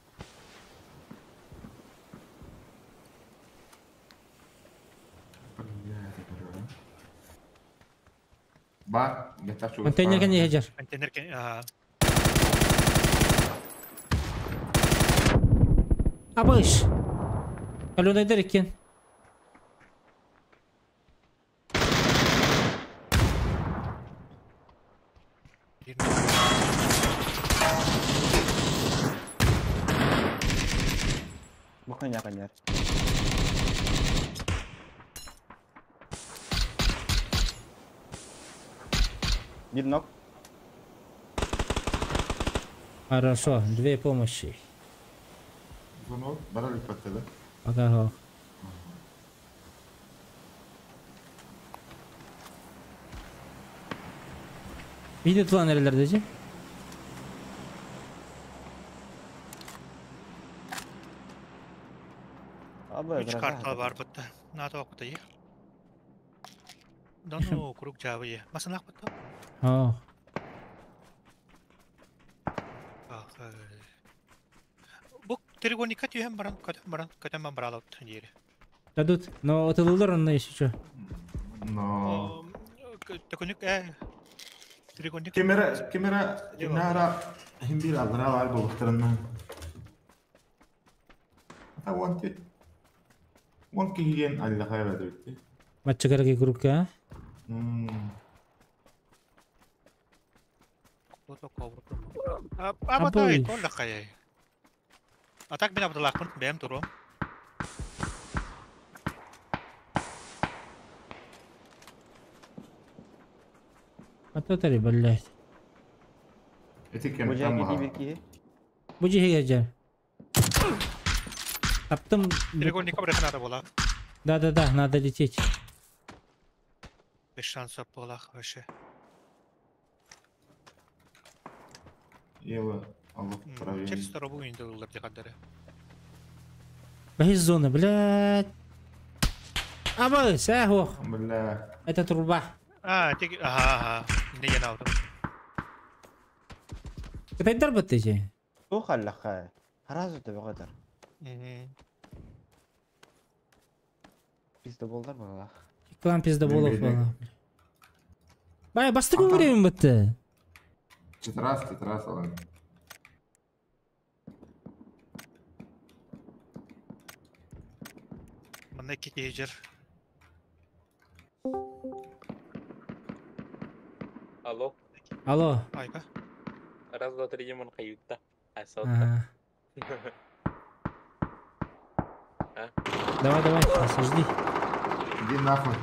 Бар, баттах чугас. Контейнер кene хежер. Контейнер кен, ага. Абыш. Калюнайдар экен. Бу коня коняр. Бир ног. Хорошо, две помощи. Звонок, барали паттада. Пока. Видео тула нерелерде же? Абы, Үч карта бар бытта. Нато окута е. Да ну, круг жабы е. Масанак бытта. О, Ах. Бу треугольника түйен баран, көтөн баран, көтөн баран баралап жери. Дадут. Но отылылар онна еще что. Но Төкүнүк треугольник. Кемера, кемера, нара химбир алра бар болуктарынан. Ата wanted. One киген алла хайра дебитти. Матчагарги группа. Абатай толла кайай. Атак мен абдалакпын, бэм туру. Ататари, блядь. Эти кем Бу там жаги баха. бир киһи. Бу жиһиге Таптым. Треугольника бирехнада бола. Да-да-да, надо лететь. Без шансов болах вообще. Ева, Аллах правильно. Через второго инде улар дегендери. Бахи зона, блядь. Абы, сәхох. Бля. Это труба. А, тек, ага, ага. Не я алдым. Кытайдар бытты же. Тух аллаха. Харазы да бөгөдөр. Пиздоболдар балах. Клан пиздоболов Мен бала. Бай, бастык время бытты. Четырас, четырас алан. Мында кете жер. Алло. Алло. Айка. Раз, два, три, Димон каютта. Асотта. Ага. А? Давай, давай, сейчас, жди. Иди нахуй.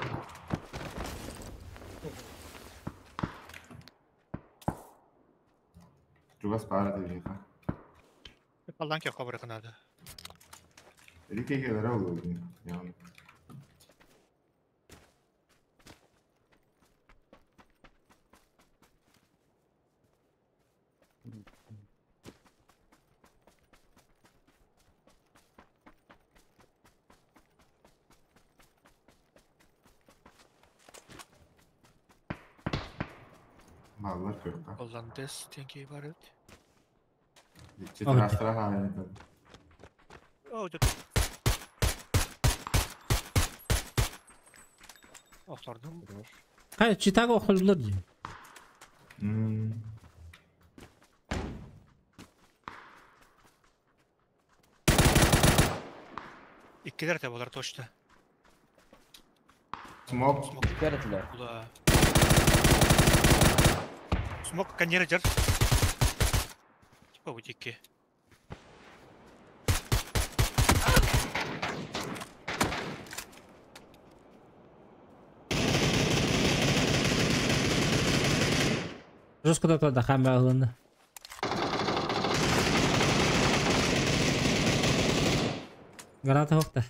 Чугас пара ты века. Алдан ке хабар кынады. Рике келер oldu. Yani. Mallar kökte. Голландес тенки бар edi. Четырас halini. О, жок. Охтордум. Кай, читаго охолдор же. Иккилер те болар точно. Смок. Смок. Керетилер. Була. Смок коннер жер. Типа бу тикки. Жестко да да камера алынды. Граната хокта.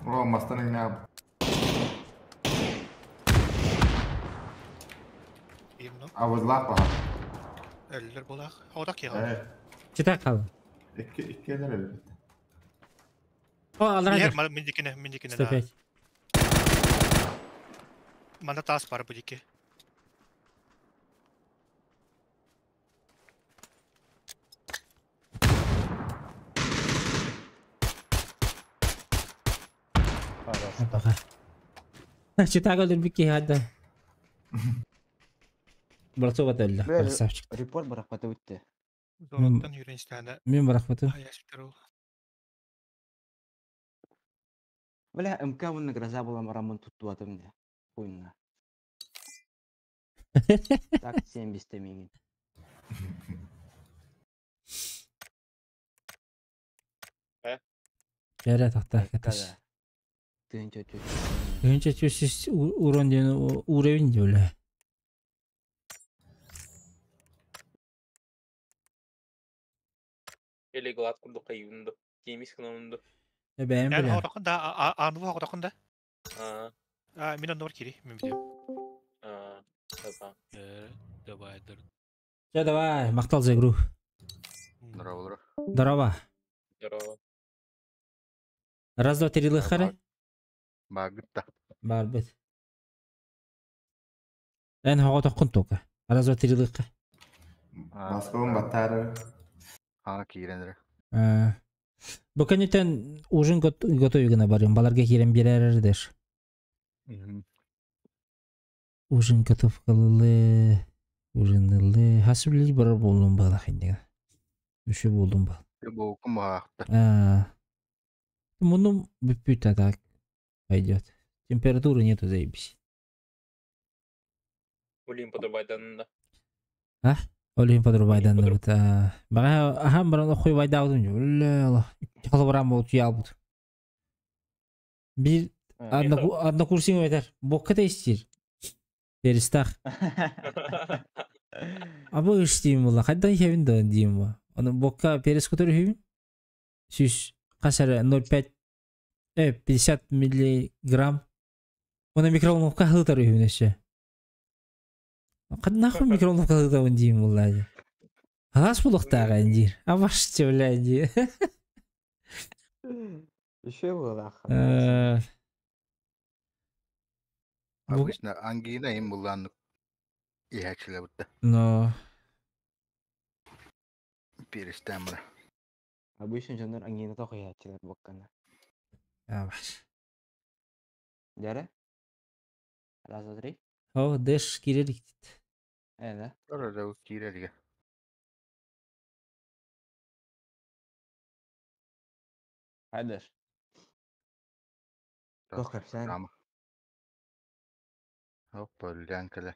О, мастан иҥнэ. Авызлаах баха. Өллөр булах. Ода киһи. Э. Чита кал. Икки иккилер өлбүт. О, алра. Мин миндикине, миндикине. 105. Мана тас бар бу дики. Чита өлбүт киһи хадда. Братцова төллө. Красавчик. Репорт барахпаты өтті. Зонаттан үйреністәні. Мен барахпаты. Бля, МК бұны гроза бола марамын туттуатым де. Хуйна. Так, 70 меңін. Жәрі тақта каташ. Тыынча чөт. Тыынча чөт урон ден уровень деп. Или гладкунду кайынды. Тимис кынамынды. Бәйім Ян біле. хоғдақын да, ану хоғдақын да. А. Мен онда бар кири, мен білем. А, Давай, Жа, давай, мақтал за игру. Здорово, Здорово. Здорово. Раз, два, три, лыхары. Багытта. Бар бит. Эн хоғдақын тока. Раз, два, три, лыхы. Басқын баттары. А, кииренер. Бу кенитен ужин готовый гына барым. Баларга кирен берер деш. Ужин готов кылылы. Ужиннылы. Хасыбли бар болдум бала хинде. Үші болдум бал. Бу кум аахта. Муну бүппүт так пойдет. Температуры нету, заебись. Олимп Подрубайданында. А? Олимп Подрубайданында бит. Бага ахам баран охуй байдагым. Үлле Аллах. Чалып барам болуп ялбыт. Бир однокурсник айтар. Бокка да истир. Перистах. Абы иштейм була. Кайдан хебин да дейм ба. Аны бокка перес көтөрүп хебин. Сүз касара 0,5 50 миллиграмм. Оны микроволновка хылтар хебин эше. Кад нахуй микроволновка хылтабын дейм була. Алас булуктагы дир. Абашчы бля ди. Еще было. Обычно ангина им булан ихачиле бутта. Но Перестемра. Обычно жандар ангина тохуячилер боккана. Абаш. Дәрі? Раз, два, три. О, дэш кирелик дейт. Да? Ора кирелик. Хайдаш. Тох капсан. Опа, лянкале.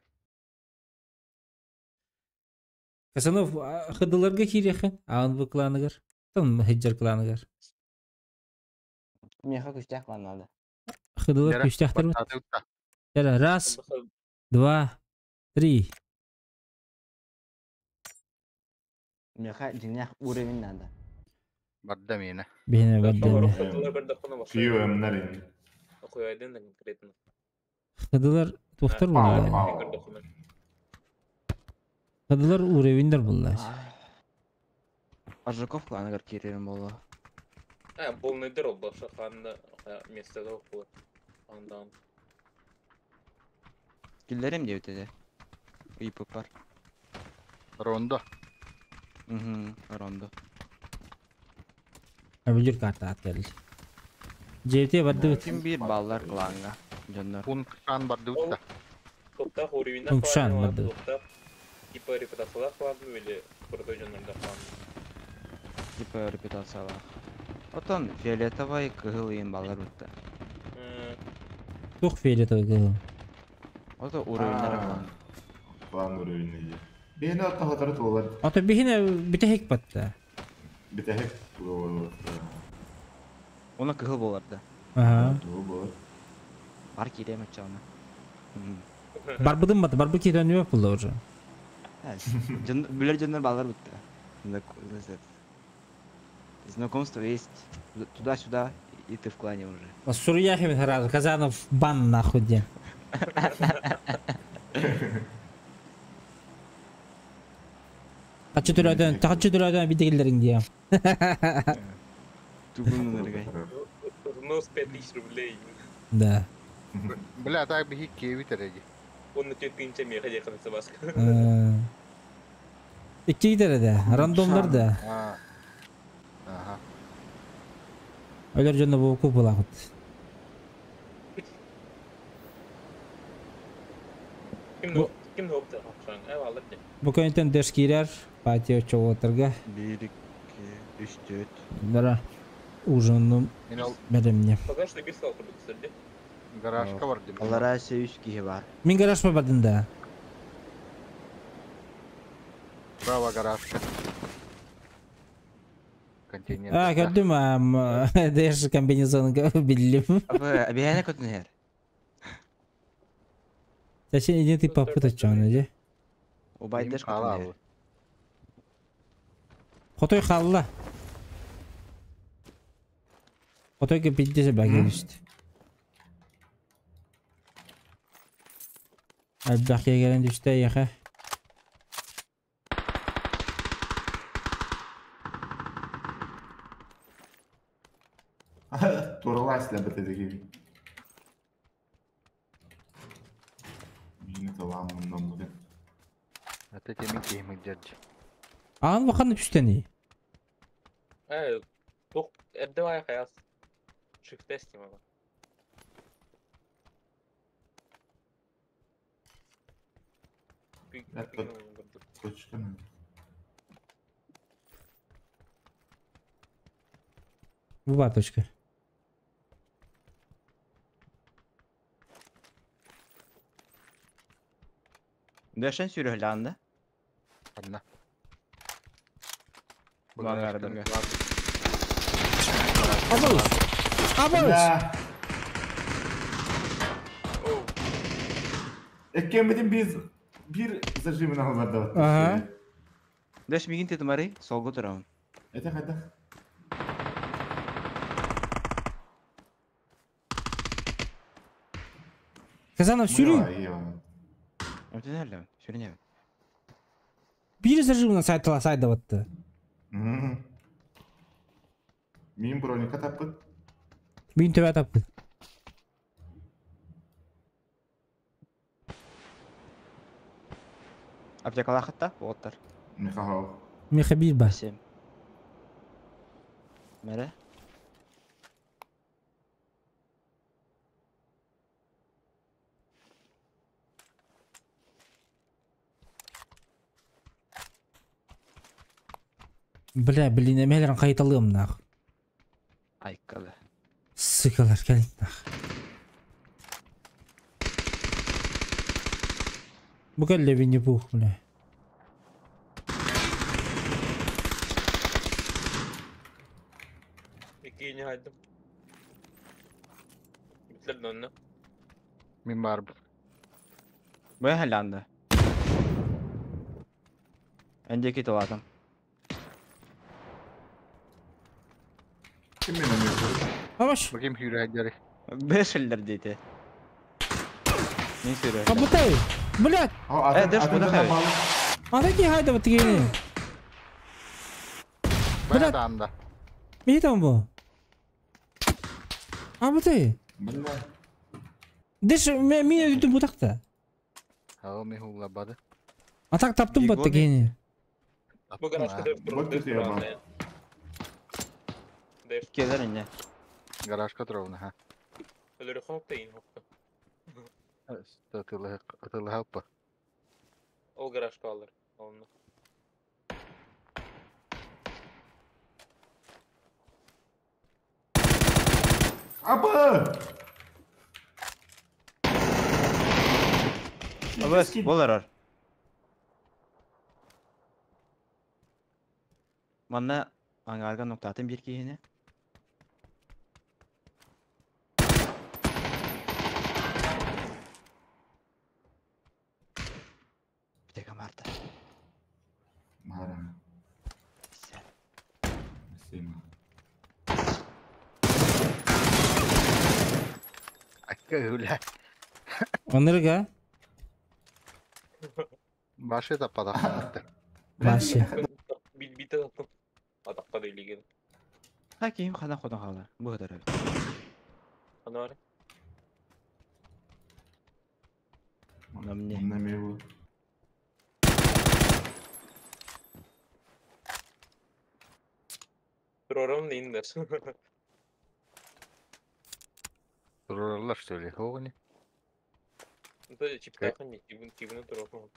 Касанов хыдыларга кирехен, аан бу кланыгар. Там хиджар кланыгар. Меха күштәк кланады. Хыдылар күштәктер. Раз, два, три. Меха жинях уровень надо. Барда мені. Бене барда. Күйөмнер. Охуйдын да конкретно. Хыдылар тухтар булла. Хыдылар уровеньдер булла. Ажаков кланыгар кирерим болу. А, полный дроп был, шаханда место было. Андан. Киллерим деп өтеді. ИП бар. Рондо. Угу, рондо. Абүлүр карта ат келди. Жете барды. Ким бир баллар кланга. Жоннор. Пункшан барды утта. Топтах уровень Пункшан барды. Топтах типа репутациялар кланды или крутой жоннорда кланды. Типа репутациялар. Отон фиолетовый кыгыл ең баллар утта. Тух фиолетовый кыгыл. Ото уровеньдер клан. Клан уровень. Бихине отто хотары туолар. Ото бихине битехик батта. Битехик туолар. Оны кыгыл болар да. Ага. Кыгыл болар. Бар киириэм оччоҕуна. Барбытым бат, барбыт киирэн үөп булла уже. Дьон, билэр дьоннор баалар бутта. Знакомство есть. Туда-сюда, и ты в клане уже. Суруйа сразу, Казанов бан нахуй диэн. Хаччы түрөтөн, хаччы түрөтөн бидегиллериң диэн. Тугун ыныргай. Взнос 5000 рублей. Да. Бля, так биһи киэбит эрэ дии. Он тебе тысяча меха ехал на собаска. Икки гидер да, рандомнар да. Ага. Өлөр дьонно бу купулаахыт. Ким ким хопта хапшан. Э алыр де. Бу көнтөн дэш киирэр партия чоҕуотарга. 1, 2, 3, 4. Дара ужинну беремне. Пока что бир сал курдук сырды. Гаражка бар дим. Аллара 3 киһи бар. Мин гараж бардын да. Право гаражка. Контейнер. А, көрдүм, дэш комбинезон биллим. Абы, абияна көтүн хер. Зачем иди ты попутать чоны, де? Убай дэш көтүн хер. Хотой халла. Хотой ке пиддесе багелишти. Элбэх кегерен түстэ яха. Туралась для бтдг. Мин таламын номуды. Это те мин киһим дядь. Аан баканы түстэни. Э, тух, эрдевай хаяс. Шифтести мага. Это точка. Буба точка. Дэшен сүрөһләнде. Одна. Багардырга. Абыз! Абыз! Эккембитин биз бир зажимын албарды. Ага. Дэш мигин тетмари, солго турам. Это кайда? Казанов сүрүн. Өтөнәлле, сүрүнәбит. Бир зажимын сайтала сайда батты. Мин броника таппыт. Мин төбә таппыт. Аптекалахатта, оттар. Михаил. Миха бир ба. 7. Мәре? Бля, блин, эмелерин кайталыым нах. Айккалы. Сыкалар келин нах. Бу келле Винни Пух, бля. Икини хайдым. Битлер донна. Мин бар. Бу хәлләнде. Эндеки толадым. Ким мен өмір? Амаш. Бу ким хүрәдәре? Бешелдер дейте. Мин сүрә. Кабытай. Блядь. Э, дэш бу да хәй. Ана ки хайда бат гене. Блядь. Анда. Ми там бу. Абытай. Бля. Дэш ме ми өтүм бутакта. Ау, ми хула бады. Атак таптым бат гене. Бу гаражка дэш Вот Дэш. Келер инне. Гаражка тровна, ха. Өлөрү хопта ин хопта. Атылы атылы хаппа. Ол гаражка алыр. Олны. Апа! Абыз, болар. Манна аңарга ноктатын бир киһине. Сема. Акка үлэ. Онырга? Башы таппатах. Башы. Бит аттым. Атаққа да илеген. Ха ким хана ходон хала. Бу хатар. Ана бар. На мне. На мне был. Турарам дейіндер. Тураралар что ли? Хоғыни. Это чиптахан не тибін турарам.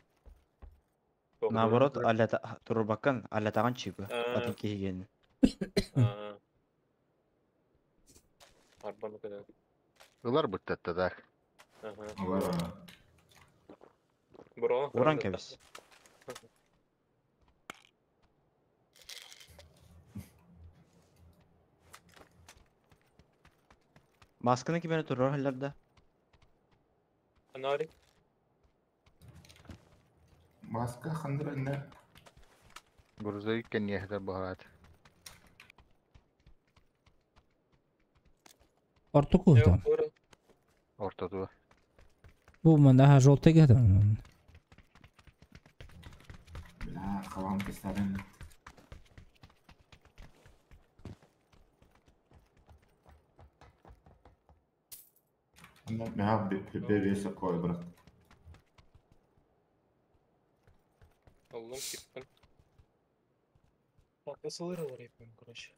Наоборот, алята турбакан, алятаган чипы. Атын киген. Арбаны када. Улар бүттәтті так. Ага. Улар. Бро. Уран кебис. Масканы кимени турар халларда. Анари. Маска хандыр инде. Грузовик кен бұғат. Орто кухта. Ортоду. Бу манда ха желтый гата. Бля, халам кестарен. Мя бебесі қой бірақ. Аллам киттім. Так, СЛР репнем, короче.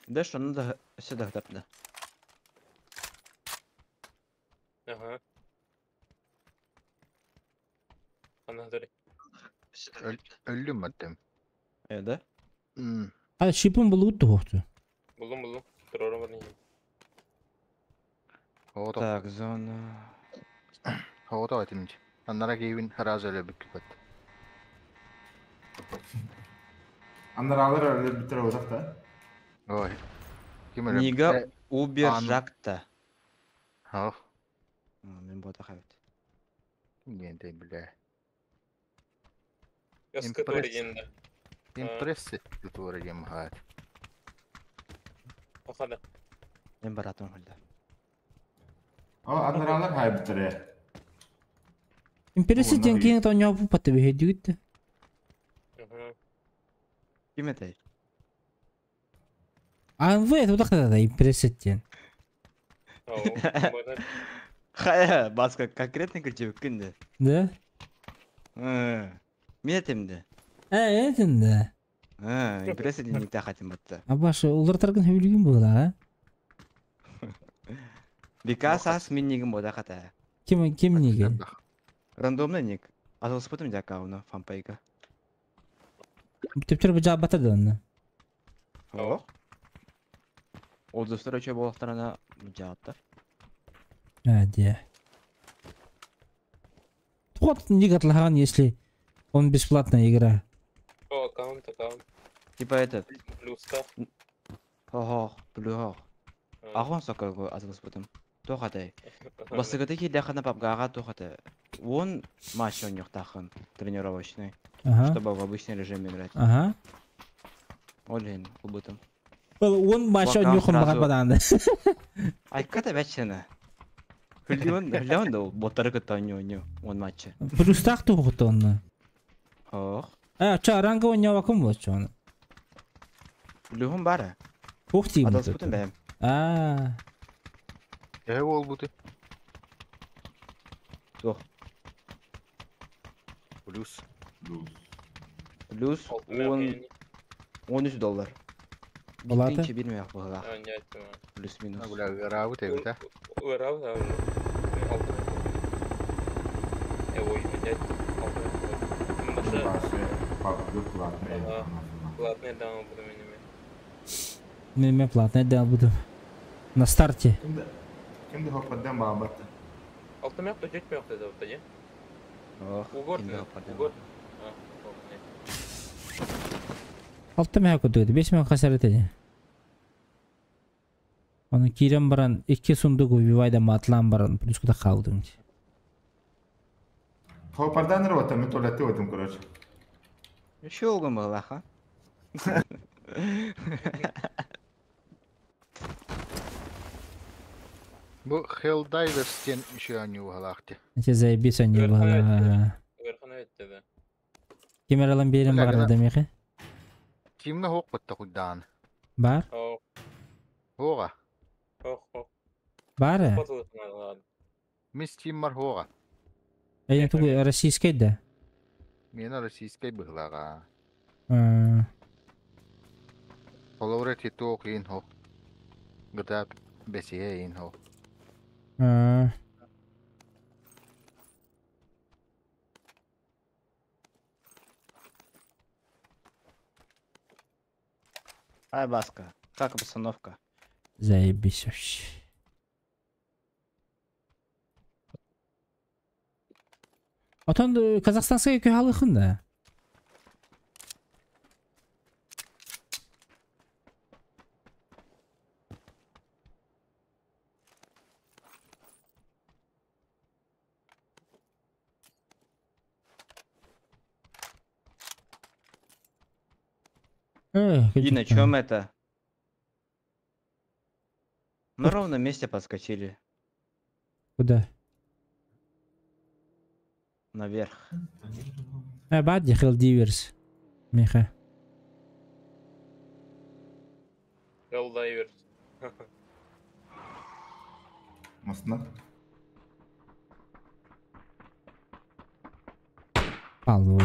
Да что надо сюда да. Ага. Ана дали. Өллүм аттым. Да? А шипын булу тухту. Булдум, булдум. Турарам бар не. Так, зона. Хоото айтымчы. Аннара кейбин хараз өлө бүккү бат. Аннаралар өлө бүтүрө узак да. Ой. Ким өлө? Нига убержакта. Хау. Мен бота хабит. Генте бля. Яска турегенде. Импресс туреген махат. Ахада. Мен баратым халда. О, аннаралар хай бүтүрө. Империя ден кейін тоня бу паты бе дигит. Ким это? АНВ это удак да империя ден. Хая, баска конкретно күрчү күндө. Да? Мен этемди. Э, этемди. Империя ден никта хатим батты. Абаш, улар таргын хөйлүгүн була, а? Бика сас мен нигим бода хата. Ким ким ниги? Рандомный ник. Азыл спотым жака уна фанпайга. Төптөр бу жаап батыр да. Ох. Отзывтар өчө болоктарына жааттар. А, де. Вот ник отлаган, если он бесплатная игра. О, аккаунт, аккаунт. Типа этот. Плюс та. Хо-хо, плюс. Агон сокого азыл спотым. Тохатай. Басыгыты килдәхана папгага тохатай. Он матч у них тахан тренировочный, чтобы в обычный режим играть. Ага. Олин, убытым. Он матч у них он баданды. Ай, ката бәчена. Хлён, хлён да боттары кытаню, он матчы. Плюс так тухтон. Ох. А, ча ранга у него ком вот он. Плюхум бара. Ух ты. А. Э, ол бути. Тох. Плюс. Плюс он $13. Балата? Бир мех була. Плюс-минус. Бля, равы ты, да? Равы, да. Ой, блядь. Платный, да, буду меня. Мен платный да буду. На старте. Ким да хоппаддан баабатта. Алты мякта, жеть мякта зовут, не? Ох, Угор, ким да угор. Алты мә көтөдө, 5 мә касар этеди. Оны кирен баран, 2 сундук убивайда матлан баран, плюс куда қалдым. Хоппадан рота, мы туалеты в этом, короче. Еще олгон была, ха? Бу Helldivers тен еще они угалахты. Эти заебись они было. Кемералан берем бар демехе. Кимне хоқ бітті құйдан? Бар? Хоға. Бар? Мис Тиммар хоға. Әйен тугу российский да? Мен российский бұғлаға. Олаура титу қиын хоқ. Гыда бәсие ин хоқ. Ай, Баска, как обстановка? Заебись вообще. Отон казахстанская көхалыхын да. И на чем это? На ровном месте подскочили. Куда? Наверх. А, бади Helldivers. Миха. Helldivers. Мостна. Алло.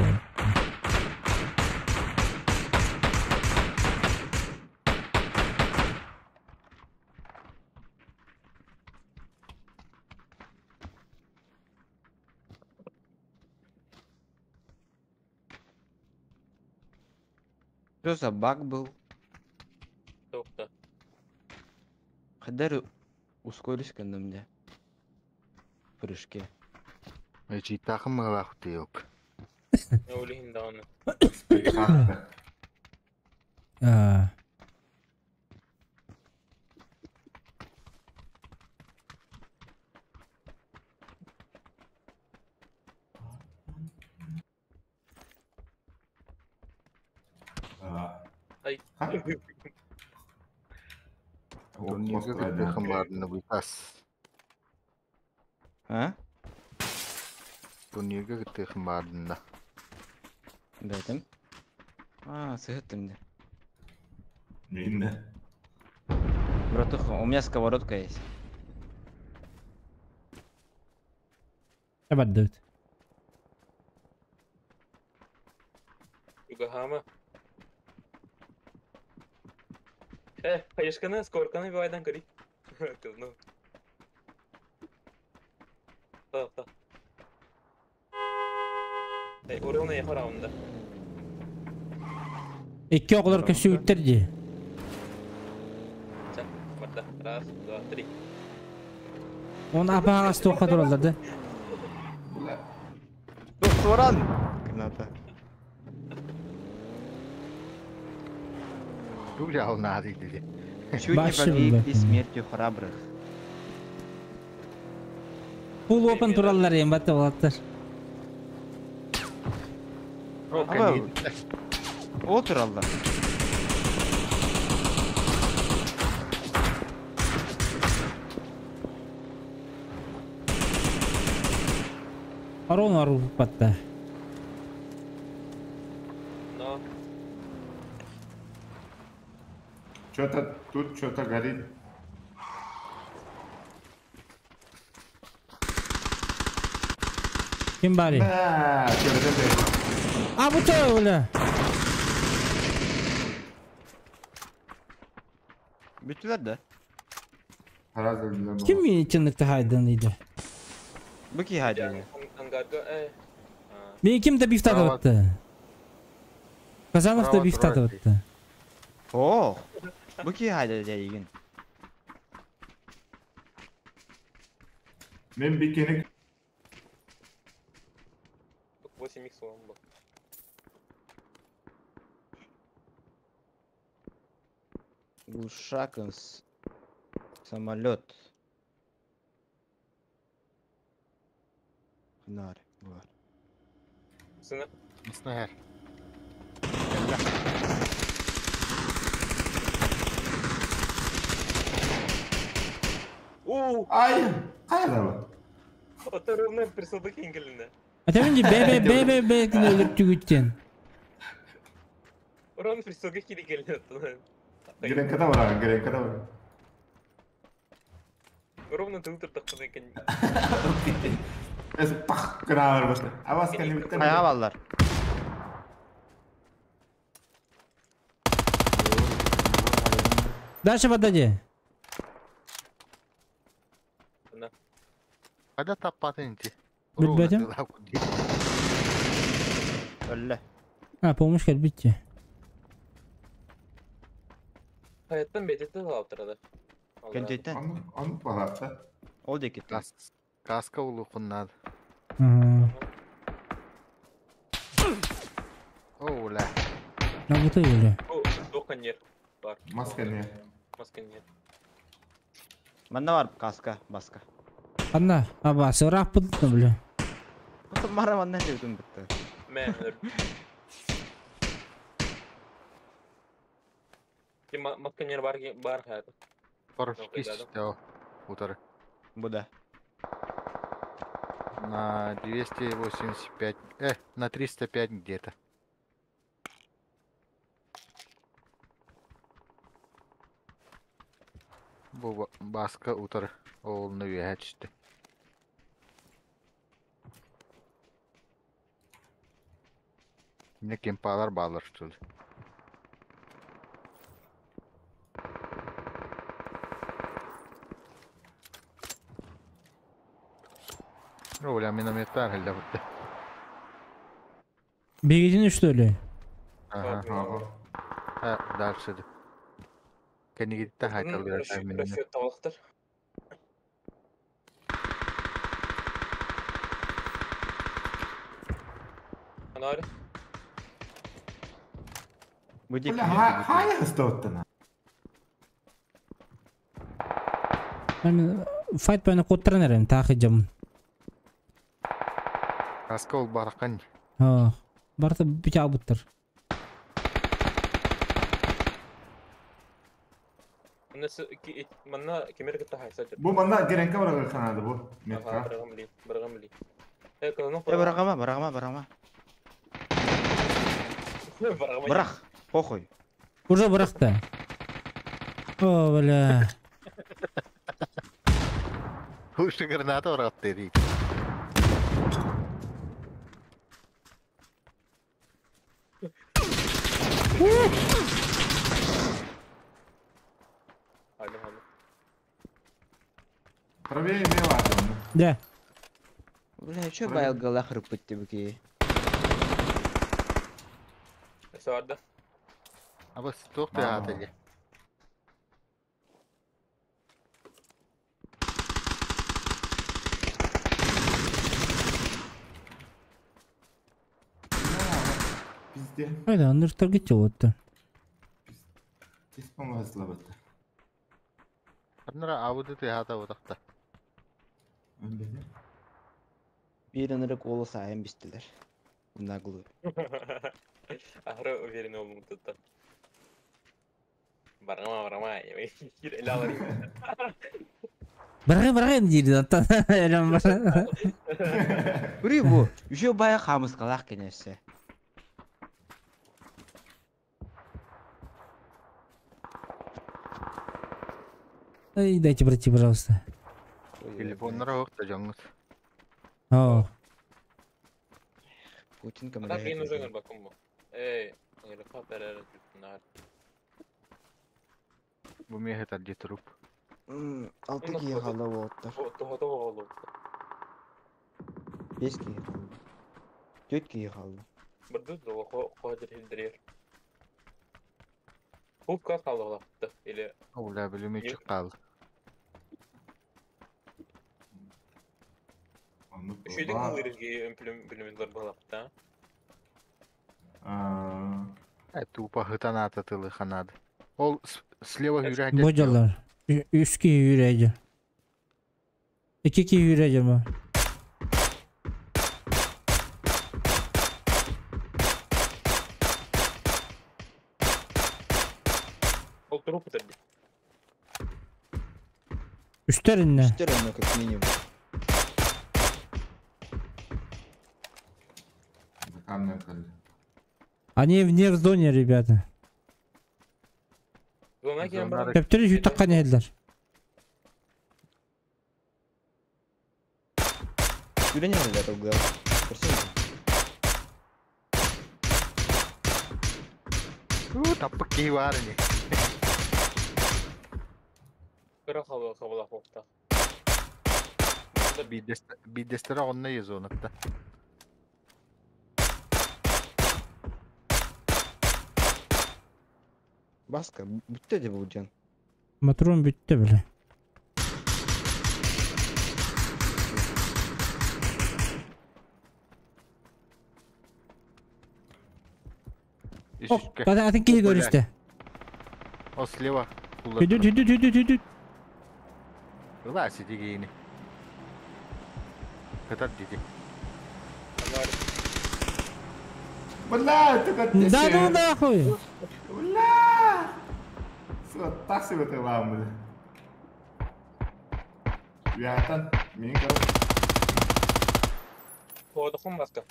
Что за баг был? Тоқта. Хадар ускорись ко мне. В прыжке. Читахым мылахты yok. Ай. Турнирга кыттыхым быкас. А? Турнирга кыттыхым бардында. Бәтем. А, сыгыттым да. Видно. Братуха, у меня сковородка есть. Табаддут. Югахама. Хаешканы, скорканы бивайдан көрей. Ну. Так, так. Урылны яхараунда. Икки оғылар көсі үттерді. Раз, два, три. Он апағас тоққа туралдарды. Туран! Граната. Тугжал надо dedi. Чуть не погибли смертью храбрых. Full open тураллар эм батты болаттар. О тураллар. Арон ару батта. Но. Что-то тут что-то горит. Ким бари? Да, А bu da öyle. Bittiler de. Kim içinlikte haydanıydı? Bu ki haydanı. Ben kim de biftat attı? Kazanov da biftat attı. Oh. Bu ki haydanı deyin. Мен бикени 8 икс он был. Глушаканс. Самолет. Нар, бар. Сына. Снайпер. Оо! Ай! Кайда Ото ровно присылды кенгеліне. Атамын бе бе бе бе бе күн өліп түгіттен. Ровно присылды келгеліне. Гренкада бар, гренкада бар. Ровно тыл тұрдық екен. Эс пах гранат башта. Авас кани битте. Аяға балдар. Дальше подади. Кайда таппатын инти? Билбетим. Өлле. А, помощь келбитти. Hayattan бететті алып тұрады. Кентеттен. Аны балапта. Ол де кетті. Каска улукуннад. Оула. Работай или? Тоқанер бар. Маска не. Маска не. Манда бар каска, баска. Анна, аба, сырақ бұдды, бля. Просто мара манда жүрдім бітті. Мен Масканер бар бар хайат. Бар кис, утары. Буда. На 285, на 305 где-то. Бу баска утар оолну үһәчти. Не кемпалар балар что ли? Оля минометтар хелле бутты. Бегедин что ли? Ага. Ха, дальше. Кенигитте хайталгыра Расчет талақтар. Анары. Бля, хая стоттана. Мен файт байна коттыран эрем, тахы жам. Каска ол баракан. А, барта бите албыттыр. Манна кемер кытта хайса. Бу манна гренка барага канады бу. Метка. Барагам ли, барагам ли. Э, кылны. Барагама, барагама, барагама. Барах, похуй. Уже барахта. О, бля. Лучше граната баракты дейт. Правее мела. Да. Бля, чё байл галахры подтебки? Сарда. А вот сток ты атали. Пизде. Айда, андыр кетти отты. Тез помазла бытты. Анра абуды ты хата утакта. Бир ынырык олы сайын бистилер. Наглую. Ахры уверен болдум тут. Барама, барама. Эле алар. Баргы баргы дейди аттан. Элем бар. Үрүй бу. Еще бая хамыскалак кенесе. Эй, дайте пройти, пожалуйста. Телефоннара окта жаңыт. О. Путин Так мен уже бакум. Эй, Бу меhe тарди труп. Алты кие қалды болыптыр. Тоғытып қалды. 5 кие қалды. 4 кие қалды. Бірді қодыр хилдірер. Хупка қалды олапты. Или... Оля, білмей қалды. Үшүйдік ылырге пулеметлар балапта. Тупо хытаната тылы ханад. Ол слева хүрәдә. Бодялар. Үс ки хүрәдә. Ики ки хүрәдә ма. Ол труп это. Үстәринне. Үстәринне как минимум. За камнем калды. Они вне в зоне, ребята. Зона келен бар. Төптөрү жүтаккан элдер. Күрәнә әле ул. Көрсәң. Таппык ки бар не. Кыра хабы хабыла хопта. Бидестер онна езонатта. Баска, бүтте де бу ден. Матрон бүтте биле. Атын киһи көрүстэ. О слева. Хүдүт хүдүт хүдүт хүдүт. Ыла сидигини. Кытар диди. Бля, ты как Да ну нахуй. Бля! Сука, так себе ты вам, бля. Уятан, мин короче. Хода баска.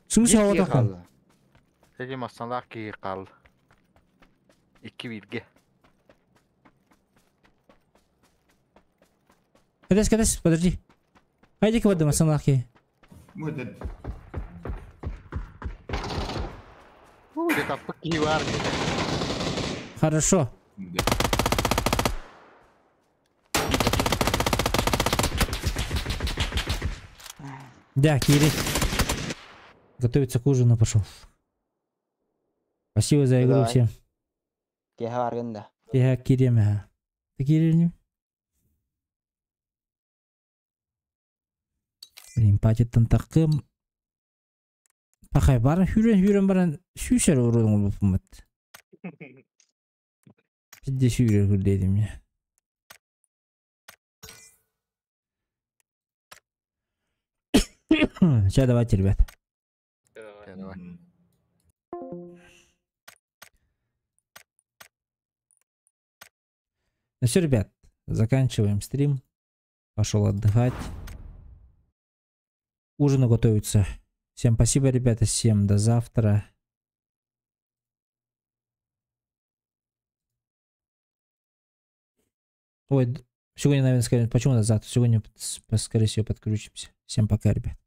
Сумса отакан. Теги масалар ки кал. Икки бирге. Кадес, кадес, подожди. Хайди кабады масалар ки. Будет. Таппык ки бар не. Хорошо. Да, Кири. Готовиться к ужину пошел. Спасибо за игру Давай. всем. Кеһә баргын да. Я Киреме. Ты Кири Блин, патеттан такым. Пахай баран хүрен хүрен баран сүүсэр урудун болупмут. Пидде сүүрер күрдедим я. Сейчас давайте, ребят. Давай. Ну все, ребят, заканчиваем стрим. Пошел отдыхать. Ужину готовится. Всем спасибо, ребята. Всем до завтра. Ой, сегодня, наверное, скорее... Почему до завтра? Сегодня, скорее всего, подключимся. Всем пока, ребят.